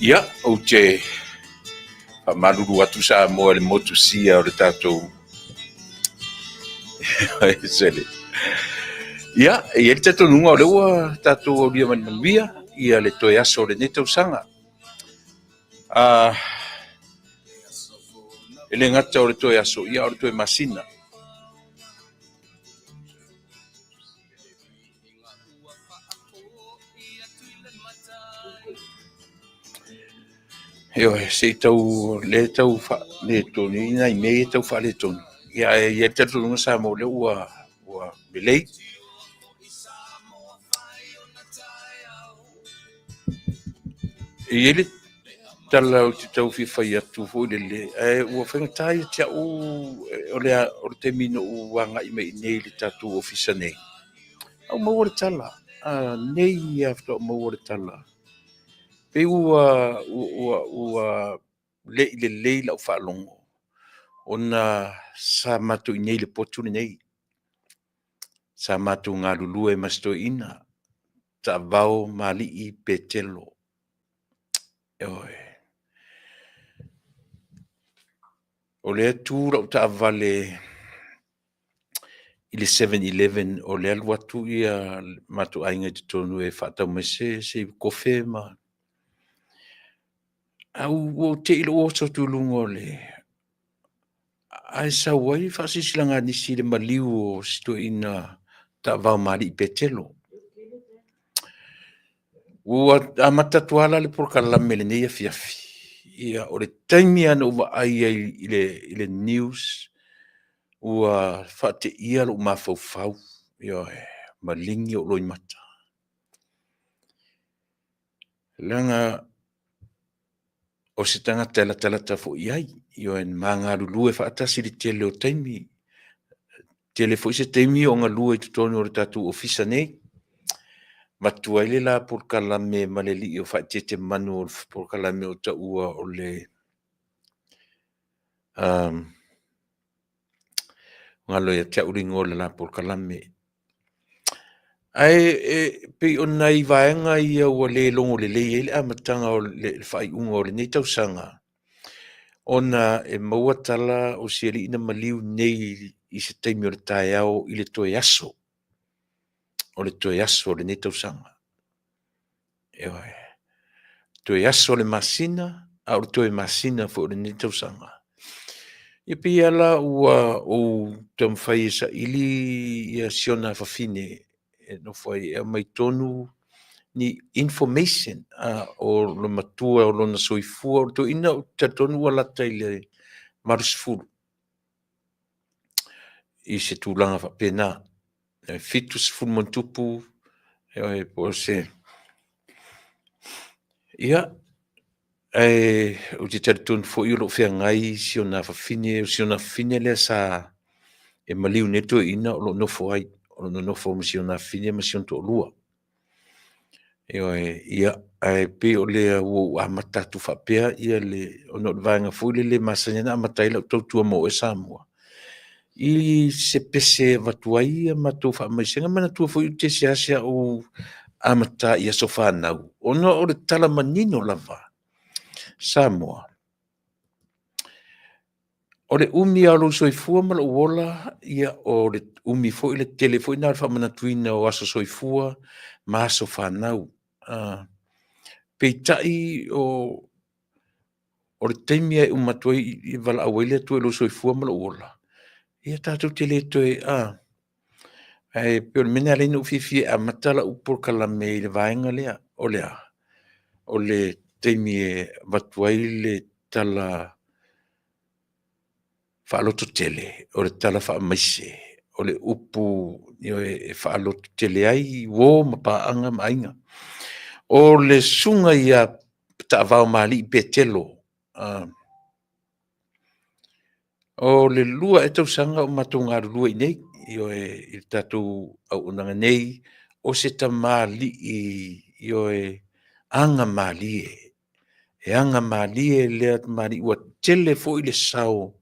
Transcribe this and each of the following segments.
Ia, ou te faamalulu atu Samoa i le motusia o le tatou sele. Ia, e i ai le talitonuga o lea ua tatou aulia mai le manuia ia le toe aso o lenei tausaga. E le gata o le toe aso, ia o le toe masina. Ioe, se i tau le tau faaletonu, i nai mea ia tau faaletonu. Ia, ae i ai le talitonuga Samoa o lea ua lelei. E i ai le tala ou te tau fia fai atu foi lele, ae ua faigata ia te au o le taimi na ou agai mai i inei i le tatou ofisa nei. Au maua le tala, nei ia faatoa maua le tala. Pei ua le i lelei lau faalogo ona sa matou i inei i le potu lenei. Sa matou galulue ma si toeaina, taavao ma alii Petelo. Ioe. O lea tu lau taavale i le 7-Eleven, o lea alu atu ia matou aiga i totonu e faatau mai se kofe ma... Ae ua ou te i lou oso atu i luga o le... Ae sau ai faasilasilaga a nisi i le maliu o si toeaina taavao ma alii Petelo. Ua amata atu lava la le polokalame i lenei afiafi. Ia, o le taimi lava na ou vaai ai i le news, ua faateia lou mafaufau, ioe, maligi ou loimata. Leaga o se tagata e latalata foi i ai, ioe, ma galulue faatasi i le tele o taimi. Tele foi se taimi o galue i totonu o le tatou ofisa nei. Matua ai le la polokalame ma le alii o faaeteete manu o le polokalame o taua o le galo ia te au le igoa o le la polokalame. Ae pei o nai vaega ia ua le logo lelei ai le amataga o le faaiuga o lenei tausaga, ona e maua tala o si alii na maliu nei i se taimi o le taeao i le toe aso, o le toe aso o lenei tausaga. Ioe. Toe aso o le masina, a o le toe masina foi o lenei tausaga. Ia pei lava la ua ou taumafai e saili ia si ona afafine e nofo ai e aumai tonu ni information a o le matua o lona soifua. O le toeaina ou te talitonu ua lata i le 80 i se tulaga faapena, e 70+, ioe, po o se... Ia, ae ou te talitonu foi o lo o feagai si ona afafine, o si ona afafine lea sa e maliu nei le toeaina o lo o nofo ai, o lo o nonofo ma si ona afafine ma si ona toalua. Ioe, ia, ae pei o lea ua ou amata atu faapea ia le, ona o le vaega foi lele e masani ona amata ai lau tautua mo oe Samoa, i se pese e avatu ai a matou faamaisega. Manatua foi ou te seasea ou amata i aso fanau, ona o le tala manino lava, Samoa, o le umi lava o lou soifua ma lou ola, ia o le umi foi, le tele foi lena o le faamanatuina o aso soifua ma aso fanau. Peitai o le taimi lava e uma atu ai, e valaau ai le Atua i lou soifua ma lou ola, ia tatou te le toe, a. Ae pei o le mea lena e ala ai ona ou fiafia e amata lau polokalame i le vaega lea. O le a? O le taimi e avatu ai le tala faalototele, o le tala faamaise, o le upu e faalototele ai uo ma paaga ma aiga. O le susuga ia Taavaomalii Petelo, o le 2 ea tausaga o matou galulue i inei, ioe, i le tatou auaunaga nei, o se tamalii, ioe, agamalie, e agamalie lea tamalii, ua tele foi le sao o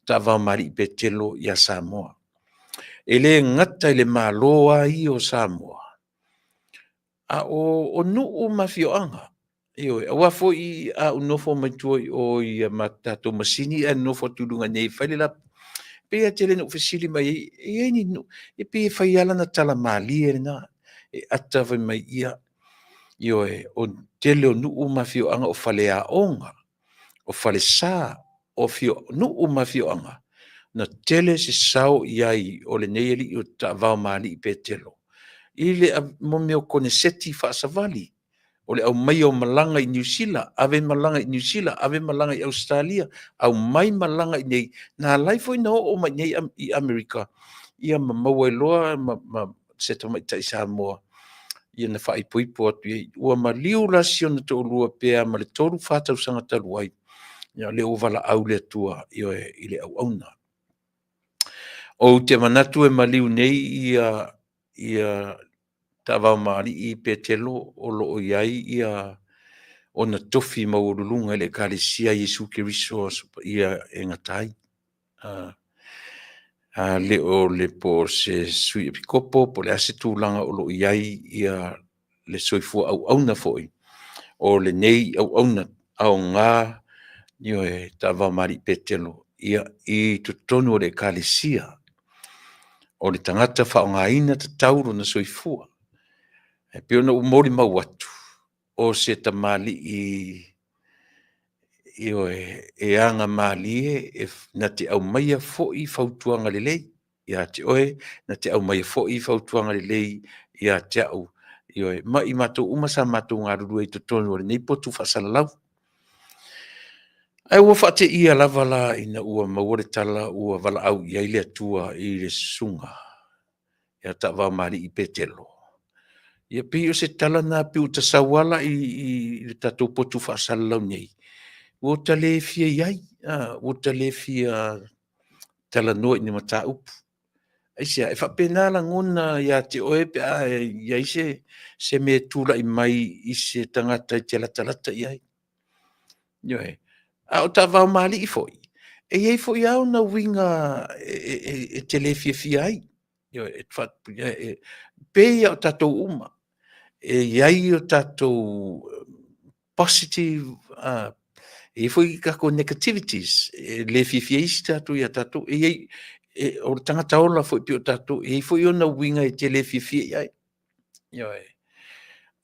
Taavaomalii Petelo ia Samoa. E le gata i le Malo lava ia o Samoa, a o nuu ma afioaga. Ioe, aua foi a ou nofo mai tua i o i a tatou masini ae nonofo atu i luga nei e fai le la... E pei lava e tele ina ou fesili mai ai, e i ai ni nuu, e pei e fai lava lana tala malie lena, e ata fai mai, ia, ioe, o le tele o nuu ma afioaga o faleaoga, o falesa, o nuu ma afioaga, na tele se sao i ai o lenei alii o Taavaomalii Petelo i le mea o koneseti faasavali, o le aumaia o malaga i Niu Sila, ave malaga i Niu Sila, ave malaga i Ausetalia, aumai malaga i inei, na ala ai foi ona oo mai i inei i Amerika, ia ma maua ai loa ma se tamaitai Samoa ia na faaipoipo atu i ai. Ua maliu la si ona toalua pe a ma le 3, 4 tausaga talu ai, ia o lea ua valaau le Atua, ioe, i le auauna. Ou te manatu e maliu nei ia Taavaomalii Petelo o lo o i ai ia ona tofi maualuluga i le Ekalesia a Iesu Keriso o Aso Paia e gata ai. A le o le po o se sui epikopo po o le a se tulaga o lo o i ai ia le soifua auauna foi o lenei auauna aoga, ioe, Taavaomalii Petelo ia i totonu o le Ekalesia. O le tagata faaaogaina tatau lona soifua. E pei ona ou molimau atu, o se tamalii, ioe, e agamalie, na te aumaia foi fautuaga lelei ia te oe, na te aumaia foi fautuaga lelei ia te au, ioe, ma i matou uma sa matou galulue i totonu o lenei potu faasalalau. Ae ua faateia lava la ina ua maua le tala ua valaau i ai le Atua i le susuga ia Taavaomalii Petelo. Ia pei o se tala lena pei ua ta sau lava la i le tatou potu faasalalau nei, ua ta le fia i ai, ua ta le fia talanoa i ni mataupu. Aisea? E faapena lagona ia te oe pe a i ai se mea e tulai mai i se tagata e te latalata i ai. Ioe. A o Taavaomalii foi, e i ai foi lava ona uiga e te le fiafia ai. Ioe, e pei lava o tatou uma, e i ai o tatou positive, e i ai foi tatou negativities, e le fiafia ai isi tatou ia tatou. E i ai, o le tagata ola foi pei o tatou, e i ai foi ona uiga e te le fiafia i ai. Ioe.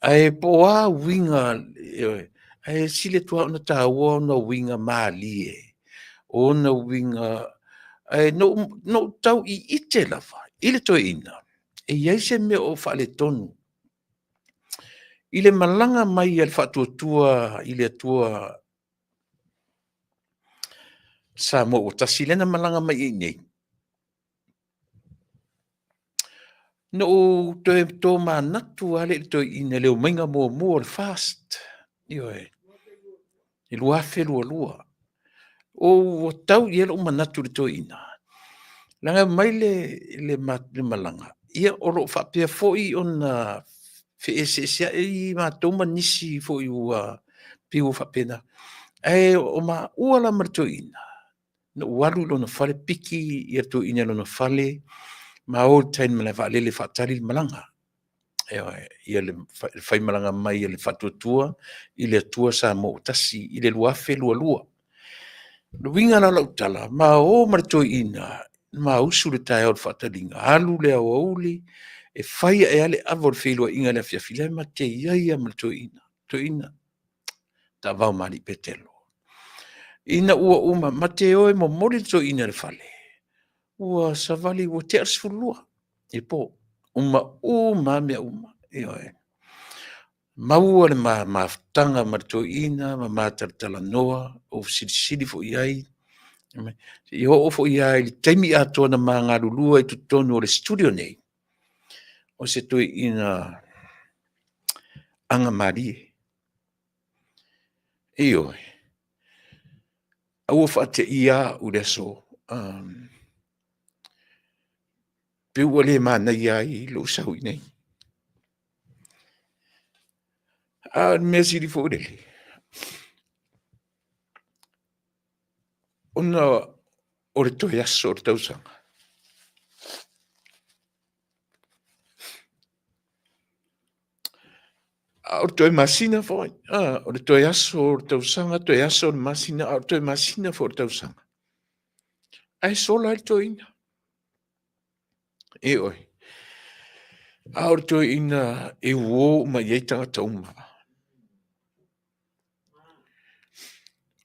Ae po o a uiga, ioe. Ae sili atu lava ona taua ona uiga malie, o ona uiga, ae na ou tau iite lava i le toeaina, e i ai se mea o faaletonu i le malaga mai a le Faatuatua i le Atua Samoa ua tasi, lea na malaga mai i inei. Na ou toe tomanatu lava lea i le toeaina i le omaiga muamua o le FAST, ioe, i 2022. Ua tau i ai lou manatu i le toeaina, leaga e omai le malaga, ia o lo o faapea foi ona feeseeseai matou ma nisi foi ua pei ua faapena. Ae o maua la ma le toeaina, na ou alu i lona fale piki le toeaina i lona fale, ma o i tai i le malae vaalele e faatali le malaga. Ioe, ia le faimalaga mai a le Faatuatua i le Atua Samoa ua Tasi i le 2022. O le uiga la o lau tala, ma o ma le toeaina, ma usu i le taeao o le faataliga, alu le aoauli, e fai ae lava le ava o le feiloaiga i le afiafi, la e ma te i ai lava ma le toeaina, toeaina, taavao ma alii Petelo. Ina ua uma, ma te o e momoli le toeaina i le fale, ua savali ua tea le 12 i le po, uma uma lava mea uma, ioe. Maua le ma mafutaga ma le toeaina ma ma talatalanoa, ou fesilisili foi i ai, seia oo foi lava i le taimi atoa na ma galulue ai i totonu o le studio nei, o se toeaina agamalie. Ioe, aua faateia au i le aso, pei ua le manaia ai lou sau i inei. A o le mea sili foi lele, ona o le toe aso o le tausaga, a o le toe masina foi, o le toe aso o le tausaga, toe aso o le masina, a o le toe masina foi o le tausaga, ae sola ai le toeaina. Ioe. A o le toeaina e uo uma i ai tagata uma.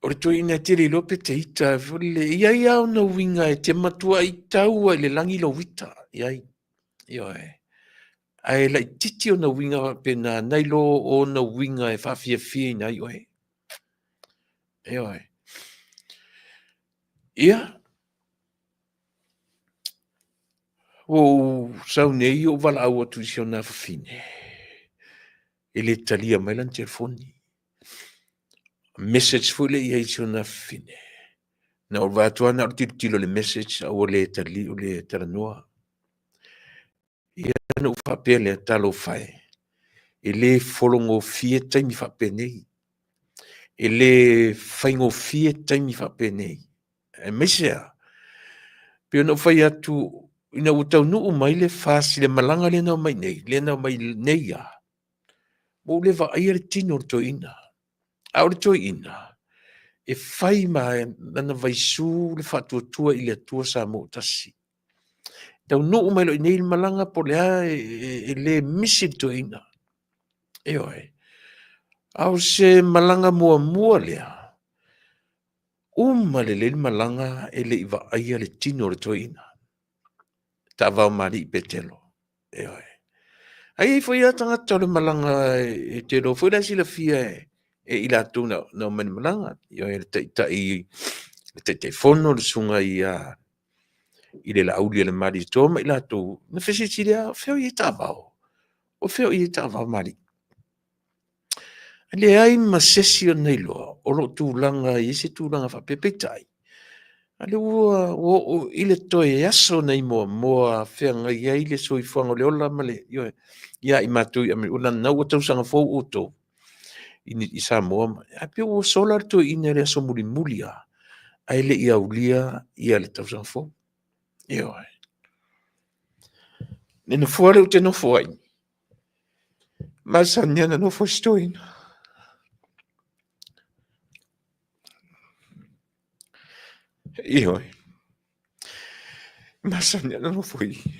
O le toeaina e te le iloa pe te ita foi lele, e i ai lava ona uiga e te matuai tau lava i le lagi lou ita i ai. Ioe. Ae laitiiti ona uiga faapena nai lo ona uiga e faafiafiaina ai oe. Ioe. Ia, ua ou sau nei ou valaau atu i si ona afafine, e le talia mai lana telefoni. Message foi lea i ai i si ona afafine. Na ou vaai atu lava na o le tilotilo i le message a ua le tali, ua le talanoa. Ia ona ou faapea lea, talofa e, e le fologofie taimi faapenei. E le faigofie taimi faapenei. Aemaise lava, pei ona ou fai atu, ina ua taunuu mai le FAST i le malaga lea na omai nei, lea na omai nei lava, ua ou le vaaia le tino o le toeaina. A o le toeaina, e fai ma lana vaisu le faatuatua i le Atua Samoa ua tasi. Taunuu mai loa i inei le malaga po o le a, e le misi le toeaina. Ioe. A o se malaga muamua lea, uma lelei le malaga e le i vaaia le tino o le toeaina. Taavao ma alii Petelo. Ioe. Ae i ai foi lava tagata o le malaga e te iloa foi la e silafia e i latou na omai i le malaga. Ioe, le taitai, le Taitaifono, le susuga ia i le Laauli a le Malietoa ma i latou, na fesilisili lava, o fea o i ai taavao? O fea o i ai taavao ma alii? E leai ma se isi o na iloa o lo o tulaga i se tulaga faapea. Peitai, a lea ua oo i le toe aso nei muamua feagai ai le soifuaga o le ola ma le, ioe, ia i matou i Amerika, na ua tausaga fou outou i Samoa, ae pei ua sola le toeaina i le aso mulimuli lava, ae le i aulia ia le tausaga fou. Ioe. Le nofoa lea ou te nofo ai, masani ona nofo ai si toeaina. Ioe. Masani ona nofo i i.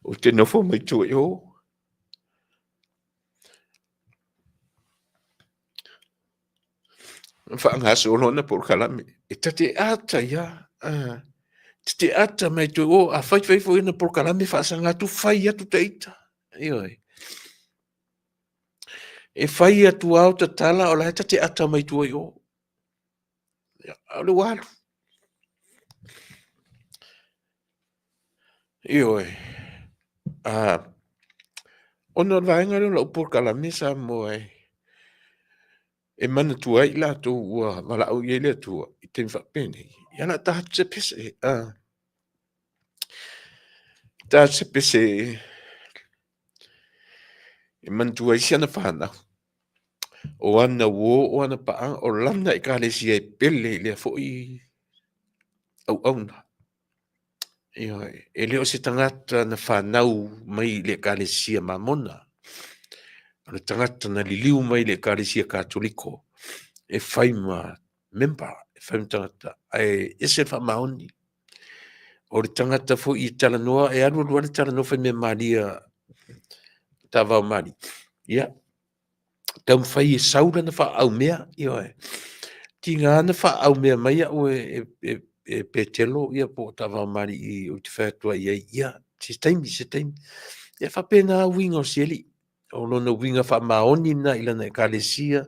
Ou te nofo mai tua i o. Faagasolo ana polokalame. E ta te ata ia, ta te ata mai toe o, a fai fai foi ana polokalame faasaga atu, fai atu ta ita. Ioe. E fai atu ao tatala o la e ta te ata mai tua i o. Ia, a o le ua alu. Ioe. Ona o le vaega lea o lau polokalame Samoa e, e manatua ai i latou ua valaau i ai le Atua i taimi faapenei, ia o le a ta atu se pese, ta atu se pese e manatua ai si ana fanau, o ana uo, o ana paaga, o lana Ekalesia e pele i lea foi auauna. Ioe, e le o se tagata na fanau mai i le Ekalesia Mamona, o le tagata na liliu mai i le Ekalesia Katoliko e fai ma member, e fai ma tagata, ae ese le faamaoni. O le tagata foi e talanoa, e alu alu lava le talanoa fai mea malie Ta'avao Mali. Ia, taumafai e sau lana faaaumea, ioe. Tiga na faaaumea mai au e Petelo ia po o Ta'avao Mali i ou te fai atu ai i ai, ia, se taimi, se taimi. Ia faapena uiga o si alii. O lona uiga faamaoni lena i lana Ekalesia,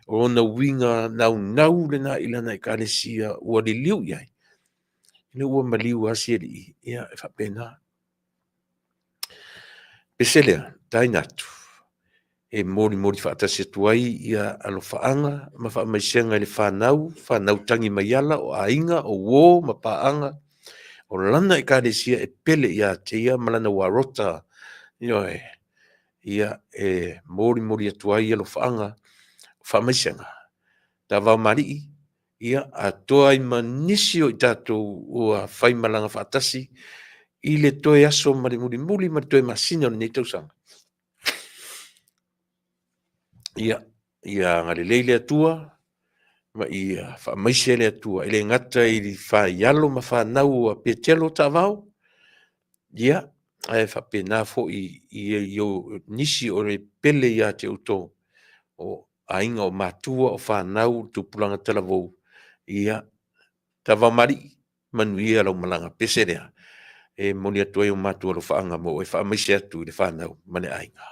o lona uiga naunau lena i lana Ekalesia ua liliu i ai. Ina ua maliu lava si alii, ia e faapena. Pese lea, taina atu, e molimoli faatasi atu ai ia alofaaga ma faamaisega i le fanau, fanau tagi mai ala, o aiga, o uo ma paaga, o lana Ekalesia e pele ia te ia ma lana uarota, ioe, ia e molimoli atu ai alofaaga, faamaisega. Ta'avao Malii, ia atoa ai ma nisi o i tatou ua faimalaga faatasi i le toe aso ma le mulimuli ma le toe masina o lenei tausaga. Ia, ia agalelei le Atua ma ia faamaise le Atua e le gata i le faialo ma fanau a Petelo Ta'avao, ia, ae faapena foi i nisi o le pele ia te outou, o aiga, o matua, o fanau, o tupulaga talavou, ia, Ta'avao Malii, manuia lau malaga pese lea e momoli atu ai o matou alofaaga mo oe, faamaise atu i le fanau ma le aiga.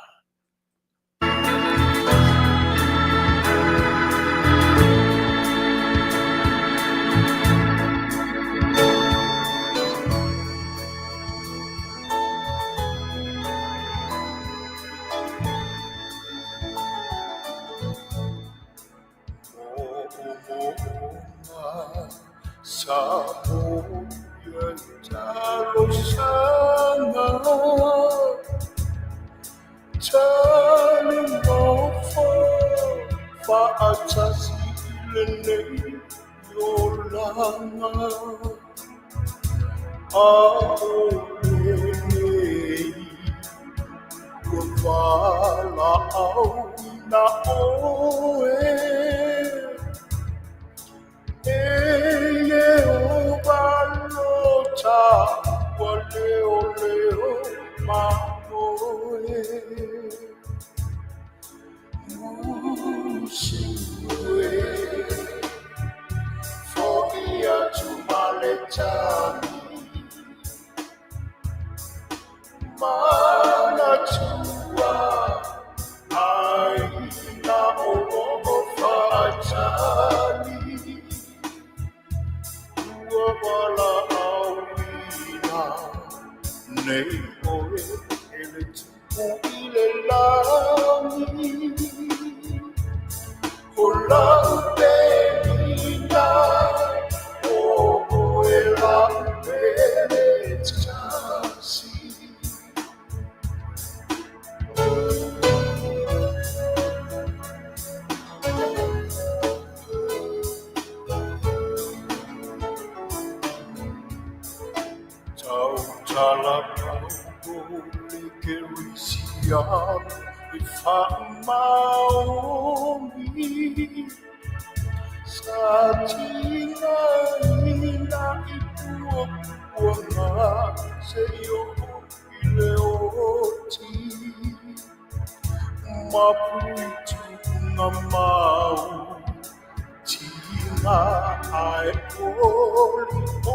Ae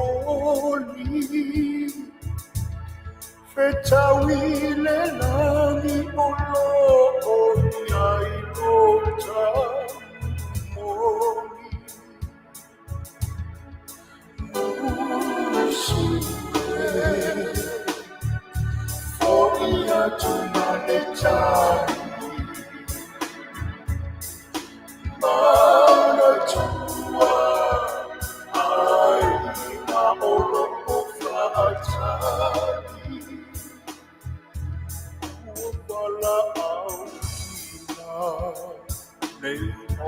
olioli, fetau i le lagi o lo o i ai lo tau moni. Musu e, fo'i atu ma le tali, manatua aiga o lo o faatali. Ua valaauina nei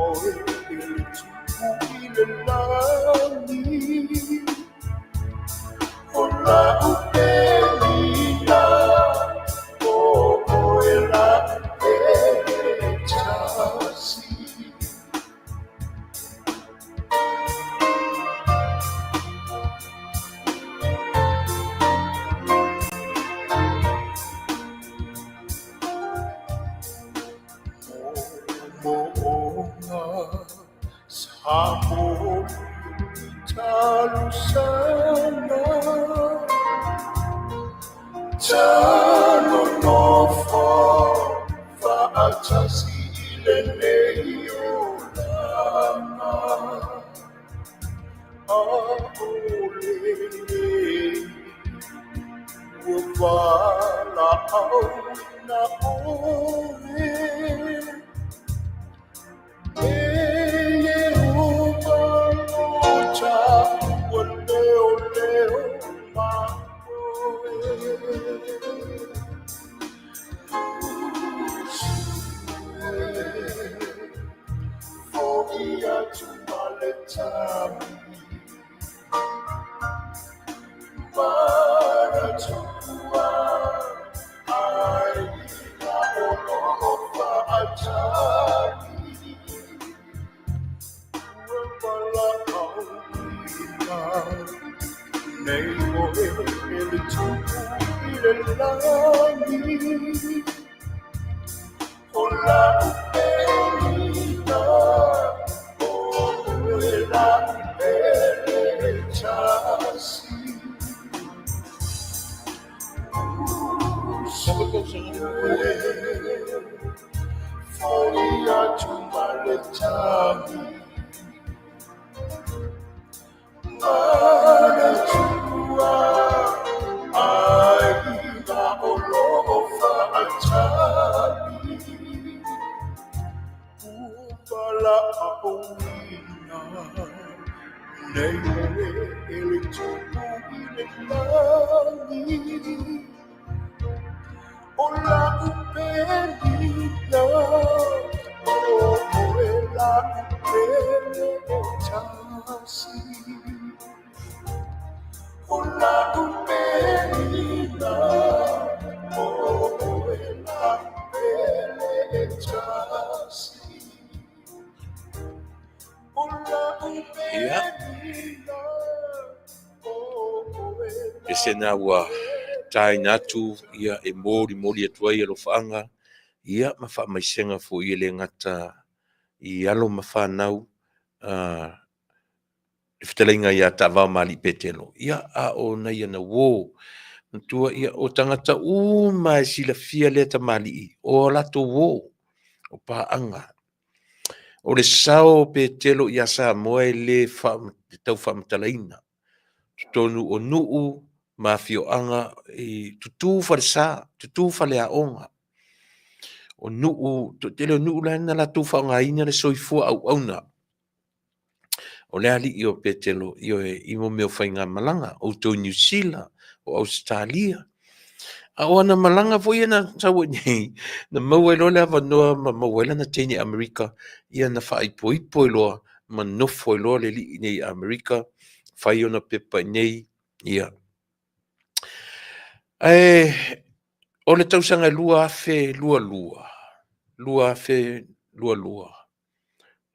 oe e le Tupu i le lagi. O la'u penina, o oe la'u pele e tasi. Moomooga sa moli i talosaga, Talonofo fa'atasi i lenei olaga. A'ole lenei ua valaauina oe. E Iehoba o ta'ua leoleo ma oe. Musu e, fo'i atu ma le tali, manatua aiga o lo o fa'atali. Ua valaauina nei oe e le Tupu i le lagi. O la'u penina, o oe la'u pele e tasi. Musu e, fo'i atu ma le tali, manatua aiga o lo o fa'atali. Ua valaauina nei oe e le Tupu i le lagi. O la'u penina, o oe la'u pele e tasi. O la'u penina, o oe la'u pele e tasi. O la'u Ia, penina, o oe e la'u sena ua pele taina e atu ia e molimoli atu ai alofaaga ia ma faamaisega foi e le gata i alo ma fanau le fetalaiga ia Taavao ma Alii Petelo. Ia, a o nai ana uō. Matua ia, o tagata uma e silafia lea tamalii, o a latou uō, o paaga. O le sao o Petelo ia Samoa e le tau faamatalaina. Totonu o nuu ma afioaga i tutū falesa, tutū faleaoga. O nuu, toatele o nuu la na latou faaaogaina le soifua auauna o le alii o Petelo, ioe, i mo mea o faigamalaga, outou i Niu Sila, o Ausetalia. A o ana malaga foi ia na sau ai nei, na maua ai loa le avanoa ma maua ai lana teine Amerika, ia na faaipoipo ai loa ma nofo ai loa le alii nei i Amerika, fai ona pepa i nei, ia. Ae o le tausaga e 2022, 2022,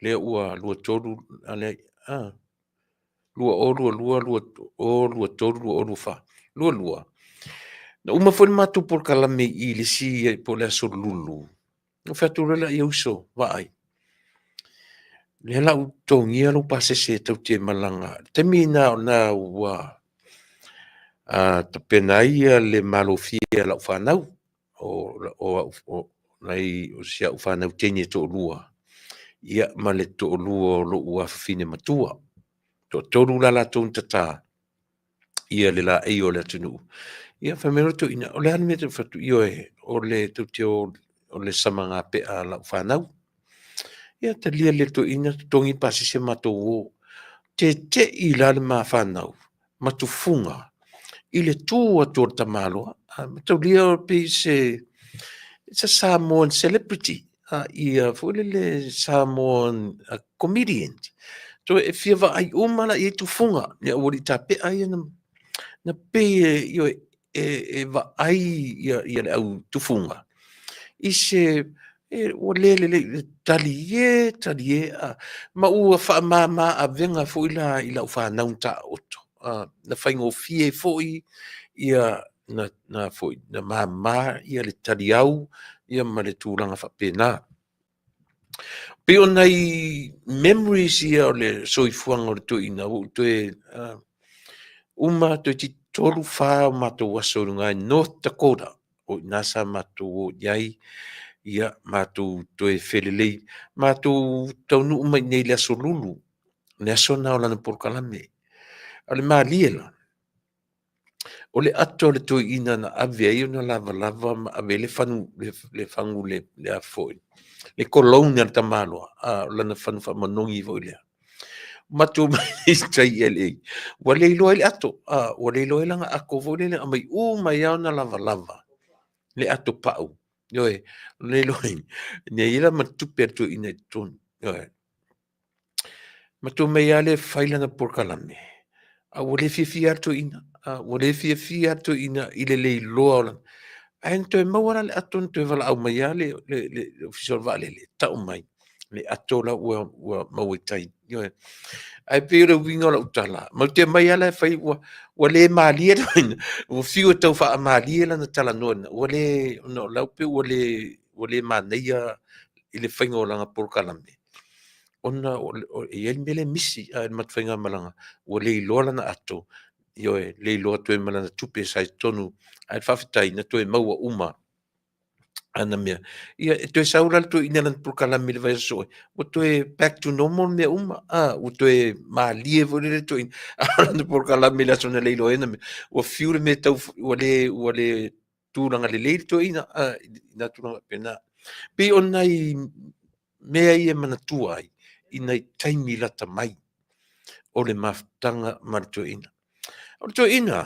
lea ua 23, a leai, a, 2022, 2023, 2024, 22. Na uma foi le matou polokalame i i le isi po o le aso Lulu. Na ou fai atu loa lea, ia uso, vaai. Lea la ua totogia lou pasese e tatou te malaga. O le taimi lena o lena ua tapena ai le malofie a lau fanau, o si au fanau teine e toalua, ia ma le toalua o lou afafine matua. Toatolu la latou na tata ia le laei o le atunuu. Ia fai mai loa le toeaina, o le a le mea e fai atu, ioe, o le tou te o o le samaga pea a lau fanau. Ia talia le toeaina totogi le pasese matou o. Tete'i la le ma fanau ma tufuga i le tu atu o le tamaloa. Mataulia pei se it's a Samoan celebrity. Ia foi lele Samoan comedian. Toe e fia vaai uma la i ai tufuga ia ua li tapea ia na pei e, ioe, e vaai ia le au tufuga i se e, ua le lelei le talie talie a, ma ua faamama avega foi la i lau fanau na taoto a, na faigofie foi ia na, na foi na mama ia le taliau ia ma le tulaga faapena. Pei o nai memories ia o le soifuaga o le toeaina ua ou toe uma toeitiiti 3, 4 o matou aso i luga i North Dakota, o i ina sa matou o i ai, ia matou toe felelei, matou taunuu mai i inei i le aso Lulu, le aso lena o lana polokalame. O le malie la, o le ato a le toeaina na ave ai ona lavalava ma ave ai le fanu, le fagu le, le a foi, le cologne a le tamaloa, a, o lana fanu faamanogi foi lea. Matou omai i tai i LA, ua le iloa ai le ato, a, ua le iloa ai lana ato foi lele, aumai uma ai lava ona lavalava le ato pau, ioe, le iloa ai, ne i ai la ma tupe a le toeaina i totonu, ioe. Matou omai lava lea e fai lana polokalame, a ua le fiafia lava le toeaina, a ua le fiafia lava le toeaina i le le iloa o lana, ae na toe maua la le ato na toe valaau mai lava le Ofisa o le Vaalele, tau mai le ato la ua maua i tai. Ioe. Ae pei o le uiga o lau tala, matou te omai lava la e fai ua le malie le toeaina, ua fiu e tau faamalie lana talanoa, ua le, ona o la e pei ua le manaia i le faiga o lana polokalame, ona e i ai le mea lea e misi i le matou faigamalaga, ua le iloa lana ato, ioe, le iloa atu ai ma lana tupe sa i totonu, ae faafetai na toe maua uma ana mea. Ia, e toe sau la le toeaina i lana polokalame i le vaiaso soo, ua toe back to normal mea uma, a, ua toe malie foi lele le toeaina, a o lana polokalame i le aso na le iloa ai ana mea, ua fiu le mea e tau, ua le tulaga lelei le toeaina, a, i na tulaga faapena. Pei o nai mea ia e manatua ai i nai taimi lata mai o le mafutaga ma le toeaina. O le toeaina,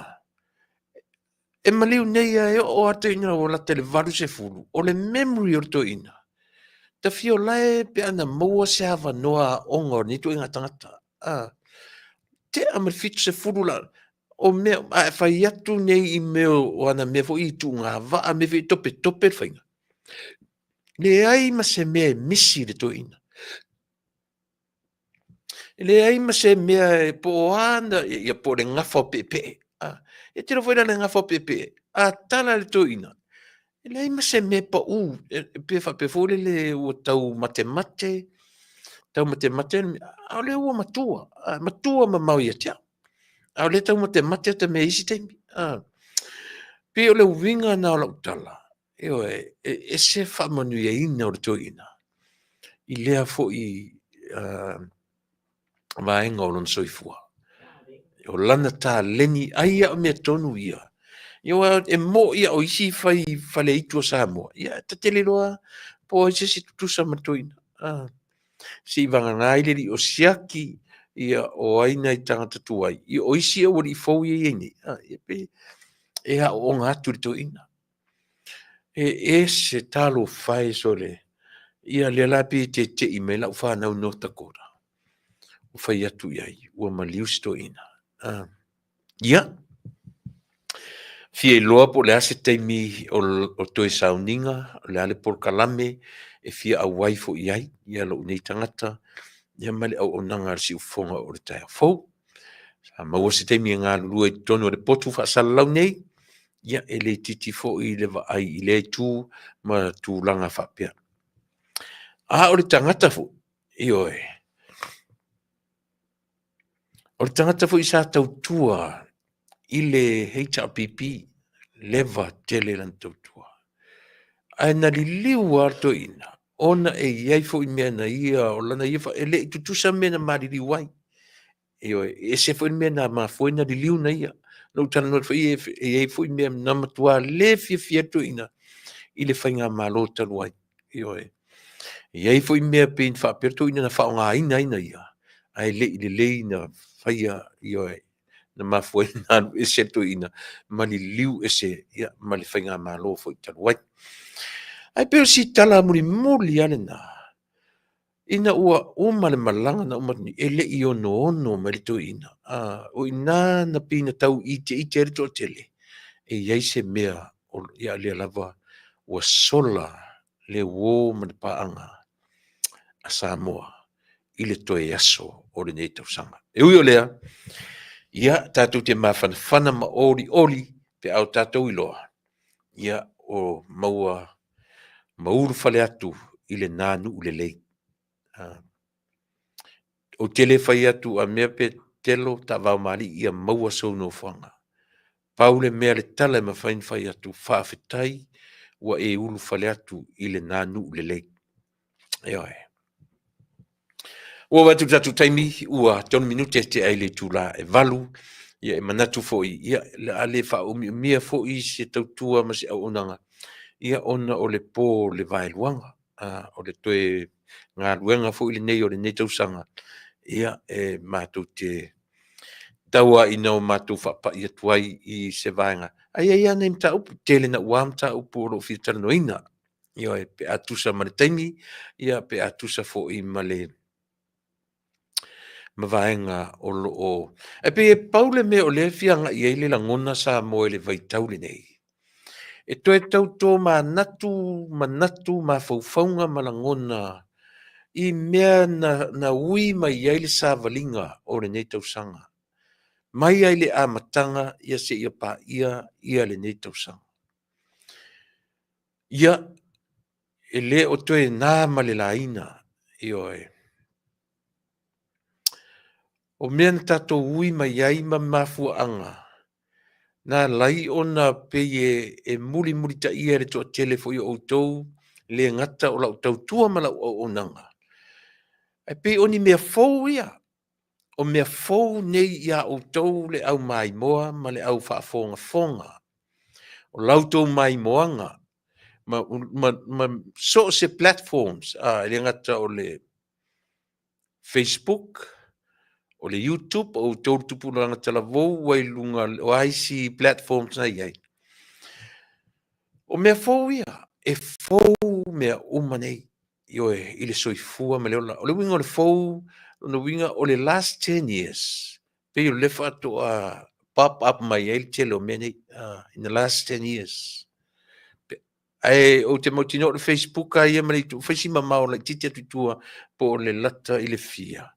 e maliu nei lava e oo lava toeaina ua lata i le 80, o le memory o le toeaina, tafia o la e pe ana maua se avanoa aoga o lenei ituaiga tagata, a, tea ma le 70 la, o mea, a e fai atu nei i mea o ana mea foi i tuugavaa, mea foi e topetope le faiga, leai ma se mea e misi i le toeaina. E leai ma se mea e po o a na, ia po o le gafa o peepee. A, e tiro foi la le gafa o peepee, a tala le toeaina, e leai ma se mea e pau, e pe faapea foi lele ua tau matemate, tau matemate, a o lea ua matua, a, matua mamao ia te au. A o lea e tau matemate ata mea i isi taimi. A, pei o le uiga na o lau tala, ioe, e ese faamanuiaina o le toeaina i lea foi vaega o lona soifua. O lana taleni, ai a o mea tonu ia. Ia aua e moi a o isi fai faleaitu o Samoa, ia ta te le iloa po o ai se isi tutusa ma le toeaina. Se i vagana ai le alii o siaki ia o ai nai tagata tuai, ia o isi aualii fou ia e i ai nei, ia pei e aooga atu i le toeaina. E ese talofa e sole, ia lea la pei e tete'i mai lau fanau i North Dakota, ua fai atu i ai, ua maliu si toeaina. Ia, fia iloa po o le a se taimi o toe sauniga, o le a le polokalame e fia auai foi i ai ia lou nei tagata, ia ma le auaunaga a le siufofoga o le taeao fou. Sa maua se taimi e galulue i totonu o le potu faasalalau nei, ia e le itiiti foi le vaai i lea itu ma tulaga faapea. A o le tagata foi, ioe, O le tagata foi sa tautua i le HRPP, leva tele lana tautua. Ae na liliu lava le toeaina, ona e i ai foi mea na ia, o lana ia, e le i tutusa mea na maliliu ai. Ioe, e ese foi le mea na mafua ai na liliu na ia. Na ou talanoa atu foi, e i ai foi mea na matua le fiafia ai le toeaina i le faigamalo talu ai. Ioe. E i ai foi mea pei na faapea le toeaina na faaaogaina ai na ia, ae le i lelei na faia, ioe, na mafua ai na alu ese le toeaina ma liliu ese ia, ma le faigamalo foi talu ai. Ae pei o si tala mulimuli lava lena, ina ua uma le malaga na uma atu nei, e le i onoono mai le toeaina. O i ina na pei na tau iteite ai le toatele, e i ai se mea, ia lea lava ua sola le uo ma le paaga a Samoa i le toe aso o lenei tausaga. E ui o lea, ia tatou te mafanafana ma olioli pe a o tatou iloa, ia o maua ma ulufale atu i lena nuu lelei. Ou te le fai atu a mea pe telo taavao ma alii ia maua sou nofoaga. Pau le mea le tala e mafai ona fai atu, faafetai ua e ulufale atu i lena nuu lelei. Ioe. Ua oo atu i le tatou taimi, ua 3 minute e tea i le itula e 8. Ia e manatu foi, ia, le a le faaumiumia foi se tautua ma se auaunaga, ia ona o le po o le vaeluaga, o le toe galuega foi lenei o lenei tausaga, ia, e matou te tauaina o matou faapai atu ai i se vaega. Ae i ai lava nai mataupu, tele naua mataupu o lo o fia talanoaina. Ioe, pe a tusa ma le taimi, ia pe a tusa foi ma le ma vaega o lo o... Ae pei e pau le mea o lea e fia agai i ai le lagona Samoa i le vaitau lenei, e toe tau tomanatu manatu, mafaufauga ma lagona i mea na ui mai ai le savaliga o lenei tausaga, mai lava i le amataga ia seia paia ia lenei tausaga. Ia, e le o toe na ma le laina, ioe. O mea na tatou ui mai ai ma mafuaaga, na ala ai ona pei e mulimulitaia e le toatele foi o outou, le gata o lau tautua ma lau auaunaga, ae pei o ni mea fou ia. O mea fou nei ia outou le au maimoa ma le au faafogafoga. O la outou maimoaga ma so o se platforms, e le gata o le Facebook, o le YouTube, o outou le tupulaga talavou ua i luga o a isi platforms na i ai. O mea fou ia, e fou mea uma nei, ioe, i le soifua ma le ola. O le uiga o le fou, lona uiga o le last 10 years, pei o lea faatoa pop up mai ai le tele o mea nei, in the last 10 years. Ae ou te mautinoa o le Facebook lava ia ma le YouTube, fai si mamao laitiiti atu i tua po o le lata i le fia.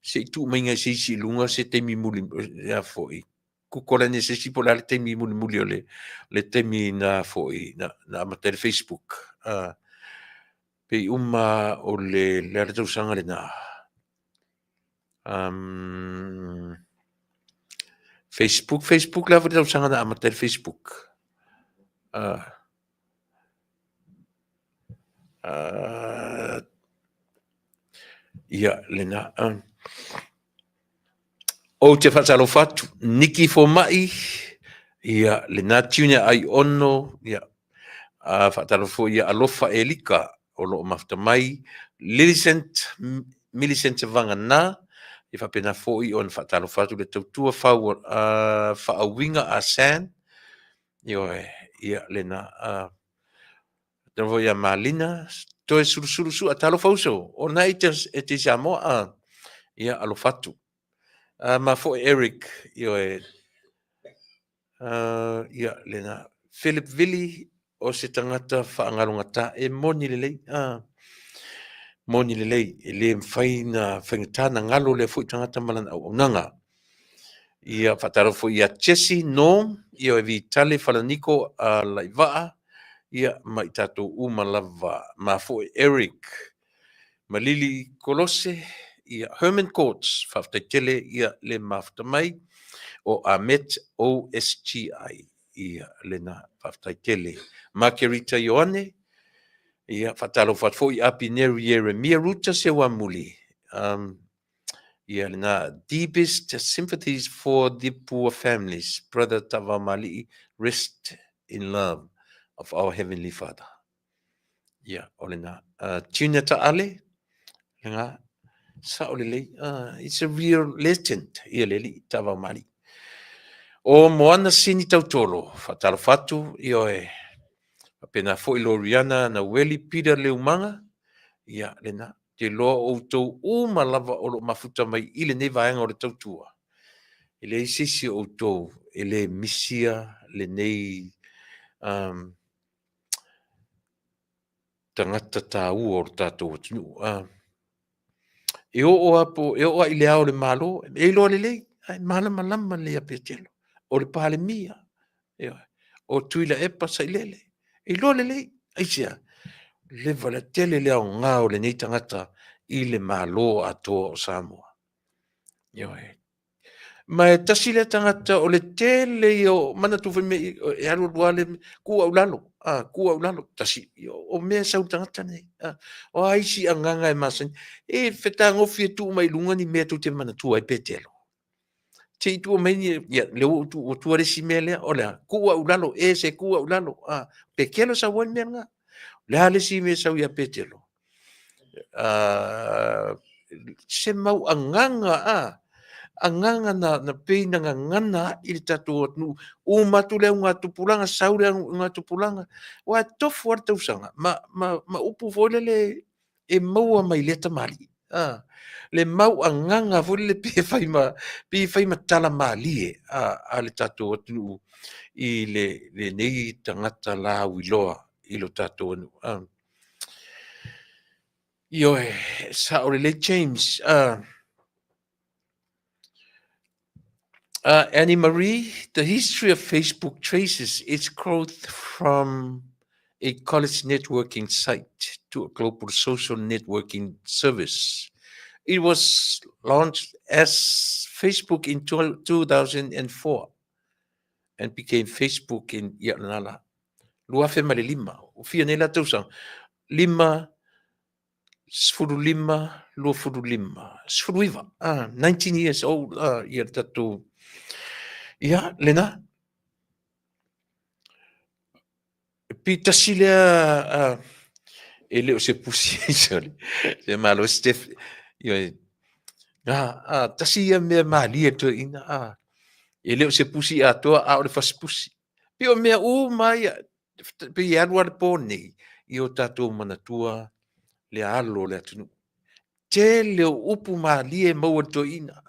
Se i tuu mai i se isi i luga se taimi muli, ia foi, Google ane se isi po o le a le taimi mulimuli o le taimi na foi na amata ai le Facebook. Pei uma o le a le tausaga lena. Facebook, Facebook le a foi le tausaga na amata ai le Facebook. Ia, lena. Ou te faatalofa atu, Niki Fomai, ia, lena Junior Aiono, ia, faatalofa foi ia Alofa Elika, o lo o mafuta mai, Millicent, Millicent Vagana, ia faapena foi ona faatalofa atu le tautua fau, faauiga a San, ioe, ia, lena, Talofa foi ia Malina, toe sulusulu sua, talofa uso, o na e te i Samoa, a, ia, alofa atu. Ma foi Eric, ioe, ia, lena, Philip Vili, o se tagata faangalogata, e moni lelei, a, moni lelei, e le mafai na faigata na galo lea foi tagata ma lana auaunaga. Ia, faatalofa foi ia Jesse Norm, ioe, Vitale Falaniko a Laivaa, ia, ma i tatou uma lava, ma foi Eric Malili Kolose, Ia, Herman Courts, faafetai tele ia le mafuta mai o Ahmet OSGI. Ia, lena, faafetai tele. Margarita Ioane, ia, faatalofa atu foi Apineru Ieremia Ruta Seuamuli. Ia, lena, deepest sympathies for the poor families. Brother Tavamalii, rest in love of our Heavenly Father. Ia, o lena. Tuna Taale, lena, sao lelei. It's a real legend, ia le alii Tavamalii. O Moana Sini Tautolo, faatalofa atu, ioe. Faapena foi Loriana Naueli Peter Leumaga, ia, lena. Te iloa o outou uma lava o lo o mafuta mai i lenei vaega o le tautua. E leai se isi o outou e le misia lenei tagata taua o le tatou atunuu. E oo lava po, e oo lava i le Ao o le Malo, e iloa lelei, ae malamalama lelei ia Petelo, o le Palemia, ioe, o Tuilaepa Sailele, e iloa lelei. Aisea? Leva le tele le aoga o lenei tagata i le Malo atoa o Samoa. Ioe. Ma e tasi lea tagata o le tele ia o manatua foi mea e alu alu lava le tuu au i lalo, a, tuu au i lalo, tasi, o mea e sau i le tagata lenei. O a isi agaga e masani, e fetagofie e tuu mai i luga ni mea tou te manatua ai Petelo. Se i tuu mai ni, ia, lea ua ou tuu atua le isi mea lea, o le a? Tuu au i lalo, e se tuu au i lalo. A, Petelo e sau ai le mea lena. O le a le isi mea e sau ia Petelo? Se mau agaga, a, agaga na pei na gagana ai le tatou atunuu, uma atu le augatupulaga, sau le augatupulaga, aua e tofu lava le tausaga ma upu foi lele e maua mai lea tamalii, a, le mau agaga foi lele pei e fai ma, pei e fai ma tala malie a le tatou atunuu i lenei tagata lauiloa i lo tatou atunuu. A. Ioe, sao lelei James. Annie Marie, the history of Facebook traces its growth from a college networking site to a global social networking service. It was launched as Facebook in 2004 and became Facebook in ia lena la. 2005, o fia nei la tausaga? 5, 15, 25, 19, ah, 19 years old, ah, ia le tatou, ia, lena. Pi tasi lea, ah, e le o se pusi, sorry, se malo Steph, ia, ah, ah, tasi ia mea malie toeaina, ah, e le o se pusi atoa, a o le fasipusi. Pei o mea uma ia, pei e alu lava le po nei i o tatou manatua le alo o le atunuu. Tele o upu malie e maua i le toeaina,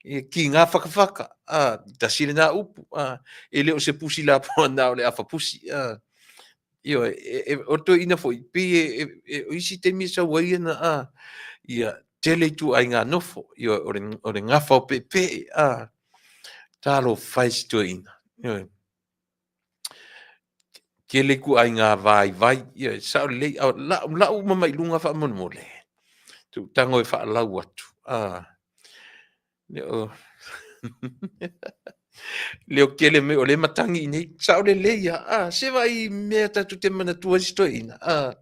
e kiga fakafaka, tasi lena upu, e le o se pusi lapoa na o le afa pusi. Ioe, o le toeaina foi, pei o isi taimi e sau ai ana, ia tele ituaiga nofo, ioe, o le gafa o peepee, talofa e si toeaina. Ioe. Tele ituaiga vaivai, ioe, sao lelei, lau uma mai luga faamolemole, tou tago e faalau atu, leo tele mai o lea e matagi i inei, sao lelei lava, a, se vaai i mea tatou te manatua ai si toeaina, a,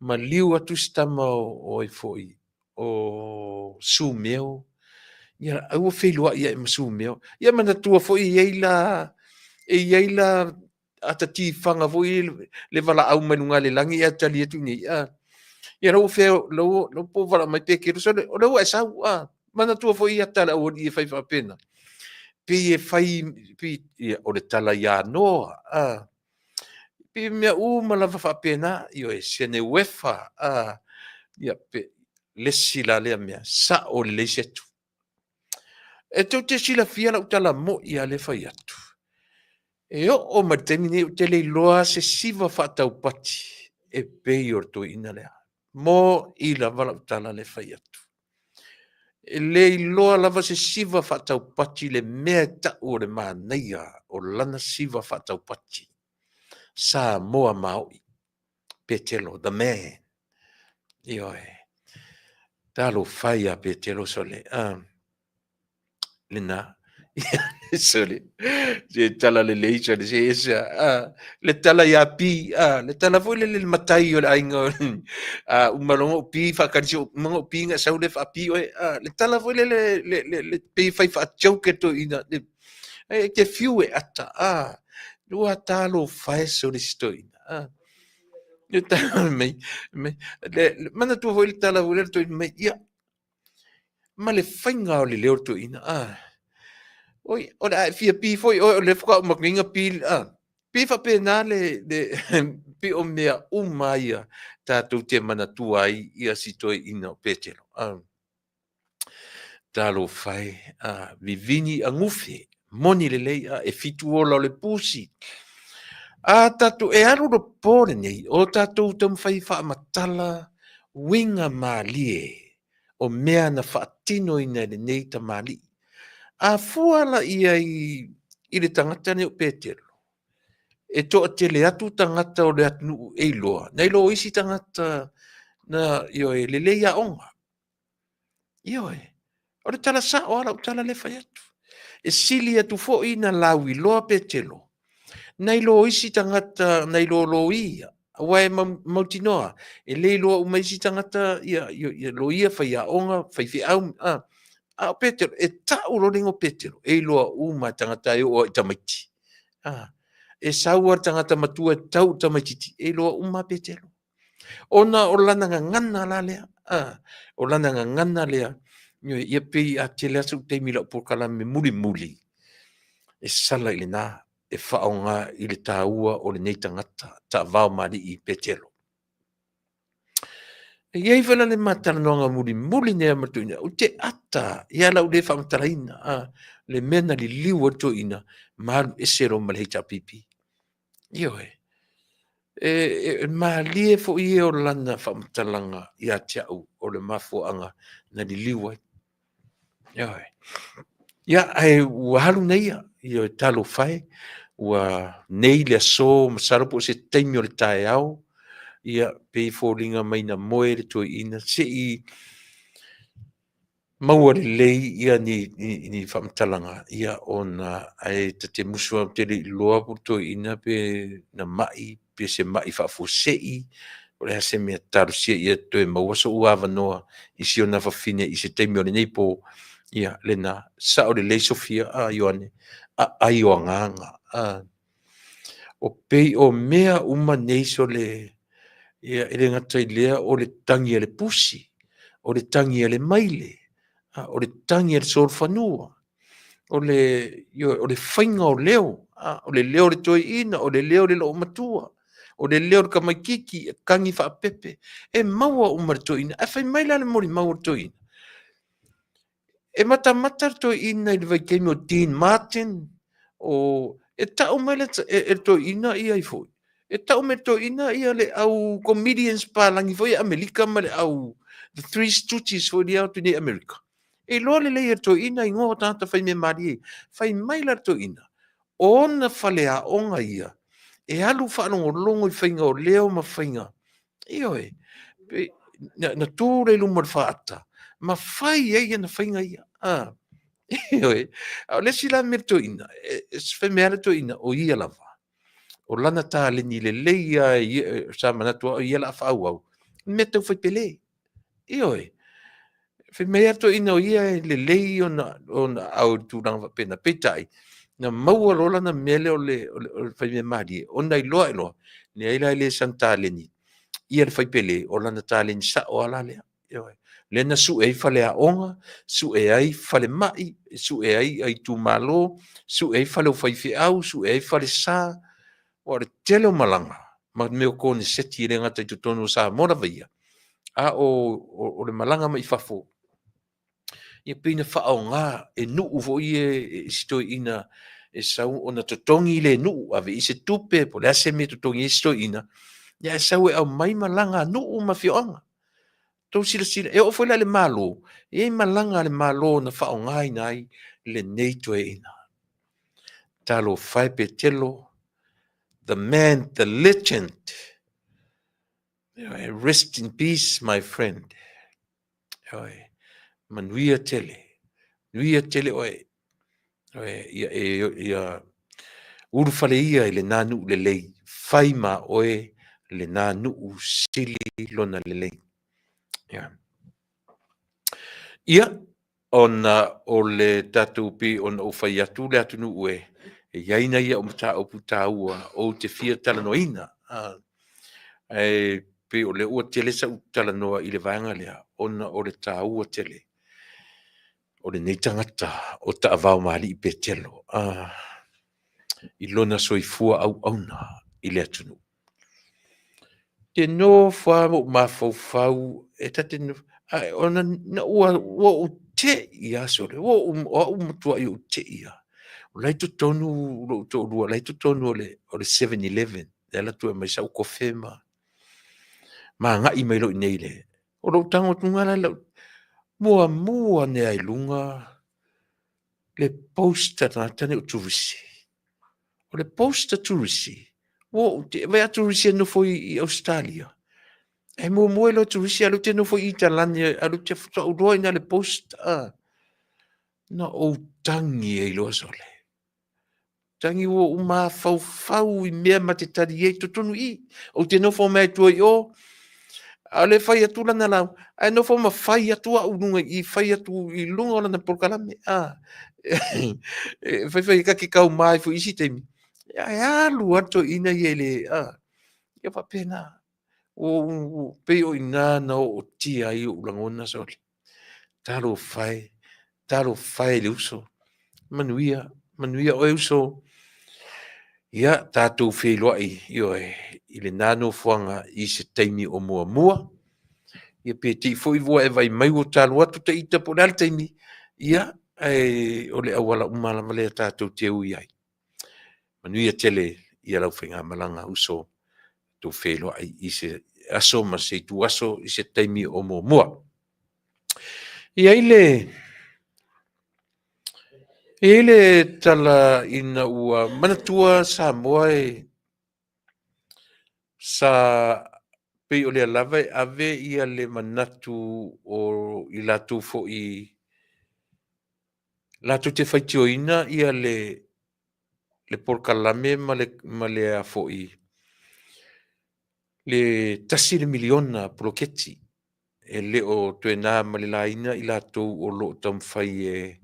maliu atu si tama o ai foi, o Sumeo, ia aua feiloai ae ma Sumeo. Ia manatua foi e i ai la, e i ai la ata tifaga foi le valaau mai luga le lagi e tali atu nei. A, ia lau fea, lau, lau po valaau mai Petelo, sole, o lea ua e sau, a, manatua foi ata a le aualii e fai faapena. Pei e fai, pei, ia, o le tala ia Noa, a, pei mea uma lava faapena, ioe, Seneuefa, a, ia, pe, le isi la lea mea, sao lelei se atu. E tou te silafia lau tala moi lava lea e fai atu. E oo mai le taimi nei ou te le iloa se siva faataupati e pei o le toeaina lea. Moi lava lau tala lea e fai atu. E le iloa lava se siva faataupati le mea e tau o le manaia o lana siva faataupati. Samoa maoi. Petelo, the man. Ioe. Talofa e ia Petelo sole, a, lena. Sole, se tala lelei sole, se ese a, le tala ia Pi, a, le tala foi lele le matai o le aiga, a, uma loa ona ou pi faatali si ou, uma ona ou pi ona e sau lea e faapi oe, a, le tala foi lele le, le, le, pei e fai faa-joke e toeaiina, e te fiu e ata, a, ua talofa e sole si toeaina, a. Le tala mai, mai, le, manatua foi le tala foi lea le toeaina mai, ia, ma le faiga o le leo o le toeaina, a, oi, o le a e fia pi foi oe, o lea faatoa uma atu nei ona pi, a, pei faapena le, le, pei o mea uma ia tatou te manatua ai ia si toeaina o Petelo, a. Talofa e, a, vivini agufe, moni lelei, a, e fitu ola o le pusi. A tatou, e alu le po lenei, o tatou taumafai e faamatala uiga malie o mea na faatinoina e lenei tamalii. A fua la i ai i le tagata lenei o Petelo, e toatele atu tagata o le atunuu e iloa, nai lo isi tagata na, ioe, lelei aoga. Ioe, o le tala sao lava lau tala lea e fai atu. E sili atu foi na lauiloa Petelo, nai lo isi tagata, nai lo loia, aua e mautinoa, e le iloa uma isi tagata, ia, ia, ia loia, faiaoga, faifeau, a, a o Petelo, e tau loa le igoa o Petelo, e iloa uma e tagata e oo lava i tamaiti. A, e sau lava le tagata matua e tau i le tamaitiiti, e iloa uma lava Petelo. Ona o lana gagana la lea, a, o lana gagana lea, ia pei a tele lava sou taimi i lau polokalame mulimuli, e sala i lena e faaaoga i le taua o lenei tagata taavao ma alii Petelo. E i ai foi la le ma talanoaga mulimuli nei ma le toeaina, ou te ata ia lau le faamatalaina, a, le mea na liliu ai le toeaina ma alu ese loa ma le HRPP. Ioe. E, e malie foi ia o lana faamatalaga ia te au o le mafuaaga na liliu ai. Ioe. Ia, ae ua alu nei ia, ioe, talofa e, ua nei le aso, masalo po o se taimi o le taeao, ia, pei e foliga mai na moe le toeaina, se i maua lelei ia ni, ni, ni faamatalaga, ia ona ae ta te musu lava ou te le i iloa po o le toeaina pe na mai, pe se mai faafuasei, po o le a se mea, talosia ia toe maua sou avanoa i si ona afafine i se taimi o lenei po, ia lena, sao lelei Sofia, a Ioane, aai o agaga, a. O pei o mea uma nei sole, ia, e le gata i lea o le tagi a le pusi, o le tagi a le maile, a, o le tagi a le solofanua, o le, ioe, o le faiga o leo, a, o le leo o le toeaina, o le leo o le loomatua, o le leo o le tamaitiiti e tagi faapepe, e maua uma e le toeaina. Ae fai mai la le molimau a le toeaina, E matamata le toeaina i le vaitaimi o Dean Martin, o, e tau mai le, e, e le toeaina ia i foi. E tau mai le toeaina ia le au comedians palagi foi e Amerika ma le au The Three Stooges foi lea atu nei Amerika. E iloa lelei e le toeaina igoa o tagata fai mea malie. Fai mai la le toeaina, o ona faleaoga ia, e alu faalogologo i faiga o leo ma faiga Ioe, na, na tu le luma o le faata, ma fai ai ana faiga ia. Ah. Ioe, a o le isi la mea le toeaina, e, e fai mea le toeaina, o ia lava. O lana taleni lelei ia, ia sa manatu o ia la faaauau, mea tau fai pele. Ioe, fai mai lava le toeaina o ia e lelei ona, ona au i le tulaga faapena. Peitai, na maua loa lana mea lea o le, o le, o le fai mea malie, ona iloa ae loa, leai la e le sana taleni ia le fai pele, o lana taleni sao lava la lea. Ioe. Lea na sue ai faleaoga, sue ai falemai, sue ai itumalo, sue ai fale o faifeau, sue ai falesa. Aua o le tele o malaga ma mea o koneseti e le gata i totonu o Samoa lava ia, a o, o, o le malaga mai fafo, ia pei na faaaoga e nuu foi ia e si toeaina e sau ona totogi le nuu, ave i se tupe, po o le a se mea e totogi ai si toeaina, ia ae sau e aumai malaga a nuu ma afioaga. Tou silasila, e oo foi la i le Malo, e i ai malaga a le Malo na faaaogaina ai lenei toeaina. Talofa e Petelo, the man, the legend. Rest in peace, my friend. Ioe, manuia tele, manuia tele oe. Ioe, ia e ia ulufale ia i lena nuu lelei, fai ma oe lena nuu sili lona lelei. Ia. Ia, ona o le tatou pei ona ou fai atu le atunuu e e i ai nai au mataupu taua ou te fia talanoaina. Ae pei o lea ua tele sau talanoa i le vaega lea ona o le taua tele o lenei tagata o Taavao ma Alii Petelo i lona soifua auauna i le atunuu. Te nofo lava ma ou mafaufau e ta te nofo, ae ona na ua ou te i lava sole, ua ou o au ua matuai ou te i lava. O la e i totonu lou toalua, o la e i totonu o le 7-Eleven, lea e alu atu e aumai sau kofe ma agai mai loa i inei i le... O lou tago atu la i lau... muamua ane lava i luga le post a le tagata lenei o Turisi. O le post a Turisi, ua ou te i, vaai a Turisi e nofo i Ausetalia, e muamua iloa e Turisi a o lea ou te nofo i Italani a o lea faatoa ou iloa ai i ina le post. Na ou tagi ai loa sole, tagi ua ou mafaufau i mea ma te tali ai i totonu i i. Ou te nofo mai lava i tua i o, a o lea e fai atu lana lauga, ae nofo ma fai atu au i luga i i, fai atu i luga o lana polokalame. E fai fai ta te tauma ai foi i isi taimi, ae alu lava le toeaina ia i le, ia faapena. Ua pei o i ina na ootia ai ou lagona sole. Talofa e, talofa e i le uso. Manuia, manuia oe uso. Ia, tatou feiloai, ioe, i lena nofoaga i se taimi o muamua. Ia pe te i foi ua e vaai mai ua ta alu atu ta ita po o le a le taimi, ia, ae o le auala uma lava lea tatou te ui ai. Manuia tele ia lau faigamalaga uso, tatou feiloai i se aso ma se ituaso i se taimi o muamua. E i ai le E i ai le tala ina ua manatua Samoa e sa pei o lea lava e ave ia le manatu o i latou foi latou te faitioina ia le polokalame ma le ma le a foi le $1 miliona poloketi e le o toe na ma le laina i latou o lo o taumafai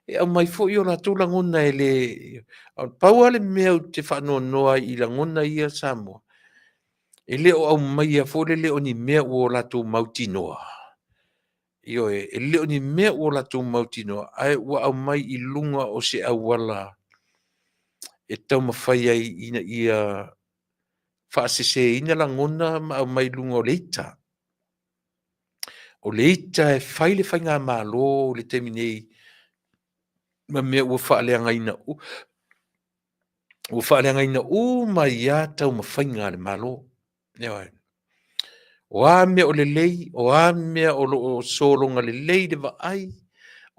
e aumai foi o latou lagona e le... Pau lava le mea ou te faanoanoa ai i lagona ia Samoa, e le o aumaia foi lele o ni mea ua latou mautinoa. Ioe, e le o ni mea ua latou mautinoa, ae ua aumai i luga o se auala e taumafai ai ina ia faaseseina lagona ma aumai i luga o le ita. O le ita e fai le faigamalo i le taimi nei ma mea ua faaleagaina ua faaleagaina uma ai lava taumafaiga a le Malo. Ioe. O a mea o lelei, o a mea o lo o sologa lelei le vaai,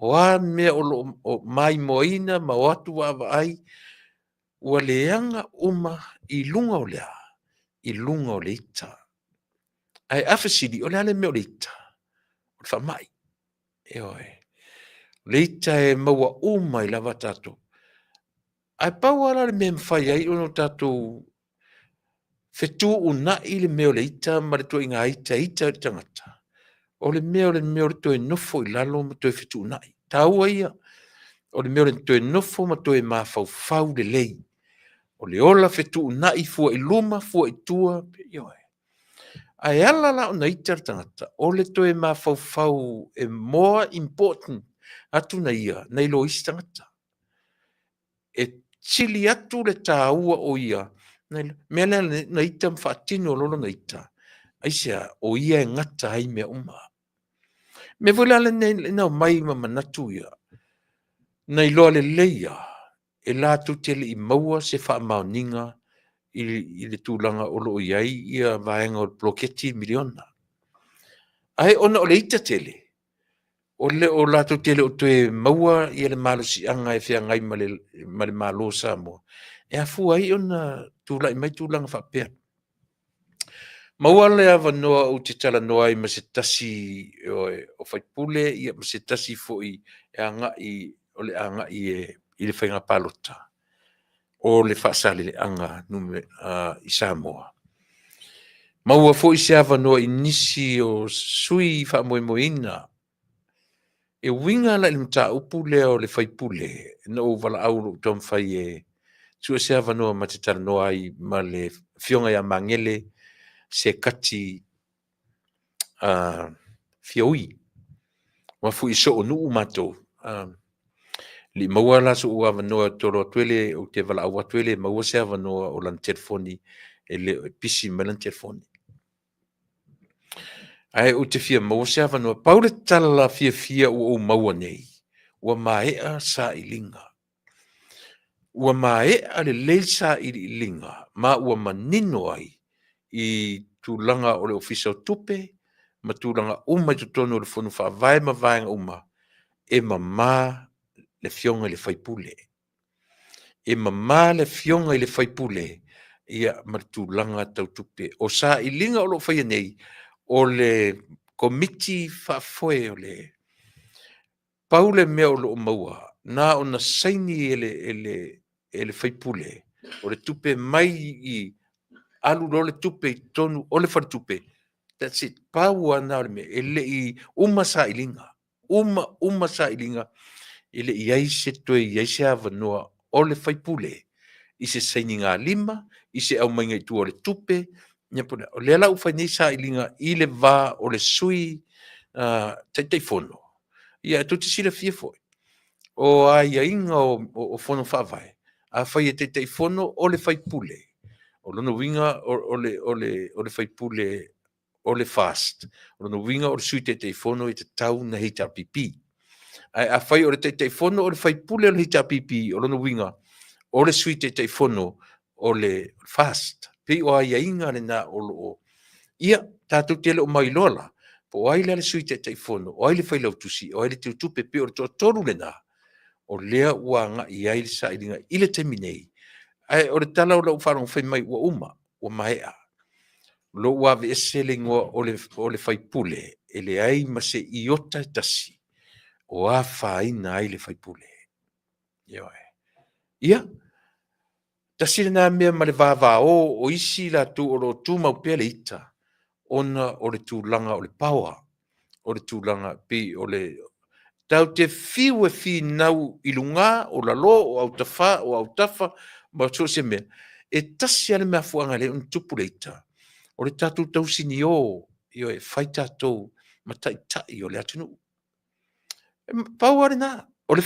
o a mea o lo o maimoaina ma o atu vaavaai, ua leaga uma i luga o le a? I luga o le ita. Ae a fesili, o le a le mea o le ita? O le faamai. Ioe. O le ita e maua uma ai lava tatou. Ae pau lava la le mea e mafai ai ona tatou fetuunai le mea o le ita ma le ituaiga ita e ita ai le tagata, o le mea o le mea o le toe nofo i lalo ma toe fetuunai. Taua ia o le mea o le toe nofo ma toe mafaufau lelei. O le ola fetuunai fua i luma, fua i tua, ioe. Ae ala la ona ita le tagata, o le toe mafaufau e more important atu na ia nai lo isi tagata. E sili atu le taua o ia, mea lea na ita ma faatino loa lona ita, aisea? O ia e gata ai mea uma. Mea foi la lenei na omai ma manatu ia, na iloa lelei lava e latou te le i maua se faamaoniga i le tulaga o lo o i ai ia vaega o le poloketi miliona. Ae ona o le ita tele, o le o latou te le o toe maua ia le malosiaga e feagai ma le, ma le Malo o Samoa, e afua ai ona tulai mai tulaga faapea. Maua le avanoa ou te talanoa ai ma se tasi o faipule ia ma se tasi foi e agai o le agai e i le faiga palota o le Faasaleleaga i Samoa. Maua foi se avanoa i nisi o sui faamoemoeina. E uiga la i le mataupu lea o le faipule, na ou valaau i lou taumafai e sue se avanoa ma te talanoa ai ma le Afioga ia Magele Sekati Fiaui, aua foi e soonuu matou. E le i maua la sou avanoa e tolo atu ai, ou te valaau atu e le maua se avanoa o lana telefoni, e le o pisi mai lana telefoni. Ae ou te fia maua se avanoa. Pau le tala fiafia ua ou maua nei, ua maea sailiga. Ua maea lelei sailiiliga ma ua manino ai i tulaga o le Ofisa o Tupe ma tulaga uma i totonu o le Fono Faavae ma vaega uma, e mama le Afioga i le faipule. E mama le Afioga i le faipule ia ma le tulaga tau tupe. O sailiga o lo o faia nei, o le Komiti Faafoe o le pau le mea o lo o maua, na ona saini e le faipule o le tupe mai i alu loa le tupe i totonu o le faletupe, that's it. Pau lava lena o le mea, e le i uma sailiga, uma uma sailiga, e le i i ai se toe i ai se avanoa o le faipule i se sainigalima, i se aumaiga i tua o le tupe, o lea la ua fai nei sailiga i le va o le Sui Taitaifono. Ia e tou te silafia foi, o aiaiga o Fono Faavae, afai e Taitaifono o le faipule, o lona uiga o le faipule o le FAST, o lona uiga o le Sui Taitaifono e tatau ona HRPP. Ae afai o le Taitaifono o le faipule o le HRPP, o lona uiga o le Sui Taitaifono o le FAST. Pei o aiaiga lena o lo o... Ia, tatou te le o mailoa la, po o ai la le Sui Taitaifono, o ai le Failautusi, o ai le Teutupe. E pei o le toatolu lena o lea ua agai i ai le sailiga i le taimi nei. Ae o le tala o lau faalogo fai mai ua uma, ua maea. O lo ua aveese le igoa o le faipule, e leai ma se iota e tasi o afaina ai le faipule. Ioe. Ia, tasi lena mea ma le vavao o isi latou o lo o tumau pea le ita, ona o le tulaga o le power, o le tulaga pei o le tatou te fiu e finau i luga, o lalo, o autafa, o autafa ma so o se mea, e tasi lava le mafuaaga e ala ai ona tupu le ita, o le tatou tausinio, ioe, e fai tatou ma taitai o le atunuu. Pau lava lena, o le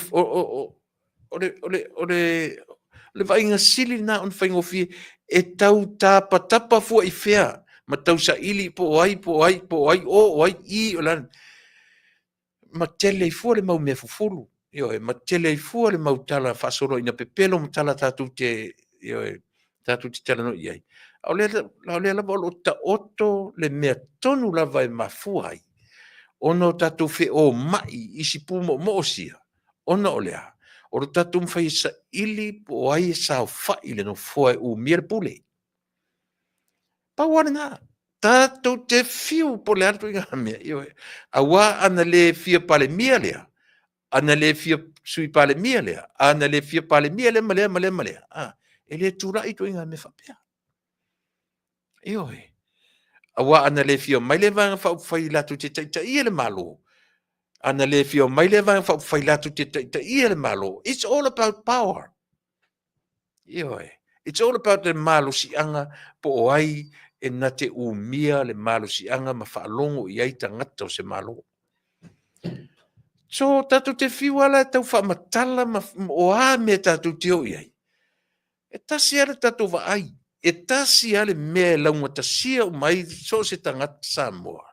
vaaiga sili lena ona faigofie, e tau tapatapa fua i fea ma tausaili po o ai, po o ai, po o ai o, o ai i, o le a ma tele ai fua le mau mea fufulu, ioe, ma tele ai fua le mau tala faasoloina pepelo ma tala tatou te, ioe, tatou te talanoa i ai. A o lea lava o lo o taoto le mea tonu lava e mafua ai ona o tatou feomai i isi pumoomoo sia, ona o le a? O le tatou mafai e saili po o ai e saofai i le nofoa e umia le pule. Pau lava lena. Tatou te fiu po o le a le ituaiga mea, ioe. Aua ana le fia Palemia lea, ana le fia Sui Palemia lea, ana le fia Palemia lea ma lea ma lea ma lea, a, e le tulai ituaiga mea faapea. Ioe. Aua ana le fia omai lea Vaega Faaupufai latou te taitaia le Malo, ana le fia omai lea Vaega Faaupufai latou te taitaia le Malo, it's all about power. Ioe. It's all about le malosiaga po o ai e na te umia le malosiaga ma faalogo i ai tagata o se Malo. So, tatou te fiu lava la e tau faamatala ma o a mea tatou te o i ai, e tasi lava le tatou vaai, e tasi lava le mea e laugatasia uma ai so o se tagata Samoa.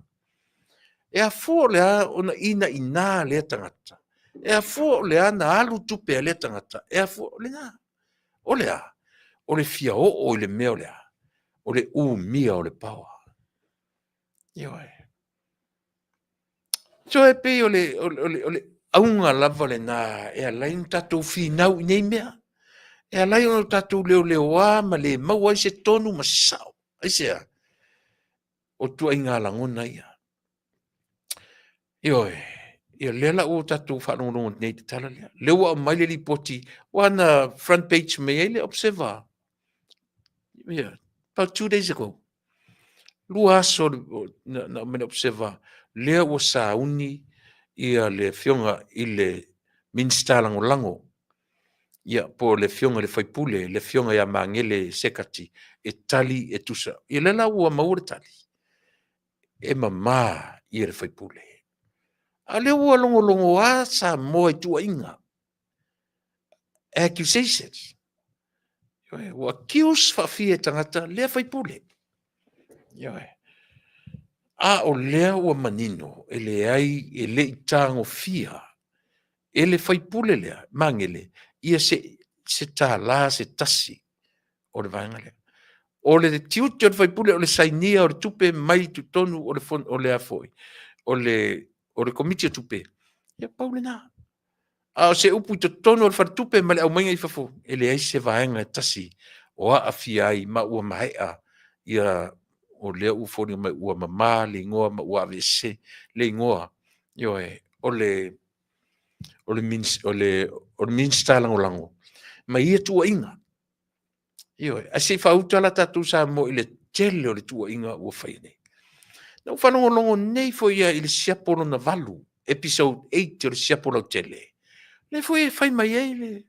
E afua o le a ona inaina lea tagata, e afua o le a na alu tupe a lea tagata, e afua o lena. O le a? O le fia oo i le mea o le a? O le umia o le power. Ioe. So e pei o le, o le, o le, o le auga lava lena e ala ai ona tatou finau i nei mea. E ala ai ona tatou leoleoa ma le maua ai se tonu ma se sao. Aisea? O tuaiga lagona ia. Ioe, ia lea la ua tatou faalogologo nei i le tala lea. Lea ua aumai le lipoti, ua na front page mai ai le Observer. Yeah, about 2 days ago. 2 aso na aumai le Observer, lea ua sauni ia le afioga i le Minisita Lagolago, ia, po o le afioga i le faipule, le afioga ia Magele Sekati, e tali e tusa. Ia lea la ua maua le tali, e mama ia le faipule. A o lea ua logologoa Samoa i tuuaiga, accusations. Ua accuse faafia e tagata lea faipule. A o lea ua manino, e leai, e le i tagofia e le faipule lea, Magele, ia se tala se tasi o le vaega lea. O le tiute o le faipule o le sainia o le tupe mai totonu o le, o le a foi, o le Komiti o Tupe, ia pau lena. A o se upu i totonu o le faletupe ma le aumaiga i fafo, e leai se vaega e tasi o aafia ai, ma ua maea ia, o lea ua foliga mai ua mama le igoa ma ua aveese le igoa, ioe, o le Minisita Lagolago ma ia tuuaiga. Ioe, ae se i faauta la tatou Samoa i le tele o le tuuaiga ua faia nei. Na ou faalogologo nei foi i le siapo lona valu, episode 8 o le siapo lautele, lea foi e fai mai ai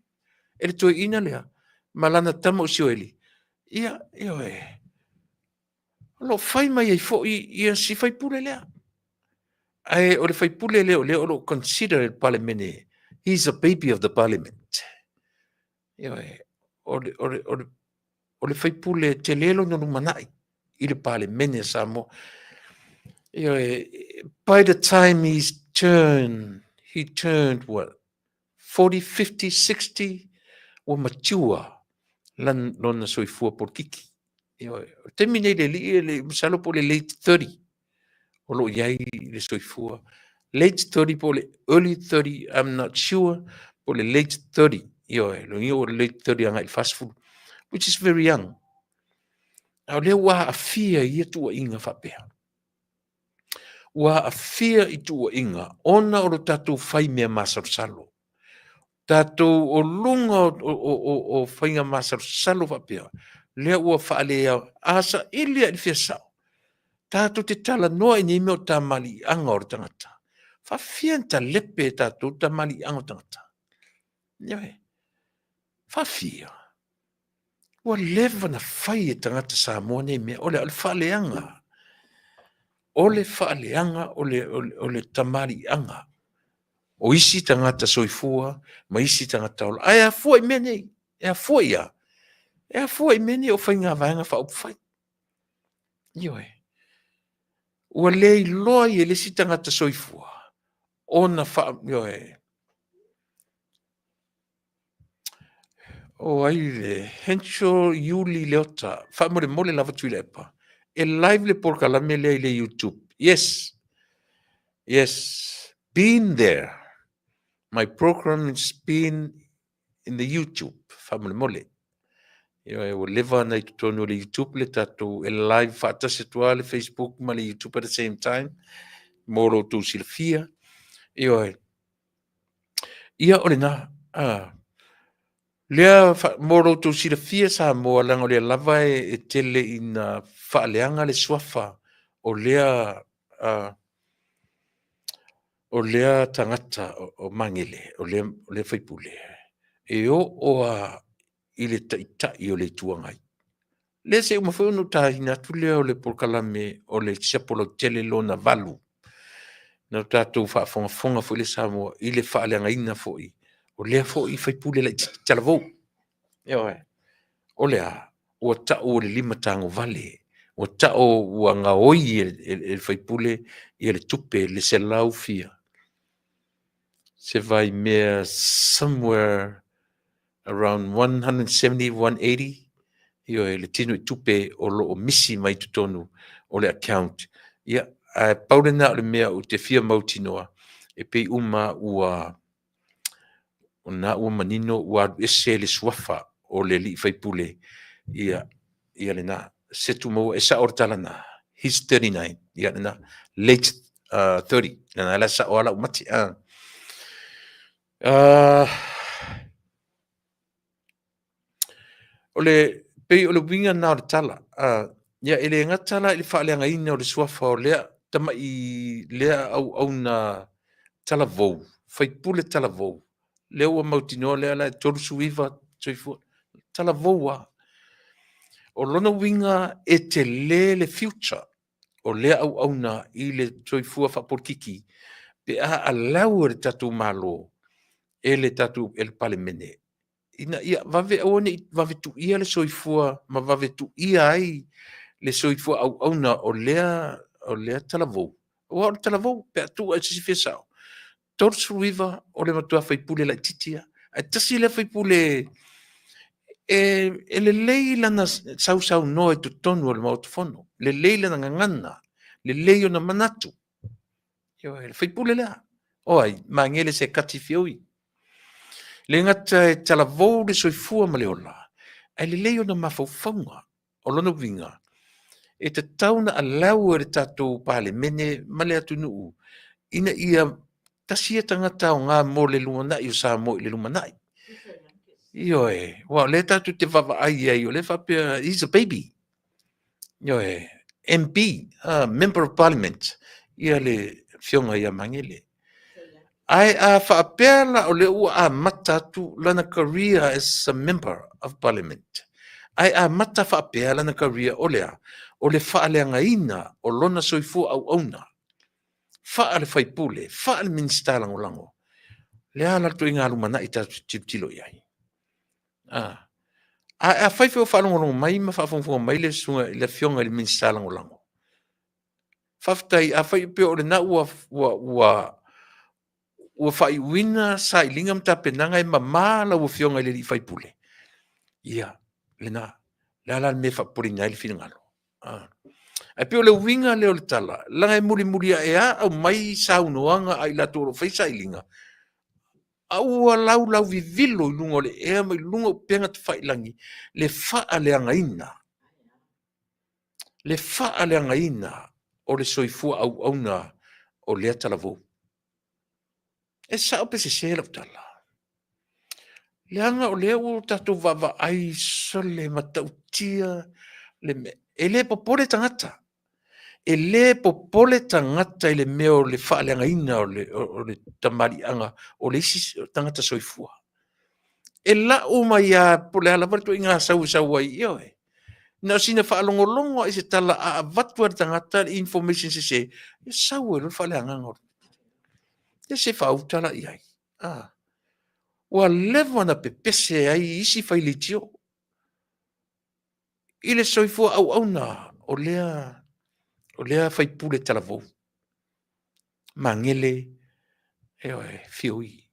e le toeaina lea ma lana tama o Sioeli, ia, ioe, o lo o fai mai ai foi ia si faipule lea. Ae o le faipule lea o lea o lo o consider e le Palemene, he's a baby of the parliament. Ioe, o le faipule tele lona lumanai i le Palemene a Samoa. Ioe, by the time he turned what? 40, 50, 60, ua mature lona soifua polokiki. Ioe, o le taimi nei le alii, le masalo po o le late 30 o lo o i ai le soifua. Late 30 po o le early 30, I'm not sure, po o le late 30. Ioe, lo o le late 30 agai i le 40, which is very young. A o lea ua aafia i ia tuuaiga faapea. Ua aafia i tuuaiga ona o lo tatou fai mea masalosalo. Tatou o luga o faiga masalosalo faapea, lea ua faalea, a saili i le fia sao, tatou te talanoa i nei mea o tamaliiaga o le tagata. Faafia na talepe e tatou tamaliiaga o tagata. Ioe, faafia. Ua leva na fai e tagata Samoa nei mea, o le faaleaga. O le faaleaga o le tamaliiaga o isi tagata soifua ma isi tagata ola. Ae afua i mea nei, e afua ia, e afua i mea nei o faiga vaega faaupufai. Ioe. Ua le iloa i e le isi tagata soifua ona ioe. O ai le Hencho Yuli Leota, faamolemole lava Tuilaepa. E live le polokalame lea i le YouTube. Yes. Yes. Been there. My program has been in the YouTube. Faamolemole. Ioe, ua leva na i totonu o le YouTube le tatou e live faatasi atu le Facebook ma le YouTube at the same time. Mo lo outou silafia. Ioe. Ia o lena. Ah. Lea mo lo outou silafia Samoa, leaga o lea lava e tele ina faaleaga le suafa o lea tagata o Magele, o lea faipule, e oo a i le taitai o le Itu Agai. Lea se uma foi ona ou taina atu lea o le polokalame o le siapo lautele lona valu. Na tatou faafogafoga foi le Samoa i le faaleagaina foi o lea foi faipule laitiiti talavou. Ioe. O lea ua tau o le lima tagovale, ua tau ua gaoi e le faipule ia le tupe le selau fia. Se vai mea somewhere around 170, 180, ioe, le tino i tupe o lo o misi mai totonu o le account. Ia, ae pau lena o le mea ou te fia mautinoa, e pei uma ua o na ua manino ua alu ese le suafa o le alii faipule ia lena. Se tumaua e sao o le tala na. He's 39. Ia lena, late 30. Lena la sa'o lava lau mati. O le pei o le uiga lena o le tala. Ia e le gata la i le faaleagaina o le suafa o lea tama'i lea auauna talavou, faipule talavou, lea ua mautinoa lea la e 39 soifua, talavou lava. O lona uiga e tele le future o lea auauna i le soifua faapolokiki pe a allow e le tatou Malo e le tatou e le Palemene ina ia vave aua ne i vave tuia le soifua ma vave tuia ai le soifua auauna o lea o lea talavou. Aua o le talavou pe a tuu lava i se isi fia sao, 39 o le matua faipule laitiiti lava. Ae tasi lea faipule e lelei lana sausaunoa i totonu o le Maota Fono, lelei lana gagana, lelei ona manatu. Ioe, le faipule lea. O ai? Magele Sekati Fiaui. Le gata e talavou le soifua ma le ola, ae lelei ona mafaufauga. O lona uiga, e tatau ona allow e le tatou Palemene ma le atunuu ina ia tasi ia tagata aoga mo le lumanai o Samoa i le lumanai. Ioe, aua o lea tatou te vaavaai i ai, o lea e faapea, he's a baby. Ioe, MP, Member of Parliament, ia le Afioga ia Magele. Ae a faapea la o lea ua amata atu lana career as a Member of Parliament, ae amata faapea lana career o le a? O le faaleagaina o lona soifua auauna faale-faipule, faale-Minisita Lagolago. O le a la le ituaiga lumanai tatou te tilotilo i ai? Ae afai foi o faalogologo mai ma faafogafoga mai le susuga i le Afioga i le Minisita Lagolago, faafetai, afai e pei o lena ua ua faaiuina sailiga ma tapenaga e mama lau Afioga i le sui usufono, ia, lena. O le a la le mea e faapopoleina ai le finagalo? Ae pei o le uiga lea o le tala, leaga e mulimuli ae lava aumai saunoaga a i latou o lo o fai sailiga, a ua laulauvivilo i luga o le ea ma i luga o upega tafailagi le faaleagaina, le faaleagaina o le soifua auauna o lea talavou. E sao pe sese lau tala? Leaga o lea ua tatou vaavaai sole matautia le mea. E le popole tagata. E le popole tagata i le mea o le faaleagaina o le tamaliiaga o le isi tagata soifua. E lau mai lava po o le a lava le ituaiga sau e sau ai, ioe. Na o sina faalogologo lava i se tala a avatu lava e le tagata le information sese, e sau ai loa le faaleagaga o le... Ia se i faauta la i ai. Ua leva ona pepese ai isi failitio i le soifua auauna o lea faipule talavou. Magele, ioe, Fioi.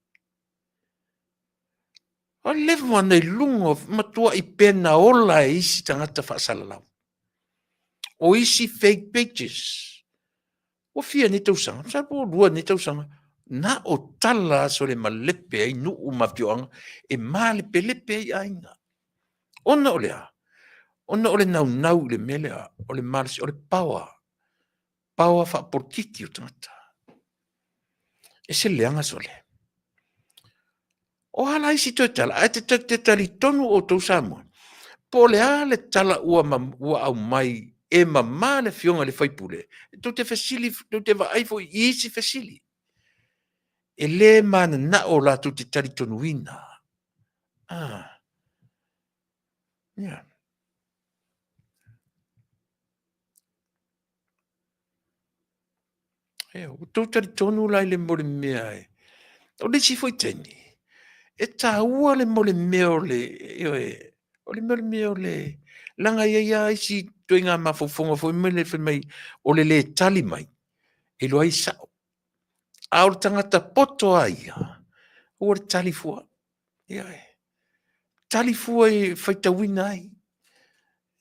Ua leva ona i luga, matuai pena ola e isi tagata faasalalau. O isi fake pages. Ua fia nei tausaga, masalo po ua lua nei tausaga, na o tala sole malepe ai nuu ma afioaga e malepelepe ai aiga. Ona o le a? Ona o le naunau i le mea lea, o le malosi, o le power, power faapolokiki o tagata. E se leaga sole. O a la isi toe tala, ae te talitonu outou Samoa, po o le a le tala ua, ua aumai e mama le afioga i le faipule, tou te fesili, tou te vaai foi i isi fesili. E le mananao latou te talitonuina. Ah. Yeah. Ua outou talitonu la i le mea o le mea e... O le isi foi taimi, e taua le mea o le mea o le... ioe, o le mea o le mea o le... Leaga e i ai lava isi ituaiga mafaufauga foi lele fai mai o le lē tali mai, e iloa ai sao. A o le tagata poto lava ia, aua le tali fua. Ioe. Tali fua e faitauina ai.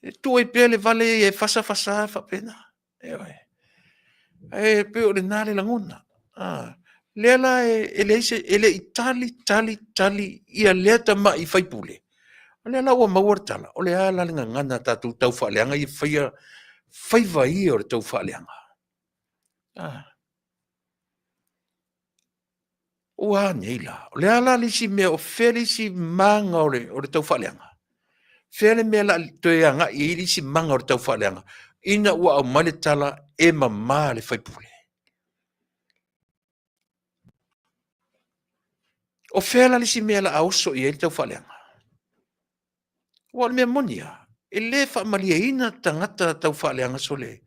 E tuu ai pea le vale ia e fasa fasa faapena. Ioe. Ae pei o lena le lagona. Lea la e leai se, e le i tali, tali, tali ia lea tamai faipule. O lea la ua maua le tala, o le a la le gagana a tatou taufaaleaga ia faia faiva ia o le taufaaleaga. Ah. Ua a nei la? O le a la le isi mea, o fea le isi maga o le, o le taufaaleaga? Fea le mea la toe agai ai le isi maga o le taufaaleaga ina ua aumai le tala e mamā le faipule? O fea la le isi mea la a oso i ai le taufaaleaga? Aua o le mea moni lava, e le faamalieina tagata taufaaleaga sole.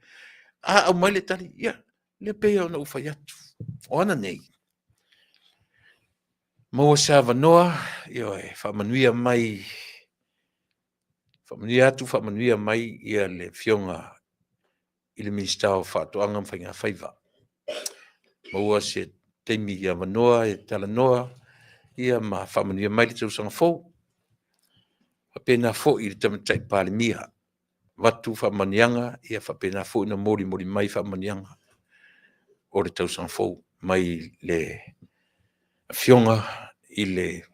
A aumai le tali, ia, lea pei ona ou fai atu, o ana nei, maua se avanoa, ioe, faamanuia mai, faamanuia atu, faamanuia mai ia le Afioga i le Minisita o Faatoaga ma Faiga Faiva. Maua se taimi avanoa e talanoa ia ma faamanuia mai le tausaga fou. Faapena foi i le Tamaitai Palemia, avatu faamanuiaga ia faapena foi ona molimoli mai faamanuiaga o le tausaga fou mai le Afioga i le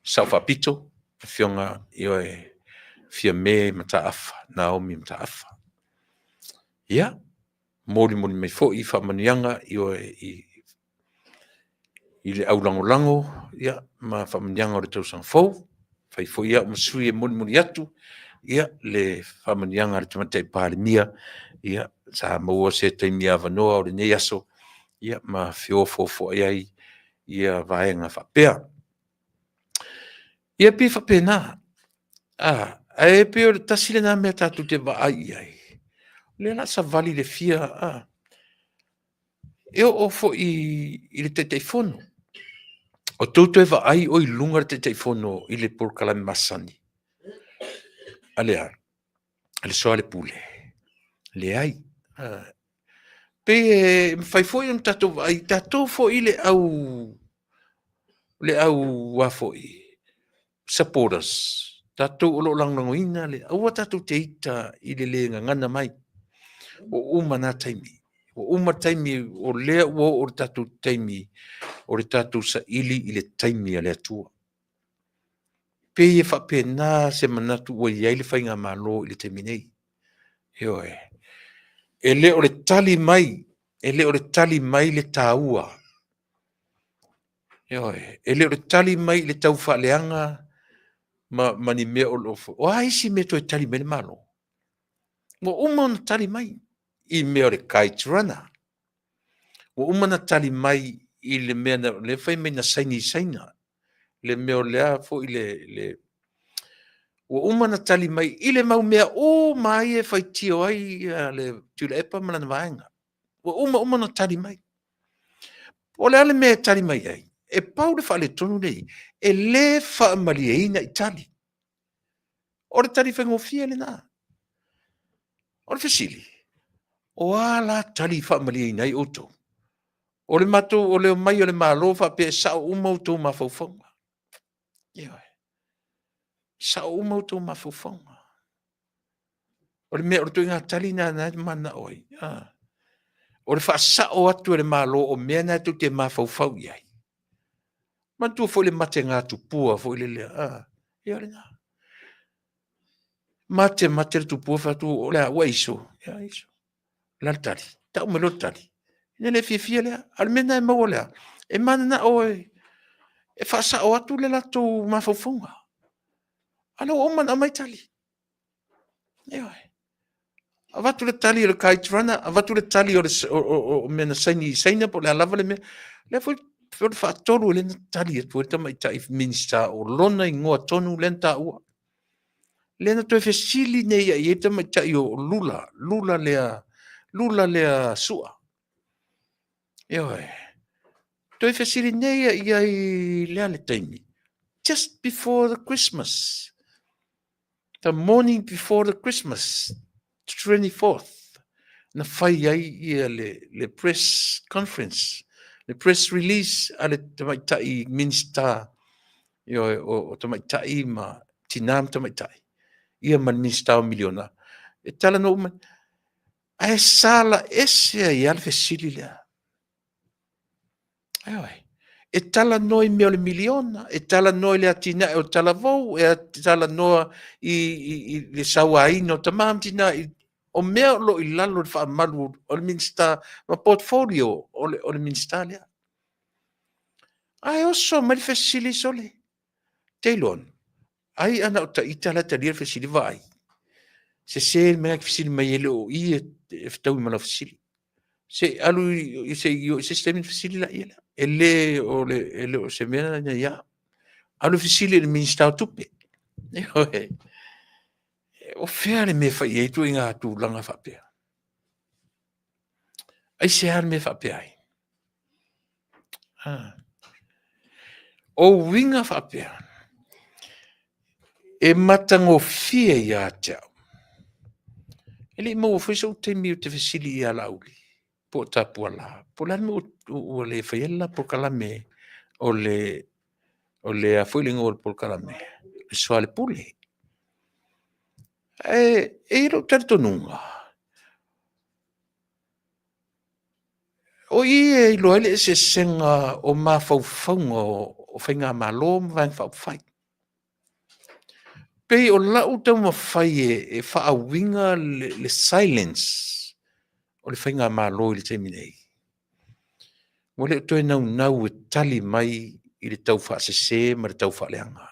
Sao Faapito, Afioga ioe, Fiame Mataafa Naomi Mataafa. Ia, molimoli mai foi faamanuiaga ioe i le aulagolago ia, ma faamanuiaga o le tausaga fou. Fai foi au ma sui e molimoli atu ia, le faamanuiaga a le Tamaitai Palemia, ia, sa maua se taimi avanoa o lenei aso ia, ma feofoofoai ai ia vaega faapea. Ia pei e faapena, ae pei o le tasi lena mea tatou te vaai i ai, o lea o le a savali i le fia, e oo foi i le Taitaifono. O tou toe vaai o i luga le Taitaifono i le polokalame masani a le a? A le Soalepule? Leai. Pei e mafai foi ona tatou vaai, tatou foi le au le au a foi supporters, tatou o lo o lagolagoina le aua tatou te ita i le le gagana mai. Ua uma na taimi. Ua uma taimi o lea ua oo le tatou taimi o le tatou saili i le taimi a le Atua. Pei e faapena se manatu ua i ai le faigamalo i le taimi nei. Ioe. E le o le tali mai, e le o le tali mai le taua. Ioe. E le o le tali mai i le taufaaleaga ma, ma ni mea o lo o a isi mea toe tali mai le Malo? Ua uma ona tali mai i mea o le Kite Runner. Ua uma ona tali mai i le mea na, lea fai mai na saini i Saina, le mea o lea foi le, le ua uma ona tali mai i le mau mea uma lava ia e faitio ai le Tuilaepa ma lana vaega. Ua uma uma ona tali mai. O le a le mea e tali mai ai? E pau le faaletonu lea e i ai, e le faamalieina i tali. O le tali faigofie lena. O le fesili, o a la tali e faamalieina ai outou? O le matou, o le omai o le Malo faapea e sao uma outou mafaufauga. Ioe. Sao uma outou mafaufauga. O le mea, o le ituaiga tali lena na e mananao ai. Ah. O le faasao atu e le Malo o mea na tou te mafaufau i ai. Manatua foi le matega tupua foi lele, ah, ia lena. Mate mate le tupua fai atu, o le a, ua e iso? Ia iso. O le a le tali? Tau mai loa le tali. Ina le fiafia lea. A o le mea lena e maua le a? E mananao e, e faasao atu le latou mafaufauga. A lea ua uma ona aumai tali. Ioe. Avatu le tali o le Kite Runner, avatu le tali o le o, o, mea na saini i Saina po o le a lava le mea. Lea foi o le faatolu lea na tali atu ai le tamaitai Minisita o lona igoa tonu lea na taua. Lea na toe fesili nei i ai le tamaitai o Lula, Lula lea, Lula lea Sua. Ioe. Toe fesili nei i ai lea le taimi. Just before the Christmas. The morning before the Christmas, 24th, na fai ai ia le, le press conference, le press release a le tamaitai Minista ioe, o, o tamaitai ma tinā ma tamaitai, ia ma le Minista o miliona. E talanoa uma, ae sala ese ai lava le fesili lea. Ioe. E talanoa i mea o le miliona, e talanoa i le atinae o Talavou, e talanoa i, i, i le sauaina o tama ma tina i O mea o lo o i lalo o le faamalu o le Minisita ma portfolio o le Minisita lea. Ae oso mai le fesili sole. Te iloa, ai ana o ta ita la e talia le fesili, vaai, sese le mea e fesili mai e le o i e fetaui ma lau fesili. Se i alu i se i o i se isi taimi ona fesili laia lea. E le o, le, e le o se mea na ia au. Alu e fesili i le Minisita o Tupe. Ioe. O fea le mea e fai i ai ituaiga tulaga faapea? Aisea le mea e faapea ai? O uiga faapea, e matagofie ia te au. E le i maua foi sou taimi ou te fesili ia Laauli po o Tapuala, po o le a le mea ua le faia ai le la polokalame o le a foi le igoa o le polokalame, le soalepule. Ae e i ai lou talitonuga, o i e iloa ai le eseesega o mafaufauga o faigamalo ma Vaega Faaupufai. Pei o lau taumafai e faauiga le silence o le faigamalo i le taimi nei, ua le o toe naunau e tali mai i le taufaasese ma le taufaaleaga.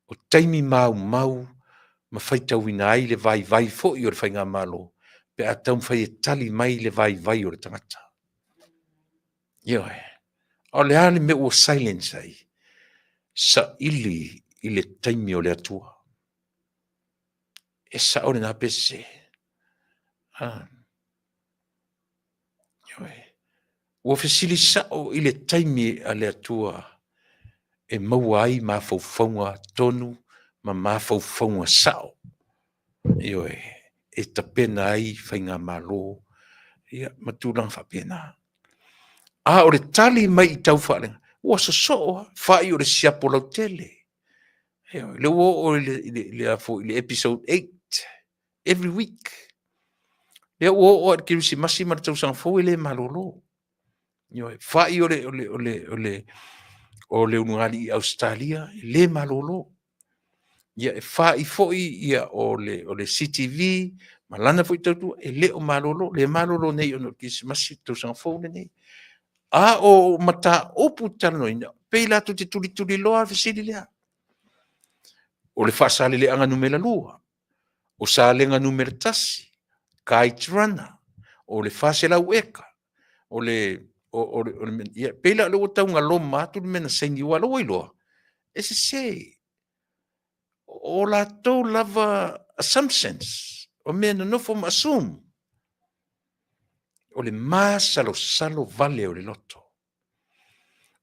O taimi maumau ma faitauina ai le vaivai foi o le faigamalo pe a taumafai e tali mai le vaivai o le tagata. Ioe. A o le a le mea ua silence ai? Saili i le taimi o le Atua. E sao lena pe sese? Ioe. Ua fesili sao i le taimi a le Atua e maua ai mafaufauga tonu ma mafaufauga sao. Ioe, e tapena ai faigamalo ia ma tulaga faapena. A o le tali mai i taufaaleaga, ua sosoo lava, fai o le siapo lautele. Ioe, lea ua oo i le episode 8 every week. Lea ua oo lava i le Kerisimasi ma le tausaga fou e le malolo. Ioe, fai o le ulugalii i Ausetalia, e le malolo. Ia e fai foi ia o le CTV ma lana foi tautua, e le o malolo, le malolo nei ona o le Kerisimasi ma le tausaga fou lenei. A o mataupu talanoaina, pei latou te tulituliloa le fesili lea. O le Faasaleleaga Nu.2, o Salega Nu.1, Kite Runner, o le 400 eka, o le ia pei la o lea ua tau galoma atu le mea na saini aua o lea ua iloa, e sese. O latou lava assumptions, o mea e nonofo ma assume, o le masalosalo vale o le loto.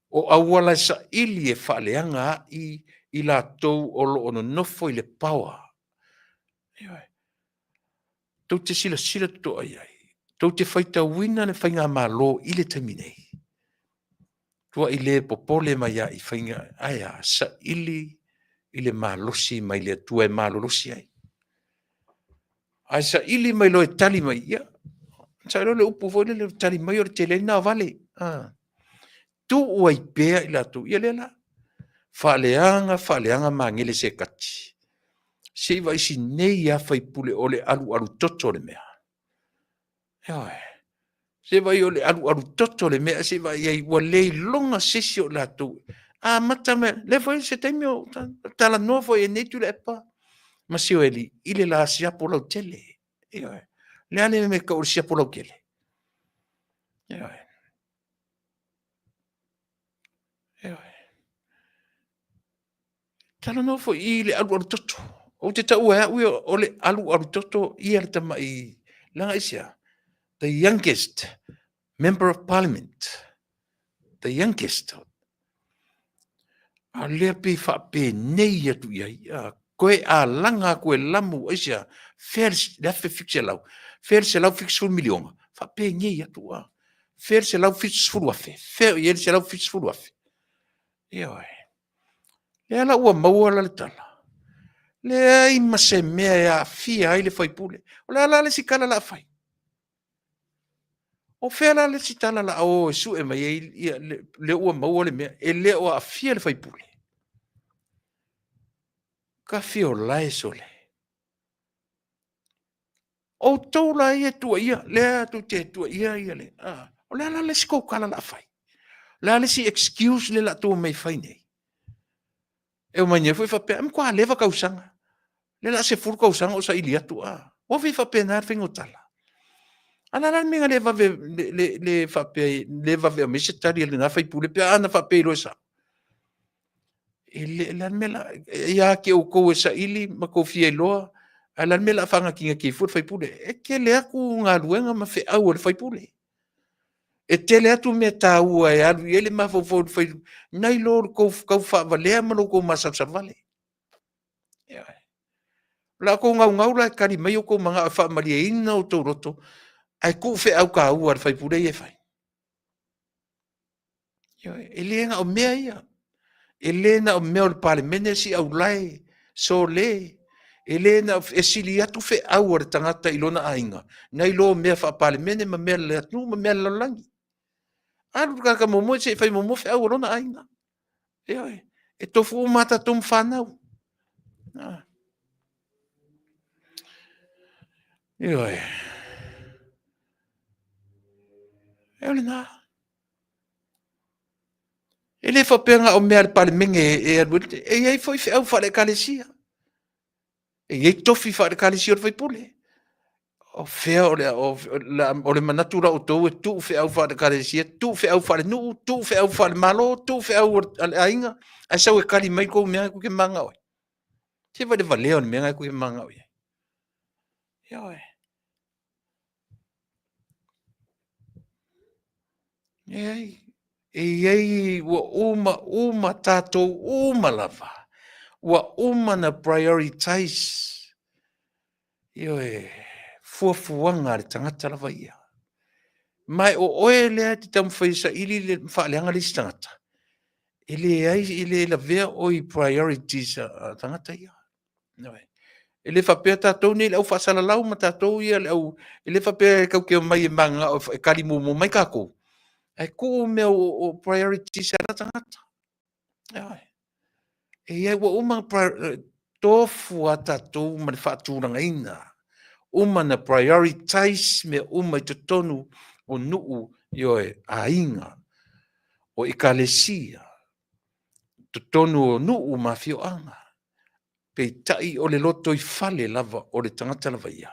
O auala e saili e faaleaga ai i latou o lo o nonofo i le power. Ioe. Tou te silasila totoa i ai, tou te faitauina le faigamalo i le taimi nei, matuai le popole mai lava i faiga, ae a, saili i le malosi mai le Atua e malolosi ai. Ae saili mai loa e tali mai, ia, sa iloa le upu foi lele, tali mai o le tele ai lena o vale. Tuu ai pea i latou, ia lea la, faaleaga, faaleaga Magele Sekati, se i vaai si nei lava sui usufono o le alualu toto o le mea. Ioe. Se i vaai o le alualu toto o le mea, se i vaai i ai ua le iloga se isi o i latou. Amata mai, lea foi se taimi o talanoa foi e nei Tuilaepa ma Sioeli i le la siapo lautele. Ioe. O le a le mea e tau o le siapo lautele? Ioe. Ioe. Talanoa foi i le alualu toto. Ou te taua e au ia o le alualu toto ia le tamai, leaga aisea? The youngest member of parliament. The youngest. A lea pei faapenei atu i ai, a, koe alaga atu e lamu, aisea? Fea le 1700, fea le 170 miliona, faapenei atu, a. Fea le 170,000, fea o i ai le 170,000? Ioe. Lea la ua maua la le tala, leai ma se mea e aafia ai le faipule. O le a la le isi tala o le a fai? O fea la le isi tala o le a o e sue mai ai lea ua maua le mea, e le o aafia le faipule? Tafiolae sole. Outou la ia e tuuaia, lea tou te tuuaia ia le, a, o le a la le isi tou tala o le a fai? O le a le isi excuse lea o le a outou omai e fai nei? E omai nei foi faapea, e matua leva tausaga, lea o le a 10 tausaga o saili atu a. Ua fai faapena le faiga o tala. A o le a la le mea na le vave, le faapea ai, le vave aumai se tali a lena sui usufono pe ana faapea loa e sao? E le, o le a le mea o le a, e ia te outou e saili ma tou fia iloa, ae o le a le mea o le a faanatinati ai fua le sui usufono? E tele atu galuega ma feau a le sui usufono. E tele atu mea taua e alu i ai le mafaufau o le sui usufono nai lo le tou taufaavalea ma lo outou masalosalo vale. Ioe. O le a outou naunau la e tali mai outou manao e faamalieina outou loto, ae tuu feau taua a le sui usufono ia e fai. Ioe. E le na o mea ia. E le na o mea o le Palemene, siaulae, sole, e le na o, e sili atu feau a le tagata i lona aiga nai lo mea faa-Palemene ma mea a le atunuu ma mea a le lalolagi. Alu le tagata muamua se i fai muamua feau a lona aiga. Ioe. E tofu uma lava tatou ma fanau. Ioe. O lena. E le faapea na o mea a le Palemene e alu ai, e i ai foi feau faale-Ekalesia. E i ai tofi faale-Ekalesia o le sui usufono. O fea o le manatu la outou e tuu feau faale-Ekalesia, tuu feau faalenuu, tuu feau faalemalo, tuu feau a le aiga, ae sau e tali mai le tou mea lena tou te mananao ai. Se vaai i le valea o le mea lena tou te mananao i ai. Ioe. Leai, e i ai, ua uma uma tatou uma lava, ua uma ona prioritize, ioe, fuafuaga a le tagata lava ia. Ma o oe lea e te taumafai e saili ma faaleaga le isi tagata, e leai, e le lavea oe i priorities a tagata ia. E le faapea tatou nei le au faasalalau ma tatou ia le au... E le faapea tatou te omai e mananao e tali muamua mai tatou, ae tuu mea o priorities a tagata. Ioe. E i ai, ua uma ona tofu lava tatou ma le faatulagaina, uma ona prioritize mea uma i totonu o nuu, ioe, aiga, o ekalesia, totonu o nuu ma afioaga. Peitai o le lotoifale lava o le tagata lava ia,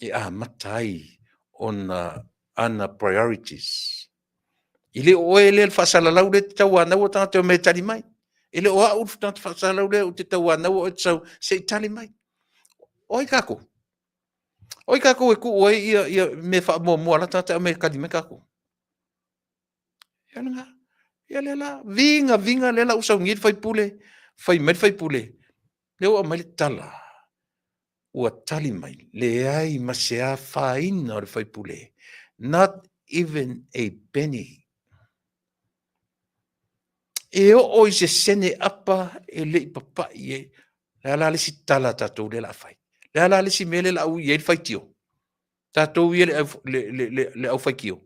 e amata ai ona ana priorities. E le o oe lea le faasalalau lea e te tauanauina tagata e omai e tali mai. E le o au le tagata faasalalau lea ou te tauanaua oe e te sau se i tali mai. O ai tatou? O ai tatou e tuu ai mea faamuamua a la tagata e aumai e tali mai tatou? Ia lena. Ia lea la, viga viga lea la ua saunia le sui usufono, fai mai le sui usufono, lea ua aumai le tala, ua tali mai, leai ma se afaina o le sui usufono, not even a penny. E oo i se sene apa e le i papai i ai. O le a la le isi tala a tatou lea o le a fai? O le a la le isi mea lea o le a ui ai le faitio? Tatou ia le aufaitio.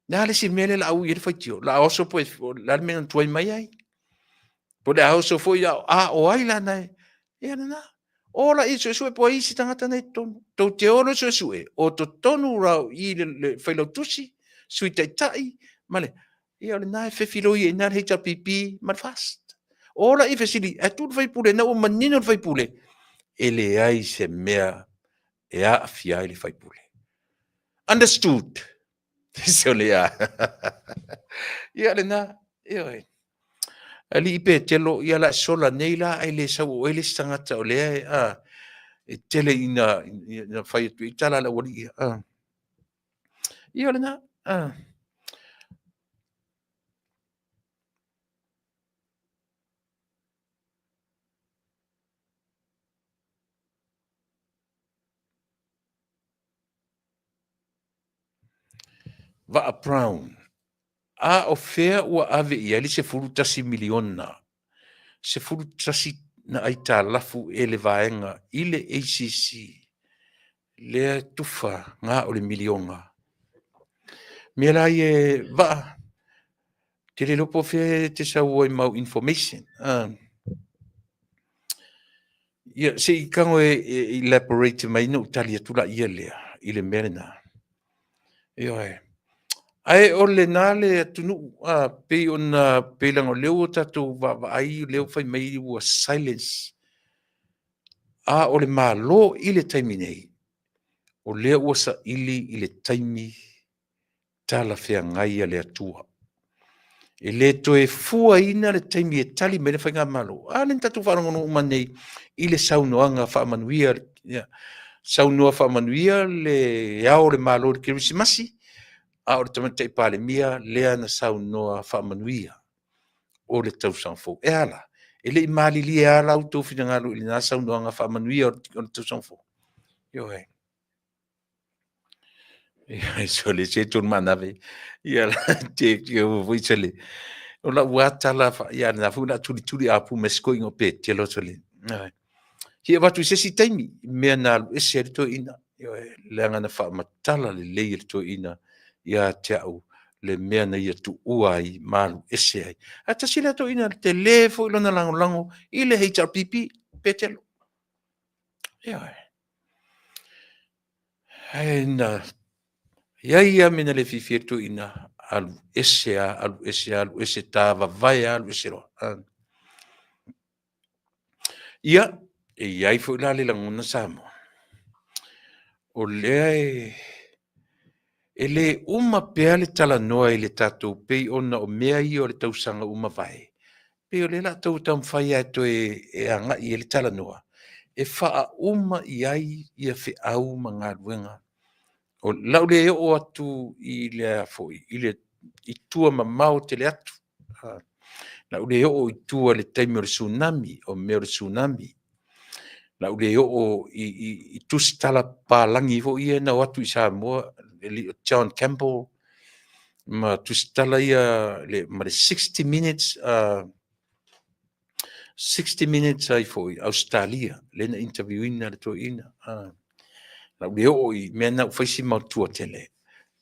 Le a le isi mea lea o le a ui ai le faitio? O le a oso po o le a le mea na tuai mai ai? Po o le a oso foi a o ai la na e... Ia lena. O laia e suesue po o ai isi tagata na e i totonu. Tou te o loa e suesue, o totonu la o i le Failautusi, Sui Taitai ma le... Ia o lena e fefiloi ai i ina le HRPP ma le FAST. O laia e fesili, ae tuu le sui usufono, ina ua manino le sui usufono, e leai se mea e aafia ai le sui usufono. Understood? Sole ia. Ia lena, ioe. Alii Petelo, ia la e sola nei la, ai le sau o oe le isi tagata o lea e, a, e tele ina, ina fai atu i tala a le aualii. A. Ia lena, a. Vaa Brown, a o fea ua ave i ai le $11 miliona, 11 na aitalafu e le vaega i le ACC lea e tufa na o le miliona. Mea la ia, Vaa, ou te le iloa po o fea e te sau ai ma au information. Ia, se i tago e elaborate mai ona ou tali atu laia lea i le mea lena. Ioe. Ae o lena le atunuu, a, pei ona, pei leaga o lea ua tatou vaavaai o lea ua fai mai ua silence. A o le Malo i le taimi nei, o lea ua saili i le taimi talafeagai a le Atua. E le toe fuaina le taimi e tali mai ai le Faigamalo. A lea na tatou faalogologo uma nei i le saunoaga faamanuia, saunoa faamanuia le Ao o le Malo i le Kerisimasi, a o le Tamaitai Palemia lea na saunoa faamanuia o le tausaga fou. E a la? E le i malilie lava la outou finagalo i lena saunoaga faamanuia o le tausaga fou? Ioe. Sole se tolu manave ia te foi sole o lau lava tala ia lena foi o le a tulituli apu ma isi toeaiina o Petelo sole. Se i avatu i se isi taimi mea na alu ese ai le toeaina, ioe, leaga na faamatala lelei e le toeaina ia te au le mea na ia tuua ai ma alu ese ai. Ae tasi lea toeaina tele foi lona lagolago i le HRPP, Petelo. Ioe. Ae na i ai lava mea na le fiafia ai le toeaina, alu ese lava, alu ese, alu ese, tavavae lava alu ese loa. Ia, e i ai foi la le lagona Samoa, o lea e le uma pea le talanoa i le tatou pei ona o mea ia o le tausaga ua mavae, pei o lea o le a tau taumafai lava e toe agai i ai le talanoa, e faauma i ai ia feau ma galuega. O le a ou le oo atu i le a foi, i tua mamao tele atu, o le a ou le oo i tua i le taimi o le Tsunami, o mea o le Tsunami. O le a ou le oo i tusitala papalagi foi ia na o atu i Samoa, John Campbell ma tusitala ia ma le 60 Minutes, 60 Minutes ai foi Ausetalia, lea na interview ina le toeaina. O le a ou le oo i mea na ua fai si maotua tele.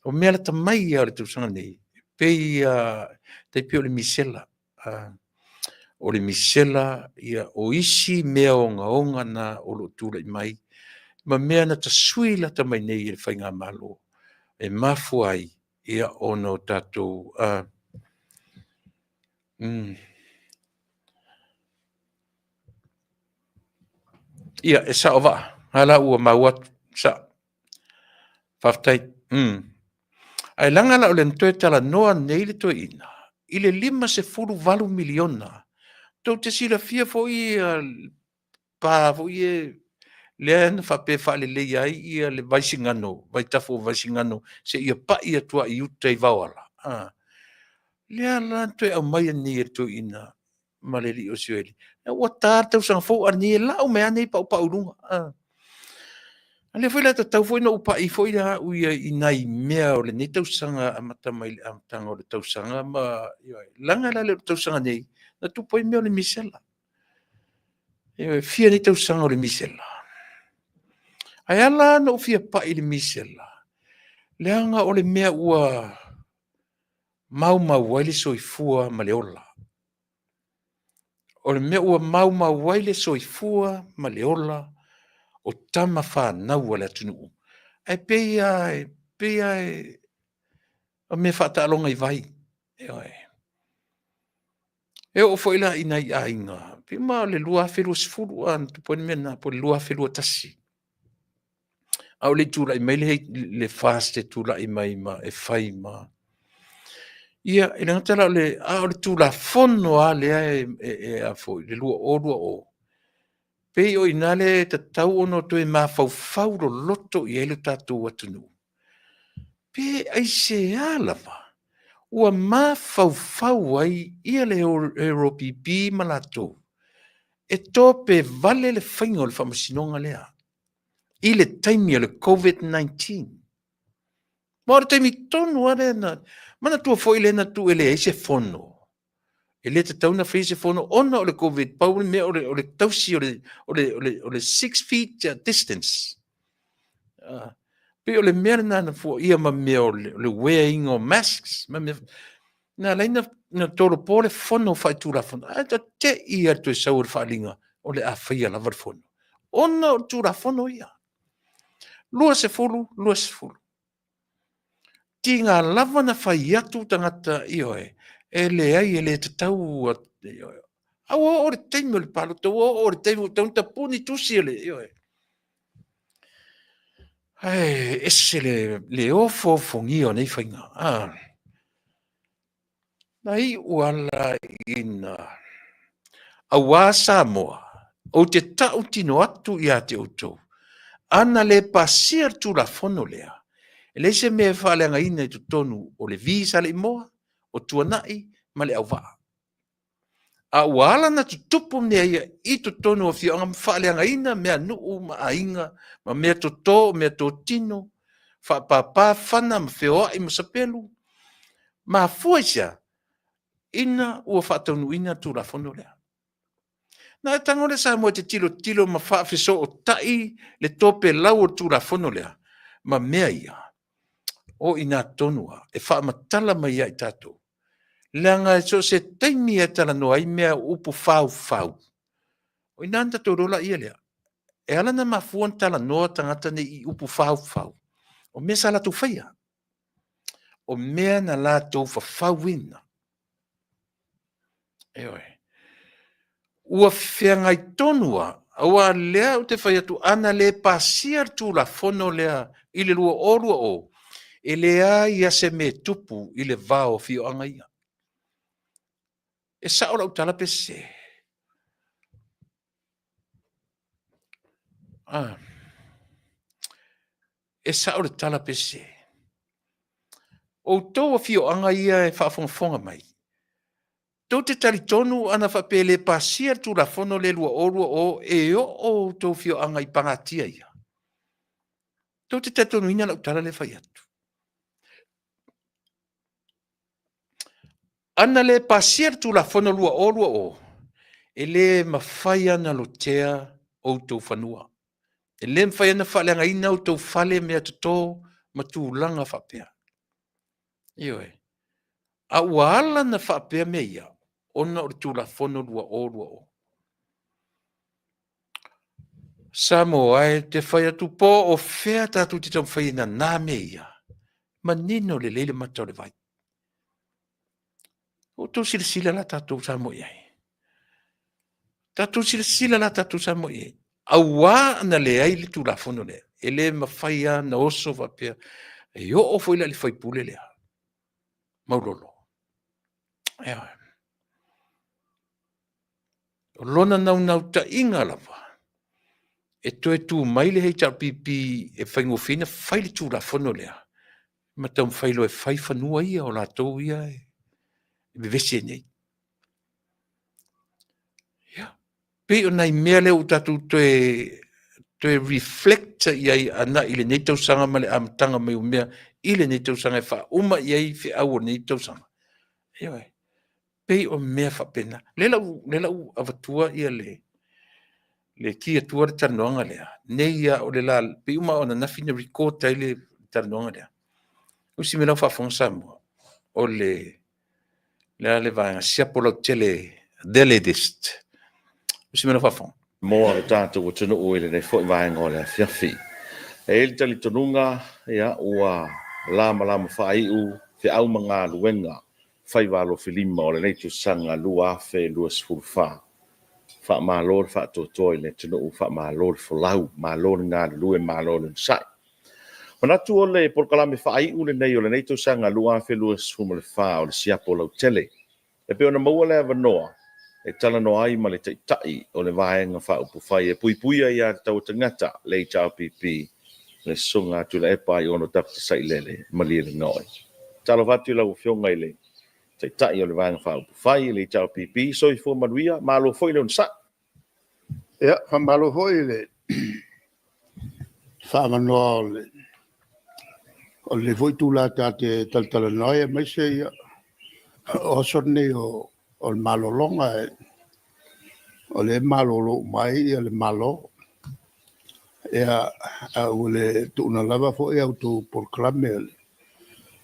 O mea lata mai lava o le tausaga nei, pei tai pei o le misela. O le misela, ia, o isi mea ogaoga na o lo o tulai mai, ma mea na tasui lata mai nei e le Faigamalo, e mafua ai ia ona o tatou Ia, e sao Vaa, o lena la ua maua atu, e sao. Faafetai. Ae leaga la o lea na toe talanoa nei le toeaina i le $58 miliona. Tou te silafia foi pa foi ia lea na faapea e faaleleia ai ia le Vaisigano, vaitafe o Vaisigano seia pai atu lava i uta i Vaoala, a, lea la na toe aumaia nei e le toeaina ma le alii o Siueli, ua ta le tausaga fou a o lenei e lau mai lava nei paupau i luga. A lea foi la e tatau foi ona ou pai foi au ia i nai mea o lenei tausaga amata mai i le amataga o le tausaga ma, leaga la le tausaga nei na tupu ai mea o le misela. E fia nei tausaga o le misela? Ae ala ona ou fia pai i le misela, leaga o le mea ua maumau ai le soifua ma le ola. O le mea ua maumau ai le soifua ma le ola o tama fanau a le atunuu. Ae pei lava e, pei lava o mea faataaloga i vai. Ioe. E oo foi la i nai aiga, pei ma o le 2020 na tupu ai le mea lena po o le 2021, a o le i tulai mai le FAST e tulai mai ma e fai ma... Ia, e le gata la o le... a o le Tulafono lava lea e a foi, le 2020, pei o i ina lea e tatau ona toe mafaufau loloto i ai lo tatou atunuu, pe aisea lava ua mafaufau ai le HRPP ma latou e tope vale le faiga o le faamasinoga lea i le taimi o le COVID-19. Ma o le taimi tonu lava lea na... manatua foi lea na tuu e leai se fono, e le tatau ona faia se fono ona o le Covid, pau le mea o le tausi o le 6 feet distance. Pei o le mea lena na fuaia ma mea o le wear ina o masks ma mea, na ala ai ona tolopo le fono faitulafono, ae ta te i lava i le toe sau o le faaaliga o le a faia lava le fono. ona o le Tulafono ia. 20, 20. Tiga lava na fai atu tagata, ioe, e leai e le tatau, ioe. A ua oo i le taimi o le palota, ua oo i le taimi ua tatau ona tapuni tusi o le, ioe. Ae ese le ofoofogia o nei faiga. Na iu lava la ina aua Samoa, ou te tautino atu ia te outou, ana le pasia le Tulafono lea, e leai se mea e faaleagaina i totonu o le vi saleimoa, o Tuanai ma Leauvaa. A ua ala ona tutupu mea ia i totonu o afioaga ma faaleagaina meanuu ma aiga ma meatoto o meatotino, faapapa fana ma feoai ma sapelu. Mafua i se a? Ina ua faataunuuina le Tulafono lea. Na e tago lea Samoa e te tilotilo ma faafesootai le topelau o le Tulafono lea ma mea ia? O i ina tonu lava e faamatala mai ia i tatou, leaga so o se taimi lava e talanoa ai mea o upu faufau, o i ina ona tatou iloa lea. E ala ona mafua ona talanoa tagata nei i upu faufau, o mea sa latou faia, o mea na latou fafauina. Ioe. Ua feagai tonu lava, aua o lea ou te fai atu ana le pasia le Tulafono lea i le 2020, e leai lava se mea e tupu i le va o afioaga ia. E sao lau tala pe sese? E sao le tala pe sese? O outou afioaga ia e faafogafoga mai, tou te talitonu ana faapea e le pasia le Tulafono lea 2020 e oo outou afioaga i pagatia ia? Tou te talitonuina lau tala lea e fai atu? Ana le pasia le Tulafono 2020, e le mafai lava ona lotea outou fanua. E le mafai ona faaleagaina outou fale, meatoto ma tulaga faapea. Ioe. A ua ala ona faapea mea ia, ona o le Tulafono 2020. Samoa e, ou te fai atu po o fea tatou te taumafai e nana mea ia, manino lelei le mata o le vai. Ua outou silasila la tatou Samoa i ai? Tatou silasila la tatou Samoa i ai? Aua na leai le Tulafono lea, e le mafai lava ona oso faapea, e oo foi la i le sui usufono lea, Maulolo. Ioe. O lona naunautaiga lava, e toe tu mai le HRPP e faigofie ai ona fai le Tulafono lea, ma taumafai loa e fai fanua ia o latou ia e vevesi ai nei. Ia, pei o nai mea ia ua tatou toe reflect i ai agai i lenei tausaga ma le amataga mai o mea i lenei tausaga e faauma i ai feau o lenei tausaga. Ioe. Pei o mea faapena. O lea la ua avatua le ki atua le talanoaga lea, nei lava o le la, pei uma o ananafi na record ai le talanoaga lea. O le isi mea la ua faafofoga Samoa, o le a le vaega siapo lautele, the latest. O le isi mea la ua faafofoga. Mo le tatou atunuu i lenei foi vaega o le afiafi. E i ai le talitonuga ua lamalama faaiu feau ma galuega faiva alofilima o lenei tausaga 2024. Faamalo le faatoatoa i le atunuu, faamalo le folau, malo le galulue, malo le onosai. E manatu o le polokalame faaiu lenei o lenei tausaga 2024 o le siapo lautele. E pei ona maua le avanoa e talanoa ai ma le Taitai o le Vaega Faaupufai e Puipuia Aia Tatau a Tagata, le HRPP, le Susuga Tuilaepa Aiono Dr. Sailele Malielegaoi. Talofa atu i lau Afioga i le Taitai o le Vaega Faaupufai le HRPP, soifua manuia, malo foi le onosai. Ia, faamalo foi le faaavanoa o lenei foi itula ta te talatalanoa ai, aemaise o aso nei o le malologa, o lea e malolo uma ai le Malo. Ae ua le tuua lava foi a outou polokalame o le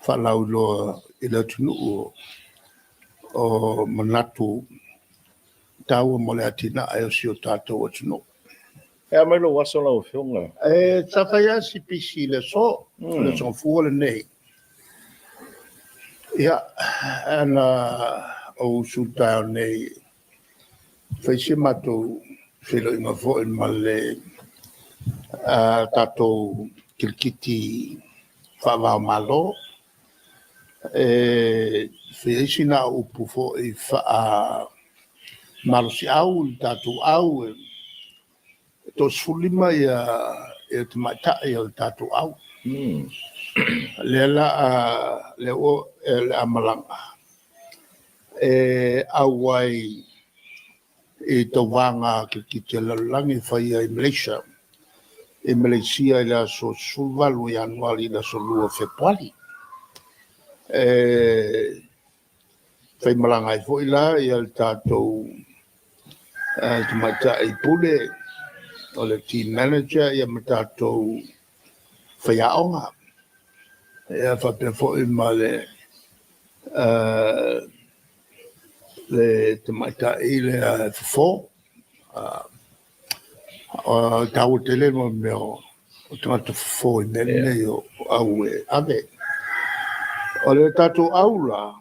faalauiloa i le atunuu o manatu taua mo le atinae o si o tatou atunuu. E a mai lou aso lau Afioga? E sa fai lava si pisi i le aso, le aso Gafua lenei. Ia, ana ou usu i le taeao nei, fai si a matou feiloaiga foi ma le tatou kirikiti faava-o-Malo, e fai ai sina au upu foi faa-malosi'au i le tatou au, e toa-15 tamaitai o le tatou au. Lea la a, lea ua, o le a malaga e auai i tauvaga kirikiti a le lalolagi e faia i Malaysia, i Maleisia i le aso 18 o Ianuari i le aso 2 o Fepuari. E faimalaga ai foi la le tatou tamaitai pule, o le team manager ma tatou faiaoga, ia faapea foi ma le tamaitai lea e fofo. E taua tele mea o tagata fofo i mea nei o au e ave. O le tatou au la,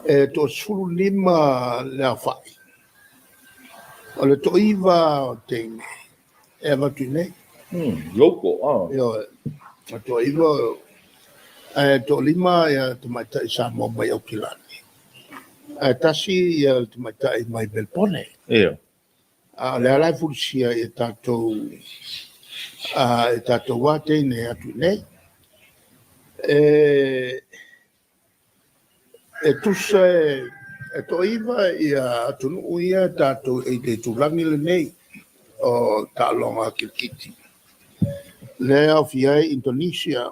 e toa-15 le aofai, o le toa-9 o teine e avatu i inei. Local, ah. Ioe, e toa-9, ae toa-5 tamaitai Samoa mai Aukilani, ae tasi le tamaitai mai Melepone. Ioe. A o lea la e fulisia i tatou lava teine e atu i inei. E tusa e toa-9 atunuu ia tatou i le itulagi lenei o taaloga kirikiti, lea e aofia ai Indonesia,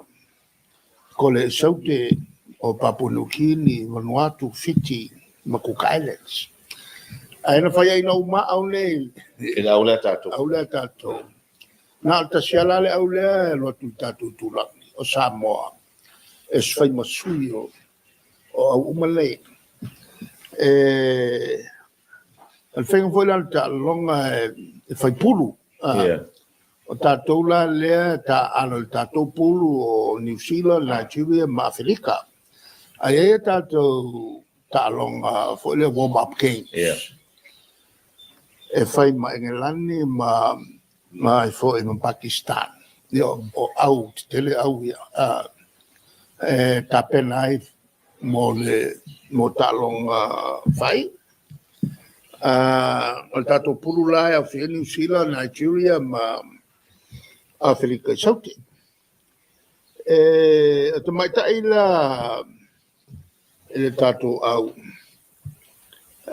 Kole i Saute, o Papua Niu Kini, Vanuatu, Fiti ma Cook Islands. Ae na faiaina uma lava au nei i le au lea a tatou. Au lea a tatou. Na o le tasi lava la le au lea e alu atu i le tatou itulagi o Samoa e fai ma sui o au uma nei. O le faiga foi la o le taaloga e fai pulu. O tatou la lea e taaalo i le tatou pulu o Niu Sila, Nigeria ma Aferika. Ae i ai a tatou taaloga foi lea warm up games. E fai ma Engelani ma ai foi ma Pakistan. Ia, o au tetele au ia, e tapena ai mo taaloga fai. O le tatou pulu la e aofia ai Niu Sila, Nigeria ma Aferika i Saute. E tamaitai la i le tatou au,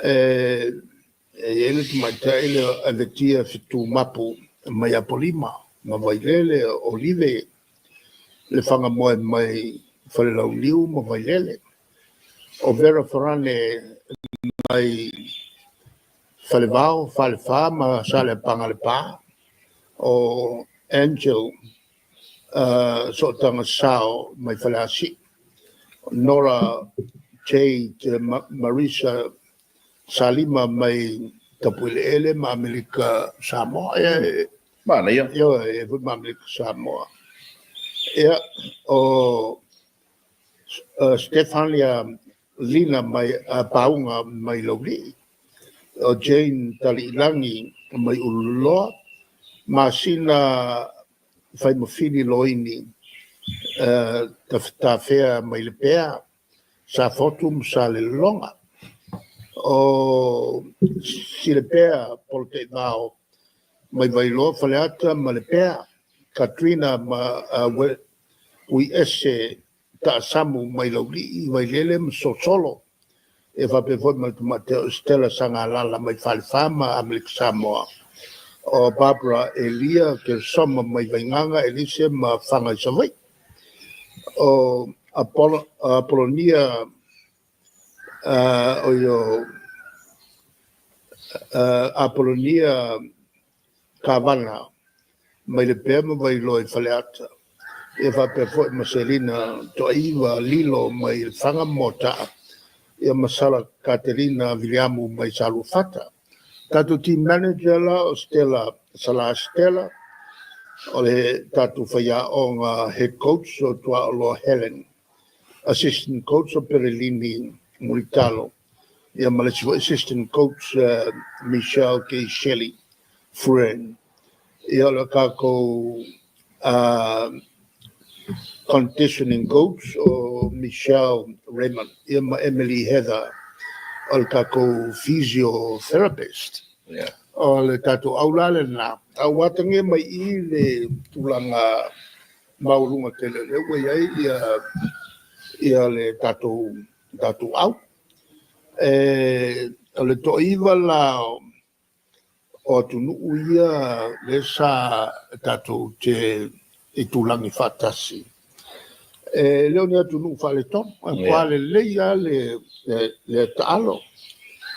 e i ai le tamaitai lea o Avetia Fetumapu mai Apolima ma Vailele, o Olive le Fagamoe mai Falelauniu ma Vailele. O Vera Farani mai Falevao, Falefa ma Saleapaga Lepa. O Angel Sootaga Sao mai Faleasiu. Nora Jade Marisa Salima mai Tapueleele ma Amerika Samoa. Manaia. Ioe, e foi ma Amerika Samoa. Ia, o Stefania Lina mai Pauga mai Laulii. O Jane Taliilangi mai Ululoa. Masina Faimafili Loini Tafetafea mai Lepea. Safotu ma Salelologa. O Silepea Polotaivao mai Vailoa Faleata ma Lepea. Katrina ma Uiese Taasamu mai Laulii, Vailele ma Sosolo. E faapea foi ma le tamaitai o Stella Sagalala mai Falefa ma Amerika Samoa. O Barbara Elia Kersoma mai Vaigaga, Elise ma Faga i Savaii. O Apollonia Apollonia Kavana mai Lepea ma Vailoa i Faleata. Ia faapea foi ma Selina Toaiva Lilo mai Lefaga ma Moataa. Ia ma Sala Katerina Viliamu mai Saluafata. Tatou team manager la o Stella Sala Stella, o le tatou faiaoga head coach o Tuaoloa Helen, assistant coach o Perelini Mulitalo, ia ma le isi foi assistant coach Michelle K. Shelley Friend. Ia o le tatou conditioning coach o Michelle Raymond, ia ma Emily Heather o le tatou physiotherapist. Yeah. O le tatou aula lena, a ua atagia mai i le tulaga maualuga tele lea ua i ai ia, ia le tatou, tatou au. E, o le toaiva la o, o atunuu ia lea sa tatou te itulagi faatasi, e le o ni atunuu faaletonu, e matua lelei lava le taalo.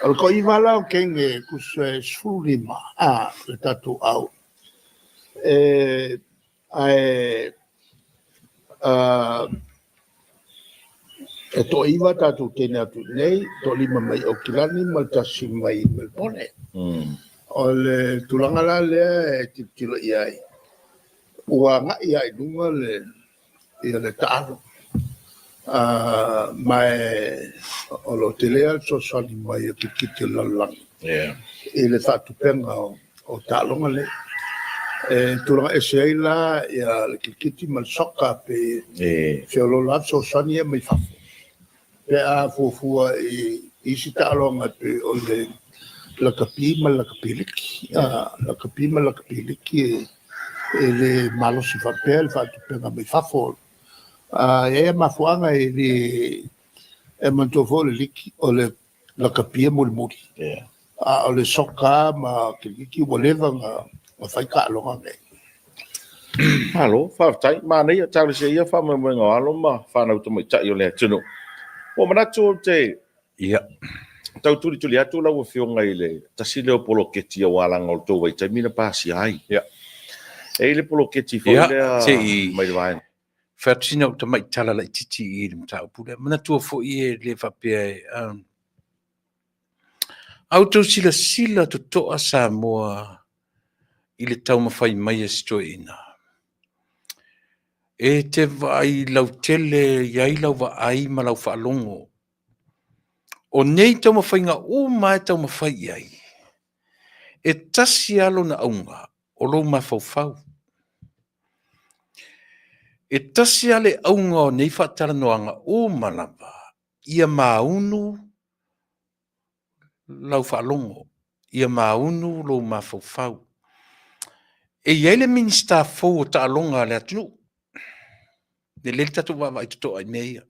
O le toaiva la o Kenge tusa e 15 a le tatou au. E, ae e toaiva tatou teine atu i inei, toalima mai Aukilani ma le tasi mai Melbourne. O le tulaga la lea e tilotilo i ai, ua agai lava i luga le, ia le taalo. Ma e, o lo o tele lava le fesoasoani mai a kirikiti o le lalolagi i le faatupega o taaloga nei. E tulaga ese ai la ia le kirikiti ma le soka pe feoloolo lava fesoasoani ia mai fafo. Pe a fuafua i isi taaloga e pei o le lakapi ma le lakapi liki. Lakapi ma le lakapi liki e le malosi faapea le faatupega mai fafo. E i ai mafuaaga e le e manatua foi o le liki, o le lakapi e mulimuli. A o le soka ma kirikiti ua leva ona fai taaloga nei. Malo, faafetai. Manaia, talosia ia faamoemoega o alo ma fanau tamaitai o le atunuu. Ua manatu ou te tau tulituli atu lau Afioga i le tasi lea o poloketi aua leaga o le tou vaitaimi na pasia ai. E i ai le poloketi foi lea Se i mai le vaega. Fai atu sina ou tamai tala laitiiti i le mataupu lea. Manatua foi e le faapea e, a outou silasila totoa Samoa i le taumafai mai a si toeaina, e te vaai lautele i ai lau vaai ma lau faalogo. O nei taumafaiga uma e taumafai i ai, e tasi lava lona auga, o lou mafaufau. E tasi lava le auga o nei faatalanoaga uma lava, ia maunu lau faalogo, ia maunu lou mafaufau. E i ai le Minisita fou o taaloga a le atunuu, lelei le tatou vaavaai totoa i mea ia.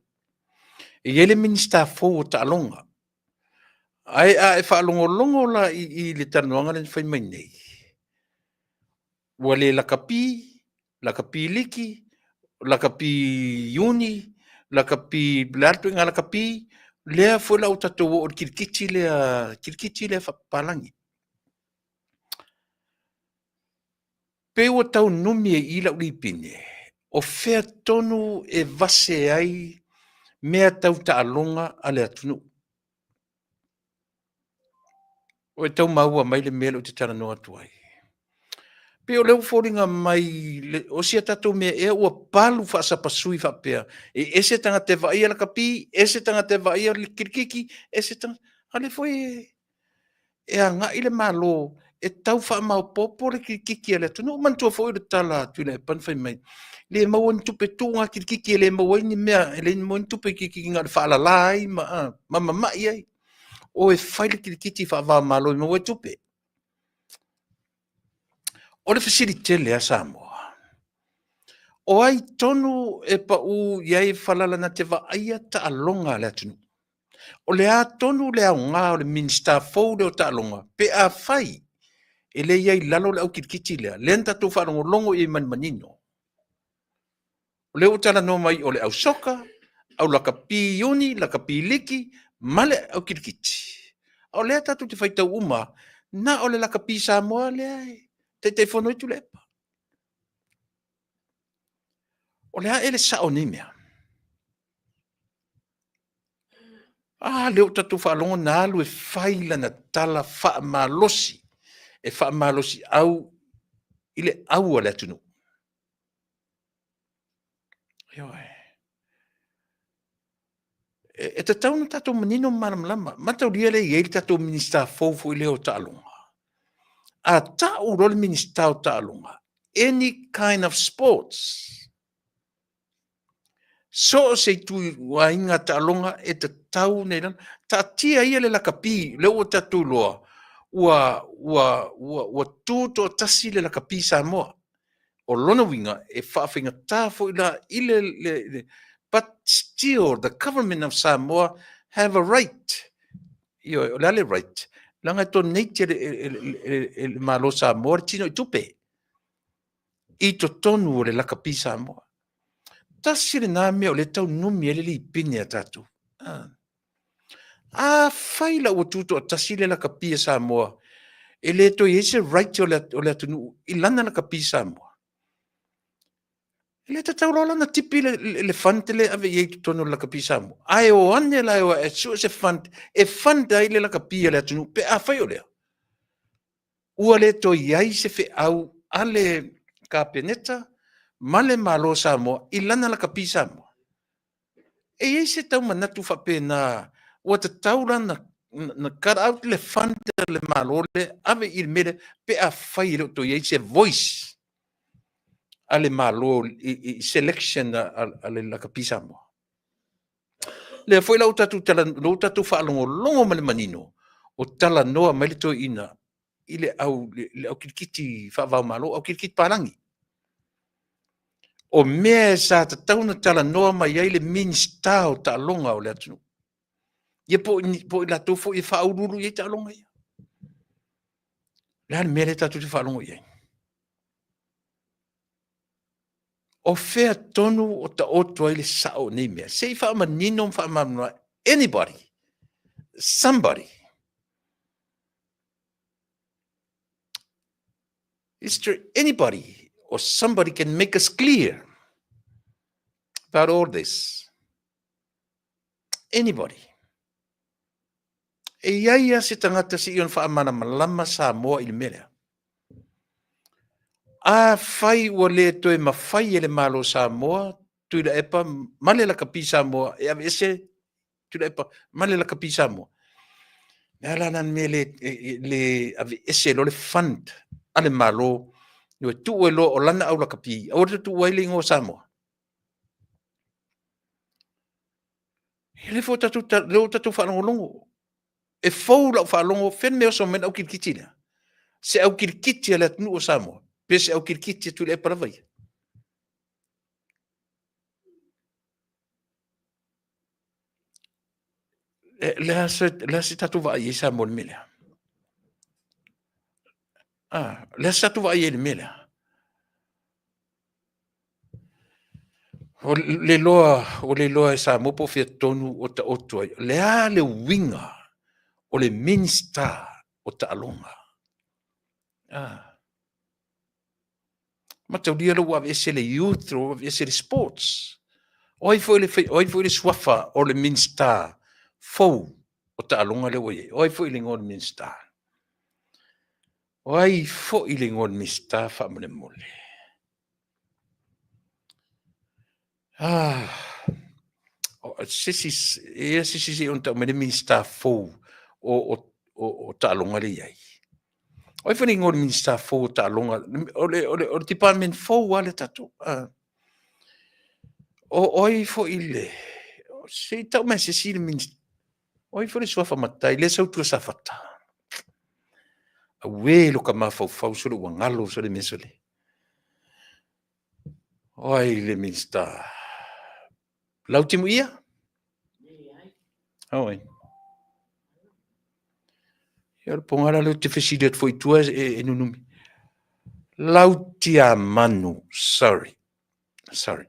E i ai le Minisita fou o taaloga, ae a e faalogologo la i le talanoaga lea na fai mai nei, ua le lakapi, lakapi liki, lakapi iuni, lakapi, le a le ituaiga lakapi, lea foi la ua tatou oo i le kirikiti lea, kirikiti lea faapapalagi. Pei ua tau numi ai i i lau lipine, o fea tonu e vase ai mea tau taaloga a le atunuu. O e tau maua mai le mea lea ou te talanoa atu ai. Pei o lea ua foliga mai o si a tatou mea ea ua palu faasapasui faapea, e ese tagata e vaaia lakapi, ese tagata e vaaia kirikiti, ese tagata... A o lea foi e agai le Malo e tau faamaopoopo le kirikiti a le atunuu. Manatua foi le tala a Tuilaepa na fai mai, le maua ni tupe, tuu ngā kirikiti e le maua ai ni mea, e le maua ni tupe i kirikiti na o le faalala ai ma mamai ai. O e fai le kirikiti faava-o-Malo e maua ai tupe. O le fesili tele a Samoa, o ai tonu e pau i ai falala na te vaaia taaloga a le atunuu? O le a tonu le aoga o le Minisita fou lea o taaloga pe afai e le i ai i lalo le au kirikiti lea, lea na tatou faalogologo i ai ma le manino. O lea ua talanoa mai o le au soka, au lakapi iuni, lakapi liki ma le au kirikiti. A o lea tatou te faitau uma, na o le lakapi Samoa lea e Taitaifono ai Tuilaepa. O le a ea le sao o nei mea? A lea ua tatou faalogo na alu e fai lana tala faamalosi, e faamalosi au i le au a le atunuu. Ioe. E tatau ona tatou manino ma malamalama. Mataulia lea e i ai le tatou Minisita fou foi lea o taaloga. A tau loa le Minisita o taaloga, any kind of sports, so o se ituaiga taaloga e tatau ona i lalo. Taatia ia le lakapi, lea ua tatou iloa ua tutoatasi le lakapi Samoa. O lona uiga, e faafaigata foi la i le, but still the government of Samoa have a right. Ioe, o le a le right? Leaga e donate e le Malo o Samoa le tino i tupe i totonu o le lakapi Samoa. Tasi lena mea o lea e tau numi ai le lipine a tatou. Afai la ua tutoatasi le lakapi a Samoa, e le toe i ai se right o le atunuu i lana lakapi Samoa. E le tatau loa la ona tipi le fund lea e ave i ai i totonu o le lakapi Samoa. Ae o ane la e o e sue se fund e fund ai le lakapi a le atunuu pe afai o lea. Ua le toe i ai se feau a le Kapeneta ma le Malo o Samoa i lana lakapi Samoa. E i ai se tau manatu faapena ua tatau la na cut out le fund a le Malo lea ave i le mea lea pe afai e le o toe i ai se voice a le Malo i selection a le lakapi Samoa. Lea foi la ua tatou tala, ua tatou faalogologo ma le manino o talanoa mai le toeaina i le au, le au kilikiti faava-o-Malo, au kilikiti palagi. O mea sa tatau ona talanoa mai ai le Minisita o Taaloga o le atunuu. Ia po o i latou foi e faauluulu i ai taaloga ia. O le a le mea lea tatou te faalogo i ai? O fea tonu o taoto ai le sao o nei mea? Se i faamanino ma faamalamalama anybody, somebody. Is there anybody or somebody can make us clear about all this? Anybody? E i ai lava se tagata se i ona faamalamalama Samoa i le mea lea. Afai ua le toe mafai e le Malo o Samoa, Tuilaepa ma le lakapi Samoa e aveese Tuilaepa ma le lakapi Samoa. Le a la le mea le aveese loa le fund a le Malo, e tuu ai loa o lana au lakapi, aua le toe tuua ai le igoa o Samoa. E le foi tatou, lea ua tatou faalogologo. E fou lau faalogo, fea le mea e oso mai ai le au kilikiti lea? Se au kilikiti a le atunuu o Samoa, pe se au kilikiti a Tuilaepa lava ia? Le a se tatou vaai ai Samoa i le mea lea? Ah, le a se tatou vaai ai i le mea lea? O le iloa, ua le iloa e Samoa po o fea tonu o taoto ai. O le a le uiga o le Minisita o taaloga? Ah. Mataulia lea ua aveese le youth, ua aveese le sports. O ai foi le, o ai foi le suafa o le Minisita fou o taaloga lea ua i ai? O ai foi le igoa o le Minisita? O ai foi le igoa o le Minisita faamolemole? Ah, se isi, e i ai se isi se i ono tau mai le Minisita fou o taaloga lea e i ai. O ai foi le igoa o le Minisita fou o taaloga, o le department fou lava lea tatou. Ah. O ai foi le, se i tau mai se isi le Minisita, o ai foi le suafa matai, lea e sau i tua i Safata. Auē lo ka mafaufau sole ua galo sole mea sole. O ai le Minisita? Lautimuia? Oi. Ia o le pogala lea ou te fesili atu foi i tua e nunumi. Lautiamanu, sorry. Sorry.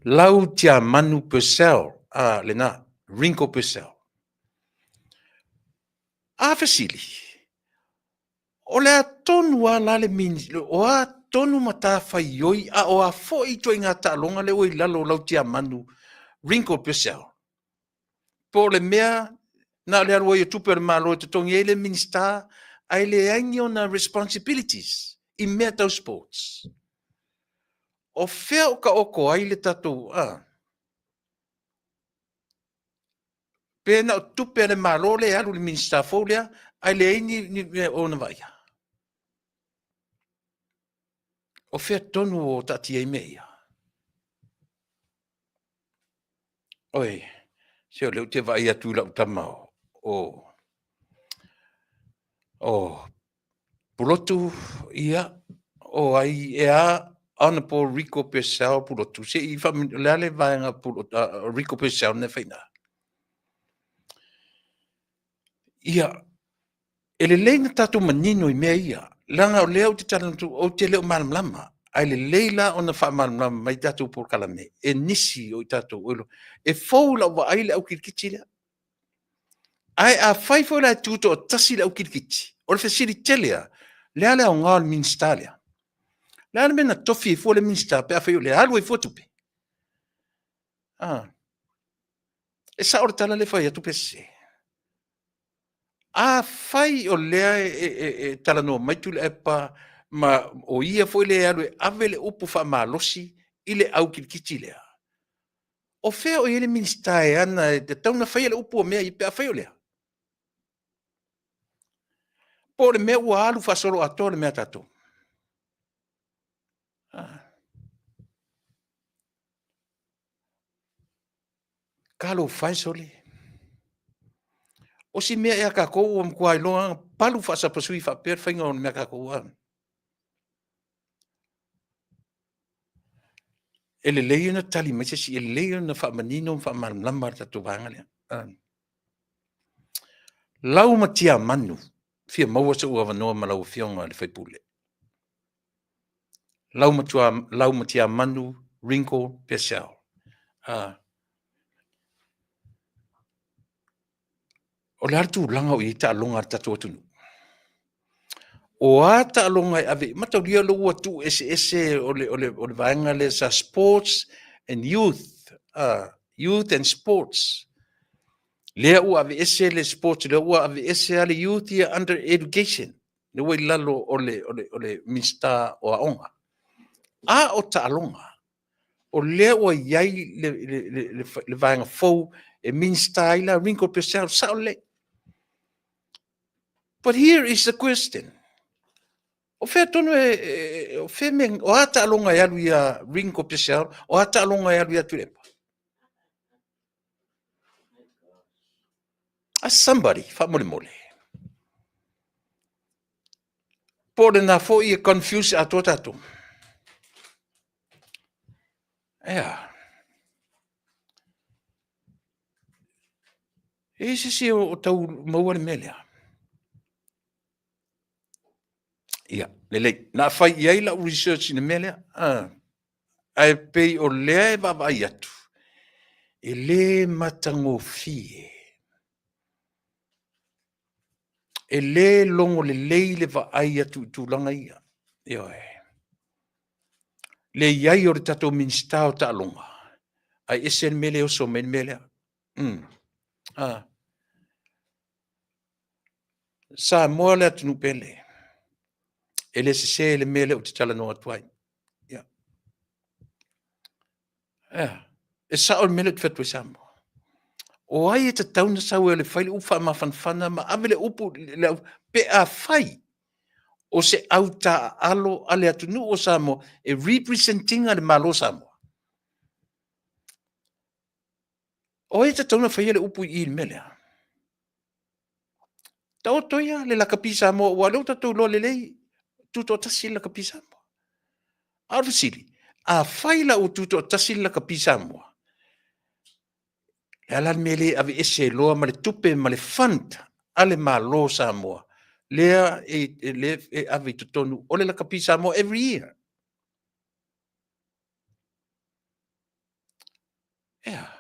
Lautiamanu Purcell, ah, lena, Ringo Purcell. A fesili, O le a tonu lava la le o a tonu matafaioi a o a foi ituaiga taaloga lea ua i lalo o lau tiamanu Ringo Purcell? Po o le mea na o le alu ai o tupe a le Malo e totogi ai le Minisita ae leai ni ona responsibilities i mea tau sports. O fea o taoto ai le tatou a? Pe na o tupe a le Malo lea e alu i le Minisita fou lea ae leai ni mea o ona vaaia? O fea tonu o taatia ai mea ia? Oi, se o lea ou te vaai atu i lau tama o Pulotu, ia, o ai ea Honorable Rico Purcell Pulotu. Se i o le a le vaega Rico Purcell na e fai i ina? Ia, e lelei ona tatou manino i mea ia, leaga o lea ou te talanoa atu, ou te le o malamalama. Ae lelei la ona faamalamalama mai tatou polokalame e nisi o i tatou e fou i lau vaai le au kirikiti lea. Ae afai foi la e tutoatasi le au kirikiti, o le fesili tele lava, o le a le aoga o le Minisita lea? O le a le mea na tofi ai fua le Minisita pe afai o lea e alu ai fua tupe? A. E sao le tala lea e fai atu pe sese? Afai o lea e talanoa mai Tuilaepa ma o ia foi lea e alu e ave le upu faamalosi i le au kirikiti lea, o fea o i ai le Minisita e ana e tatau ona faia le upu o mea ia pe afai o lea? Po o le mea ua alu faasoloatoa le mea a tatou? Talofa e sole! O si mea ea a tatou ua matua iloa lava ona palu faasapasui faapea le faiga o le mea a tatou a? E lelei ona tali mai se isi, e lelei ona faamanino ma faamalamalama le tatou vaega lea. Laumatiamanu, e fia maua sou avanoa ma lau Afioga i le sui usufono. Laumatiamanu Ringo Purcell. O le a le tulaga o i ai taaloga a le tatou atunuu? O a taaloga e ave, mataulia o lea ua tuueseese o le vaega lea sa Sports and Youth, Youth and Sports. Lea ua aveese le Sports, lea ua aveese lava le Youth ia under Education, lea ua i lalo o le Minisita o Aoga. A o taaloga, o lea ua i ai le vaega fou e Minisita ai la Ringo Purcell, sao lelei. But here is the question. O fea tonu e, o fea me, o a taaloga e alu ia Ringo Purcell, o a taaloga e alu ia Tuilaepa? Ask somebody, faamolemole. Po o lena foi e confuse atoa tatou. Ea. E i ai se isi o tau maua le mea lea? Ia, lelei. Na fai i ai lau research i le mea lea. Ae pei o lea e vaavaai atu, e le matagofie. E le logo lelei le vaai atu i tulaga ia. Ioe. Le i ai o le tatou Minisita o Taaloga, ae ese le mea lea e oso mai ai le mea lea. Ah. Samoa le atunuu pele. E le sese le mea lea ou te talanoa atu ai. Yeah. Yeah. E sao le mea lea ou te fai atu ai Samoa. O ai e tatau ona sau e fai le upu faamafanafana ma ave le upu le au, pe a fai o se autaaalo a le atunuu o Samoa e representinga le Malo o Samoa. O ai e tatau ona faia le upu i i i le mea lea? Taoto ia le lakapi Samoa aua o lea ua tatou iloa lelei, tutoatasi le lakapi Samoa. A o le fesili, afai la ua tutoatasi le lakapi Samoa, le a la le mea e le aveese ai loa ma le tupe ma le fund a le Malo o Samoa lea e ave i totonu o le lakapi Samoa every year? Ea.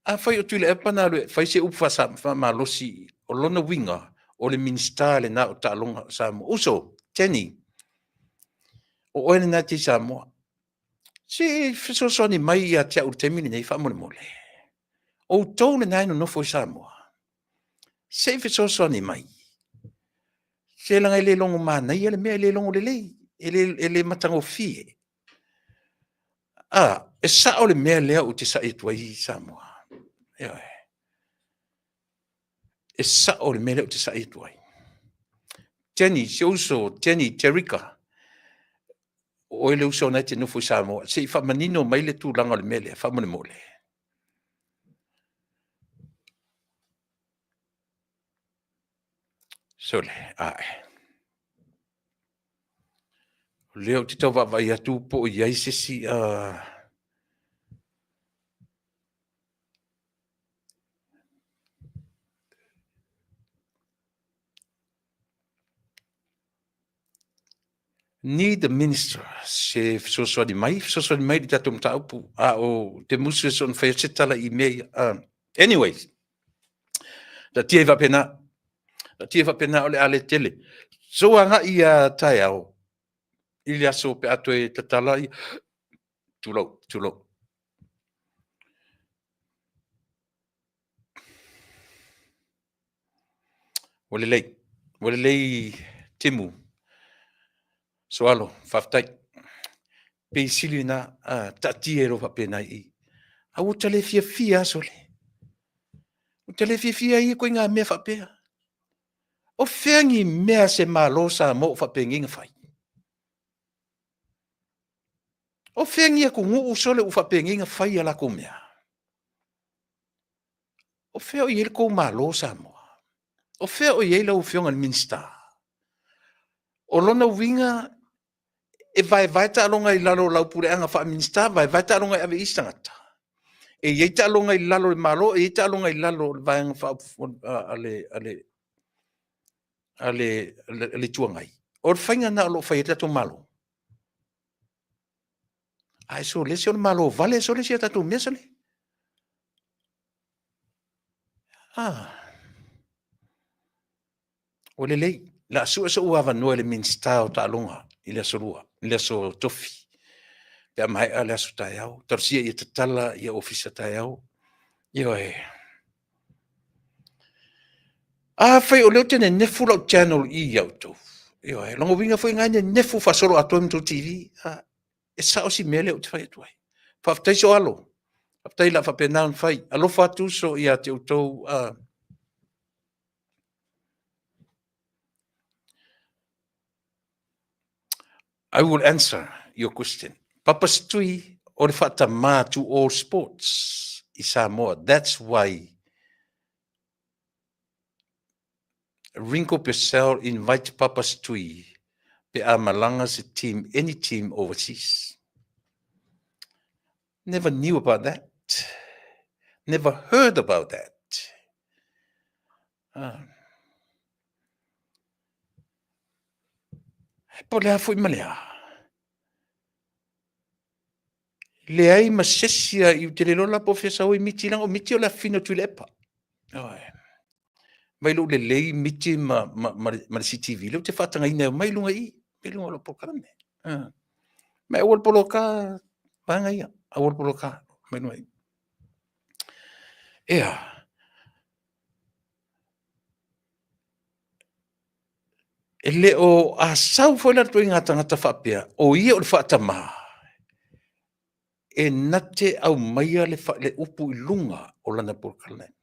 Afai o Tuilaepa na alu e fai se upu faamalosi, o lona uiga, o le Minisita lena o Taaloga o Samoa. Uso, Tenny, o oe lena e te i Samoa. Se i fesoasoani mai ia te au i le taimi lenei faamolemole. Outou lena e nonofo i Samoa, se i fesoasoani mai. Se leaga e le logo manaia le mea, e le logo lelei, e le matagofie. A, e sao le mea lea ou te sai atu ai Samoa. Ioe. E sao le mea lea ou te sai atu ai. Jenny, si ou uso, Jenny Jerika, o oe le uso na e te nofo i Samoa, se i faamanino mai le tulaga o le mea lea, faamolemole. Sole, ae. O lea ou te tau vaavaai atu po o i ai se isi Need the minister se fesoasoani mai, fesoasoani mai i le tatou mataupu, a o te musu e soona fai atu se tala i mea ia. Anyways, taatia ai faapena, taatia ai faapena o le a le tele. So agai ia taeao i le aso pe a toe tatala ia, tulou, tulou. Ua lelei, ua lelei Timu, Soalo, faafetai. Pei sili lena, taatia ai loa faapena i i. Ae ua ta le fiafia lava sole. Ua ta le fiafia i ia ituaiga mea faapea. O fea ni mea a se Malo o Samoa o faapenei ona fai? O fea ni atunuu sole ua faapenei ona fai a latou mea? O fea o i ai le tou Malo Samoa? O fea o i ai lau Afioga i le Minisita? O lona uiga e vaevae taaloga i lalo o lau puleaga faa-Minisita, vaevae taaloga e ave i isi tagata? E i ai taaloga i lalo o le Malo, e i ai taaloga i lalo o le Vaega a le Itu Agai. O le faiga lena o lo o fai ai le tatou Malo? Ae sole se o le Malo vale sole sia tatou mea sole. Ah. Ua lelei, o le a sue sou avanoa i le Minisita o Taaloga i le aso Lua, i le aso Tofi, pe a maea le aso taeao. Talosia ia tatala ia ofisa taeao. Ioe. Afai o lea ou te nenefu lau channel i ia outou, ioe, lona uiga foi lena e nenefu faasoloatoa ai ma tou TV. E sao si mea lea ou te fai atu ai. Faafetai Soalo, faafetai o le a faapena ona fai. Alofa atu uso ia te outou. I will answer your question. Papa Setui o le faatama to all sports i Samoa. That's why Ringo Purcell invite Papa Setui pe a malaga se team, any team overseas. Never knew about that. Never heard about that. Ah. Po o le a foi ma le a? Leai ma se isi a i, ou te le iloa la po o fea sau ai Miti, leaga o Miti o le afafine o Tuilaepa. Ioe. Mai lou lelei Miti ma, ma, ma, le, ma le CTV, lea ou te faatagaina e omai i luga i i, i luga o lau polokalame. Uh. Ma e aua le poloka vaega ia, aua le poloka, mai luga i i. Ea, E le o asau foi la le ituaiga tagata faapea, o ia o le faatama, e na te aumaia le, le upu i luga o lana polokalame.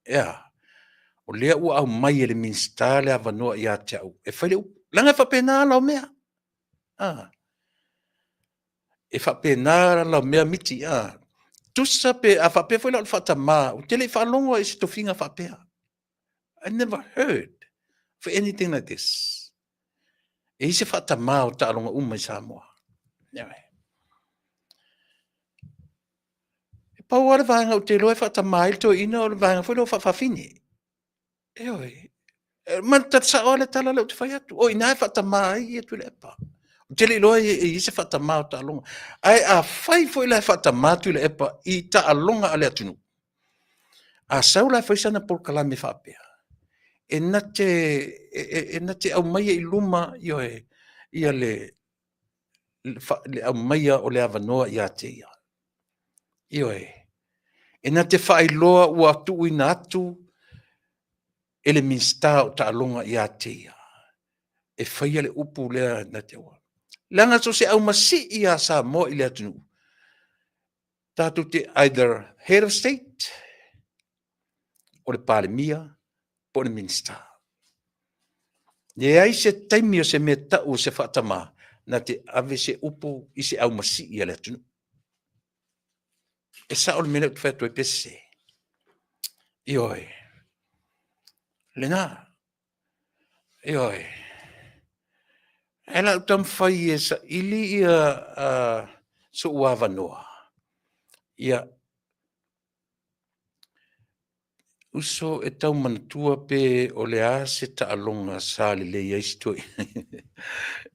Ea, o lea ua aumai e le Minisita le avanoa ia te au e fai le upu. Leaga e faapena ala o mea. Ah. E faapena ala o mea Miti. Ah. Tusa pe, a faapea foi la o le faatama, ou te le i faalogo i se tofiga faapea. I never heard for anything like this. E i se faatamā o taaloga uma i Samoa. Anyway. E pau lava le vaega ou te iloa e faatamā ai le toeaina o le vaega foi lea o faafafine. Ioe. Ma le tala sao lava le tala lea ou te fai atu. O i ina e faatamā ai ia Tuilaepa. Ou te le iloa e i ai se faatamā o taaloga. Ae afai foi la e faatamā Tuilaepa i taaloga a le atunuu, A sau la e fai sana polokalame faapea, e na te, e, e na te aumaia i luma, ioe, ia le, le aumaia o le avanoa ia te ia. Ioe. E na te faailoa ua tuuina atu e le Minisita o Taaloga ia te ia e faia le upu lea na te aua. Leaga so o se aumasii a Samoa i le atunuu, tatou te either Head of State, o le Palemia, po o le Minisita. Leai se taimi o se mea tau o se faatama na te ave se upu i se aumasii a le atunuu. E sao le mea lea ou te fai atu ai pe sese? Ioe. Lena. Ioe. Ae la ou taumafai e saili ia sou avanoa. Ia, uso e tau manatua pe o le a se taaloga sa lelei ai si toeaina.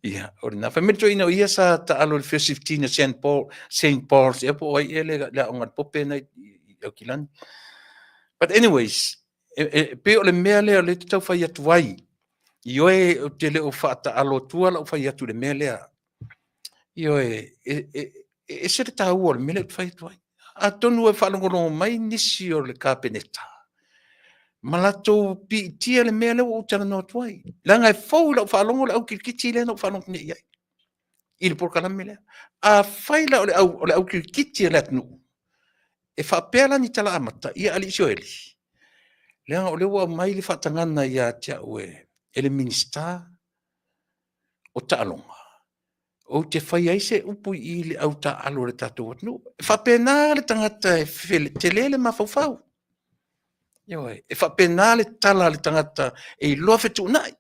Ia, o lena. Fai mai le toeaina o ia sa taalo i le First 15 o St. Paul, St. Paul's, ea po o ai ea le aoga a le Pope na i Aukilani. But anyways, e pei o le mea lea o lea te tau fai atu ai. Ioe, ou te le o faataalo atua lau fai atu i le mea lea. Ioe, e ese le taua o le mea lea ou te fai atu ai. Atonu e faalogologo mai nisi o le Kapeneta ma latou piitia le mea lea ua ou talanoa atu ai. Leaga e fou i lau faalogo le au kirikiti lea na ou faalogo nei i ai i le polokalame lea. Afai la o le au kirikiti a le atunuu, e faapea la ni tala amata, ia alii Sioeli, leaga o lea ua aumai le faatagaga ia te au e le Minisita o Taaloga, ou te fai ai se upu i le au taaalo a le tatou atunuu. E faapena le tagata e tele le mafaufau. Ioe, e faapena le tala a le tagata e iloa fetuunai.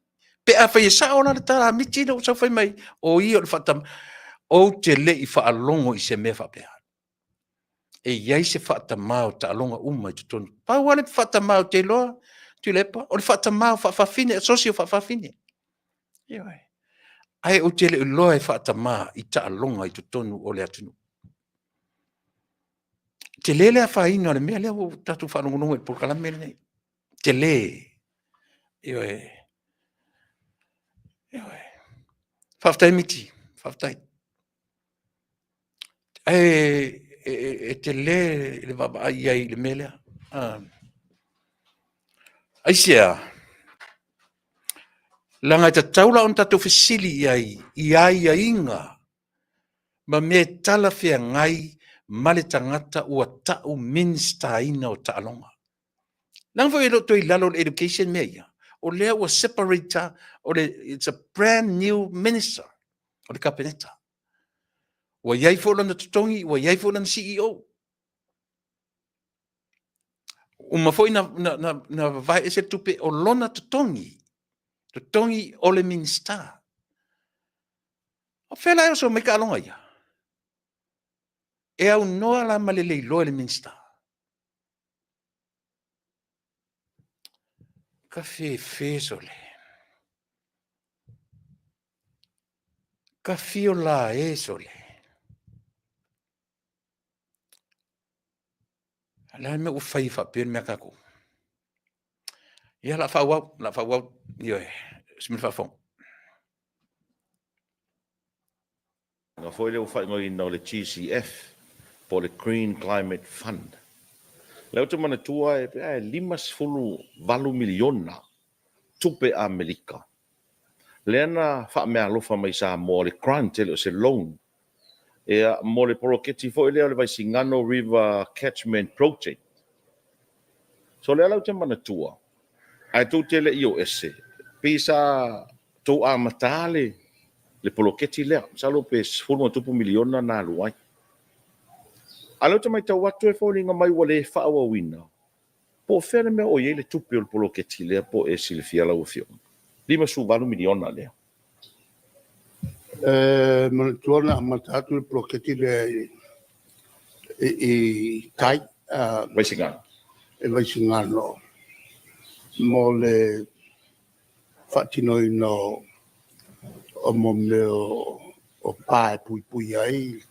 Pe a fai e sao la le tala a Miti lea ua sau fai mai, o ia o le faatama. Ou te le i faalogo i se mea faapea. E i ai se faatama o taaloga uma i totonu. Pau lava le faatama ou te iloa, Tuilaepa, o le faatama o faafafine, asosi o faafafine. Ioe. Ae ou te le i iloa e faatama i taaloga i totonu o le atunuu. Tele le afaina o le mea lea ua tatou faalogologo i le polokalame lenei. Tele. Ioe. Ioe. Faafetai Miti, faafetai. Ae e tele le vaavaai i ai i le mea lea. Aisea? Leaga e tatau la ona tatou fesili i ai i aiaiga ma mea e talafeagai ma le tagata ua tau Minisitaina o taaloga. Leaga foi e le o toe i lalo o le education mea ia. O lea ua separate, o le, it's a brand new minister o le Kapeneta. Ua i ai foi lona totogi, ua i ai foi lona CEO. Uma foi na vavae ese le tupe o lona totogi, totogi o le Minisita. O fea la e oso mai taaloga ia? E aunoa la ma le le iloa e le Minisita. Kafefe sole. Kafio la e sole. A le a le mea ua fai faapea le mea a tatou? Ia, la faaauau, la faaauau. Ioe, se mea faafofoga. Nga foi lea ua faaigoaina o le GCF po o le Green Climate Fund. Lea ou te manatua e pe a e $58 miliona tupe Amerika lea na faameaalofa mai Samoa, o le grant e le o se loan, ia, mo le poloketi foi lea o le Vaisigano River Catchment Project. So lea la ou te manatua, ae tou te le i o ese, pei sa tou amata le poloketi lea, masalo pe 10+ miliona na alu ai. A o lea ou te matau atu e foliga mai ua le faaauauina. Po o fea le mea o i ai le tupe o le poloketi lea po o e silafia lau Afioga? $58 miliona lea. E manatua na amata atu le poloketi lea i tai. Vaisigano. I Vaisigano mo le faatinoina o mo mea o pa e puipui ai,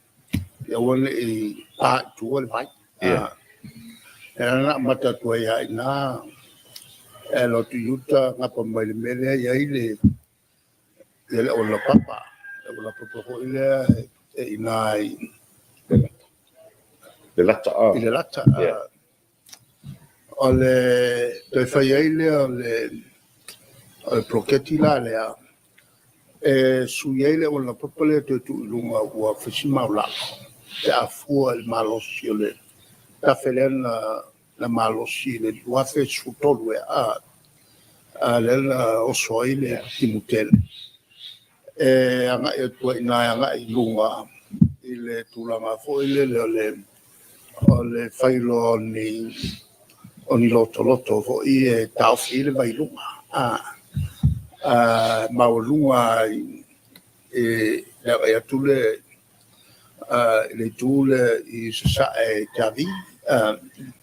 ia aua ne i pa i tua le vai. E ala ona amata atu ai lava i ina, e alu atu i uta, gapa mai le mea lea e i ai le auala laupapa. auala laupapa foi lea e i ina i Le Lata. I Le Lata. O le toe fai ai lea o le poloketi la lea, e sui ai le auala laupapa lea toe tuu i luga ua fai si maualalo pe a fua i le malosi o le tafe lea na malosi i le 2013 ea, lea na oso ai le timu tele, e agai atu ai i ina e agai i luga i le tulaga foi lele o le fai loa o ni lotoloto foi ia e taofi ai le vai i luga, maualuga i le agai atu lea i le itu lea i sasae i Tiavi, i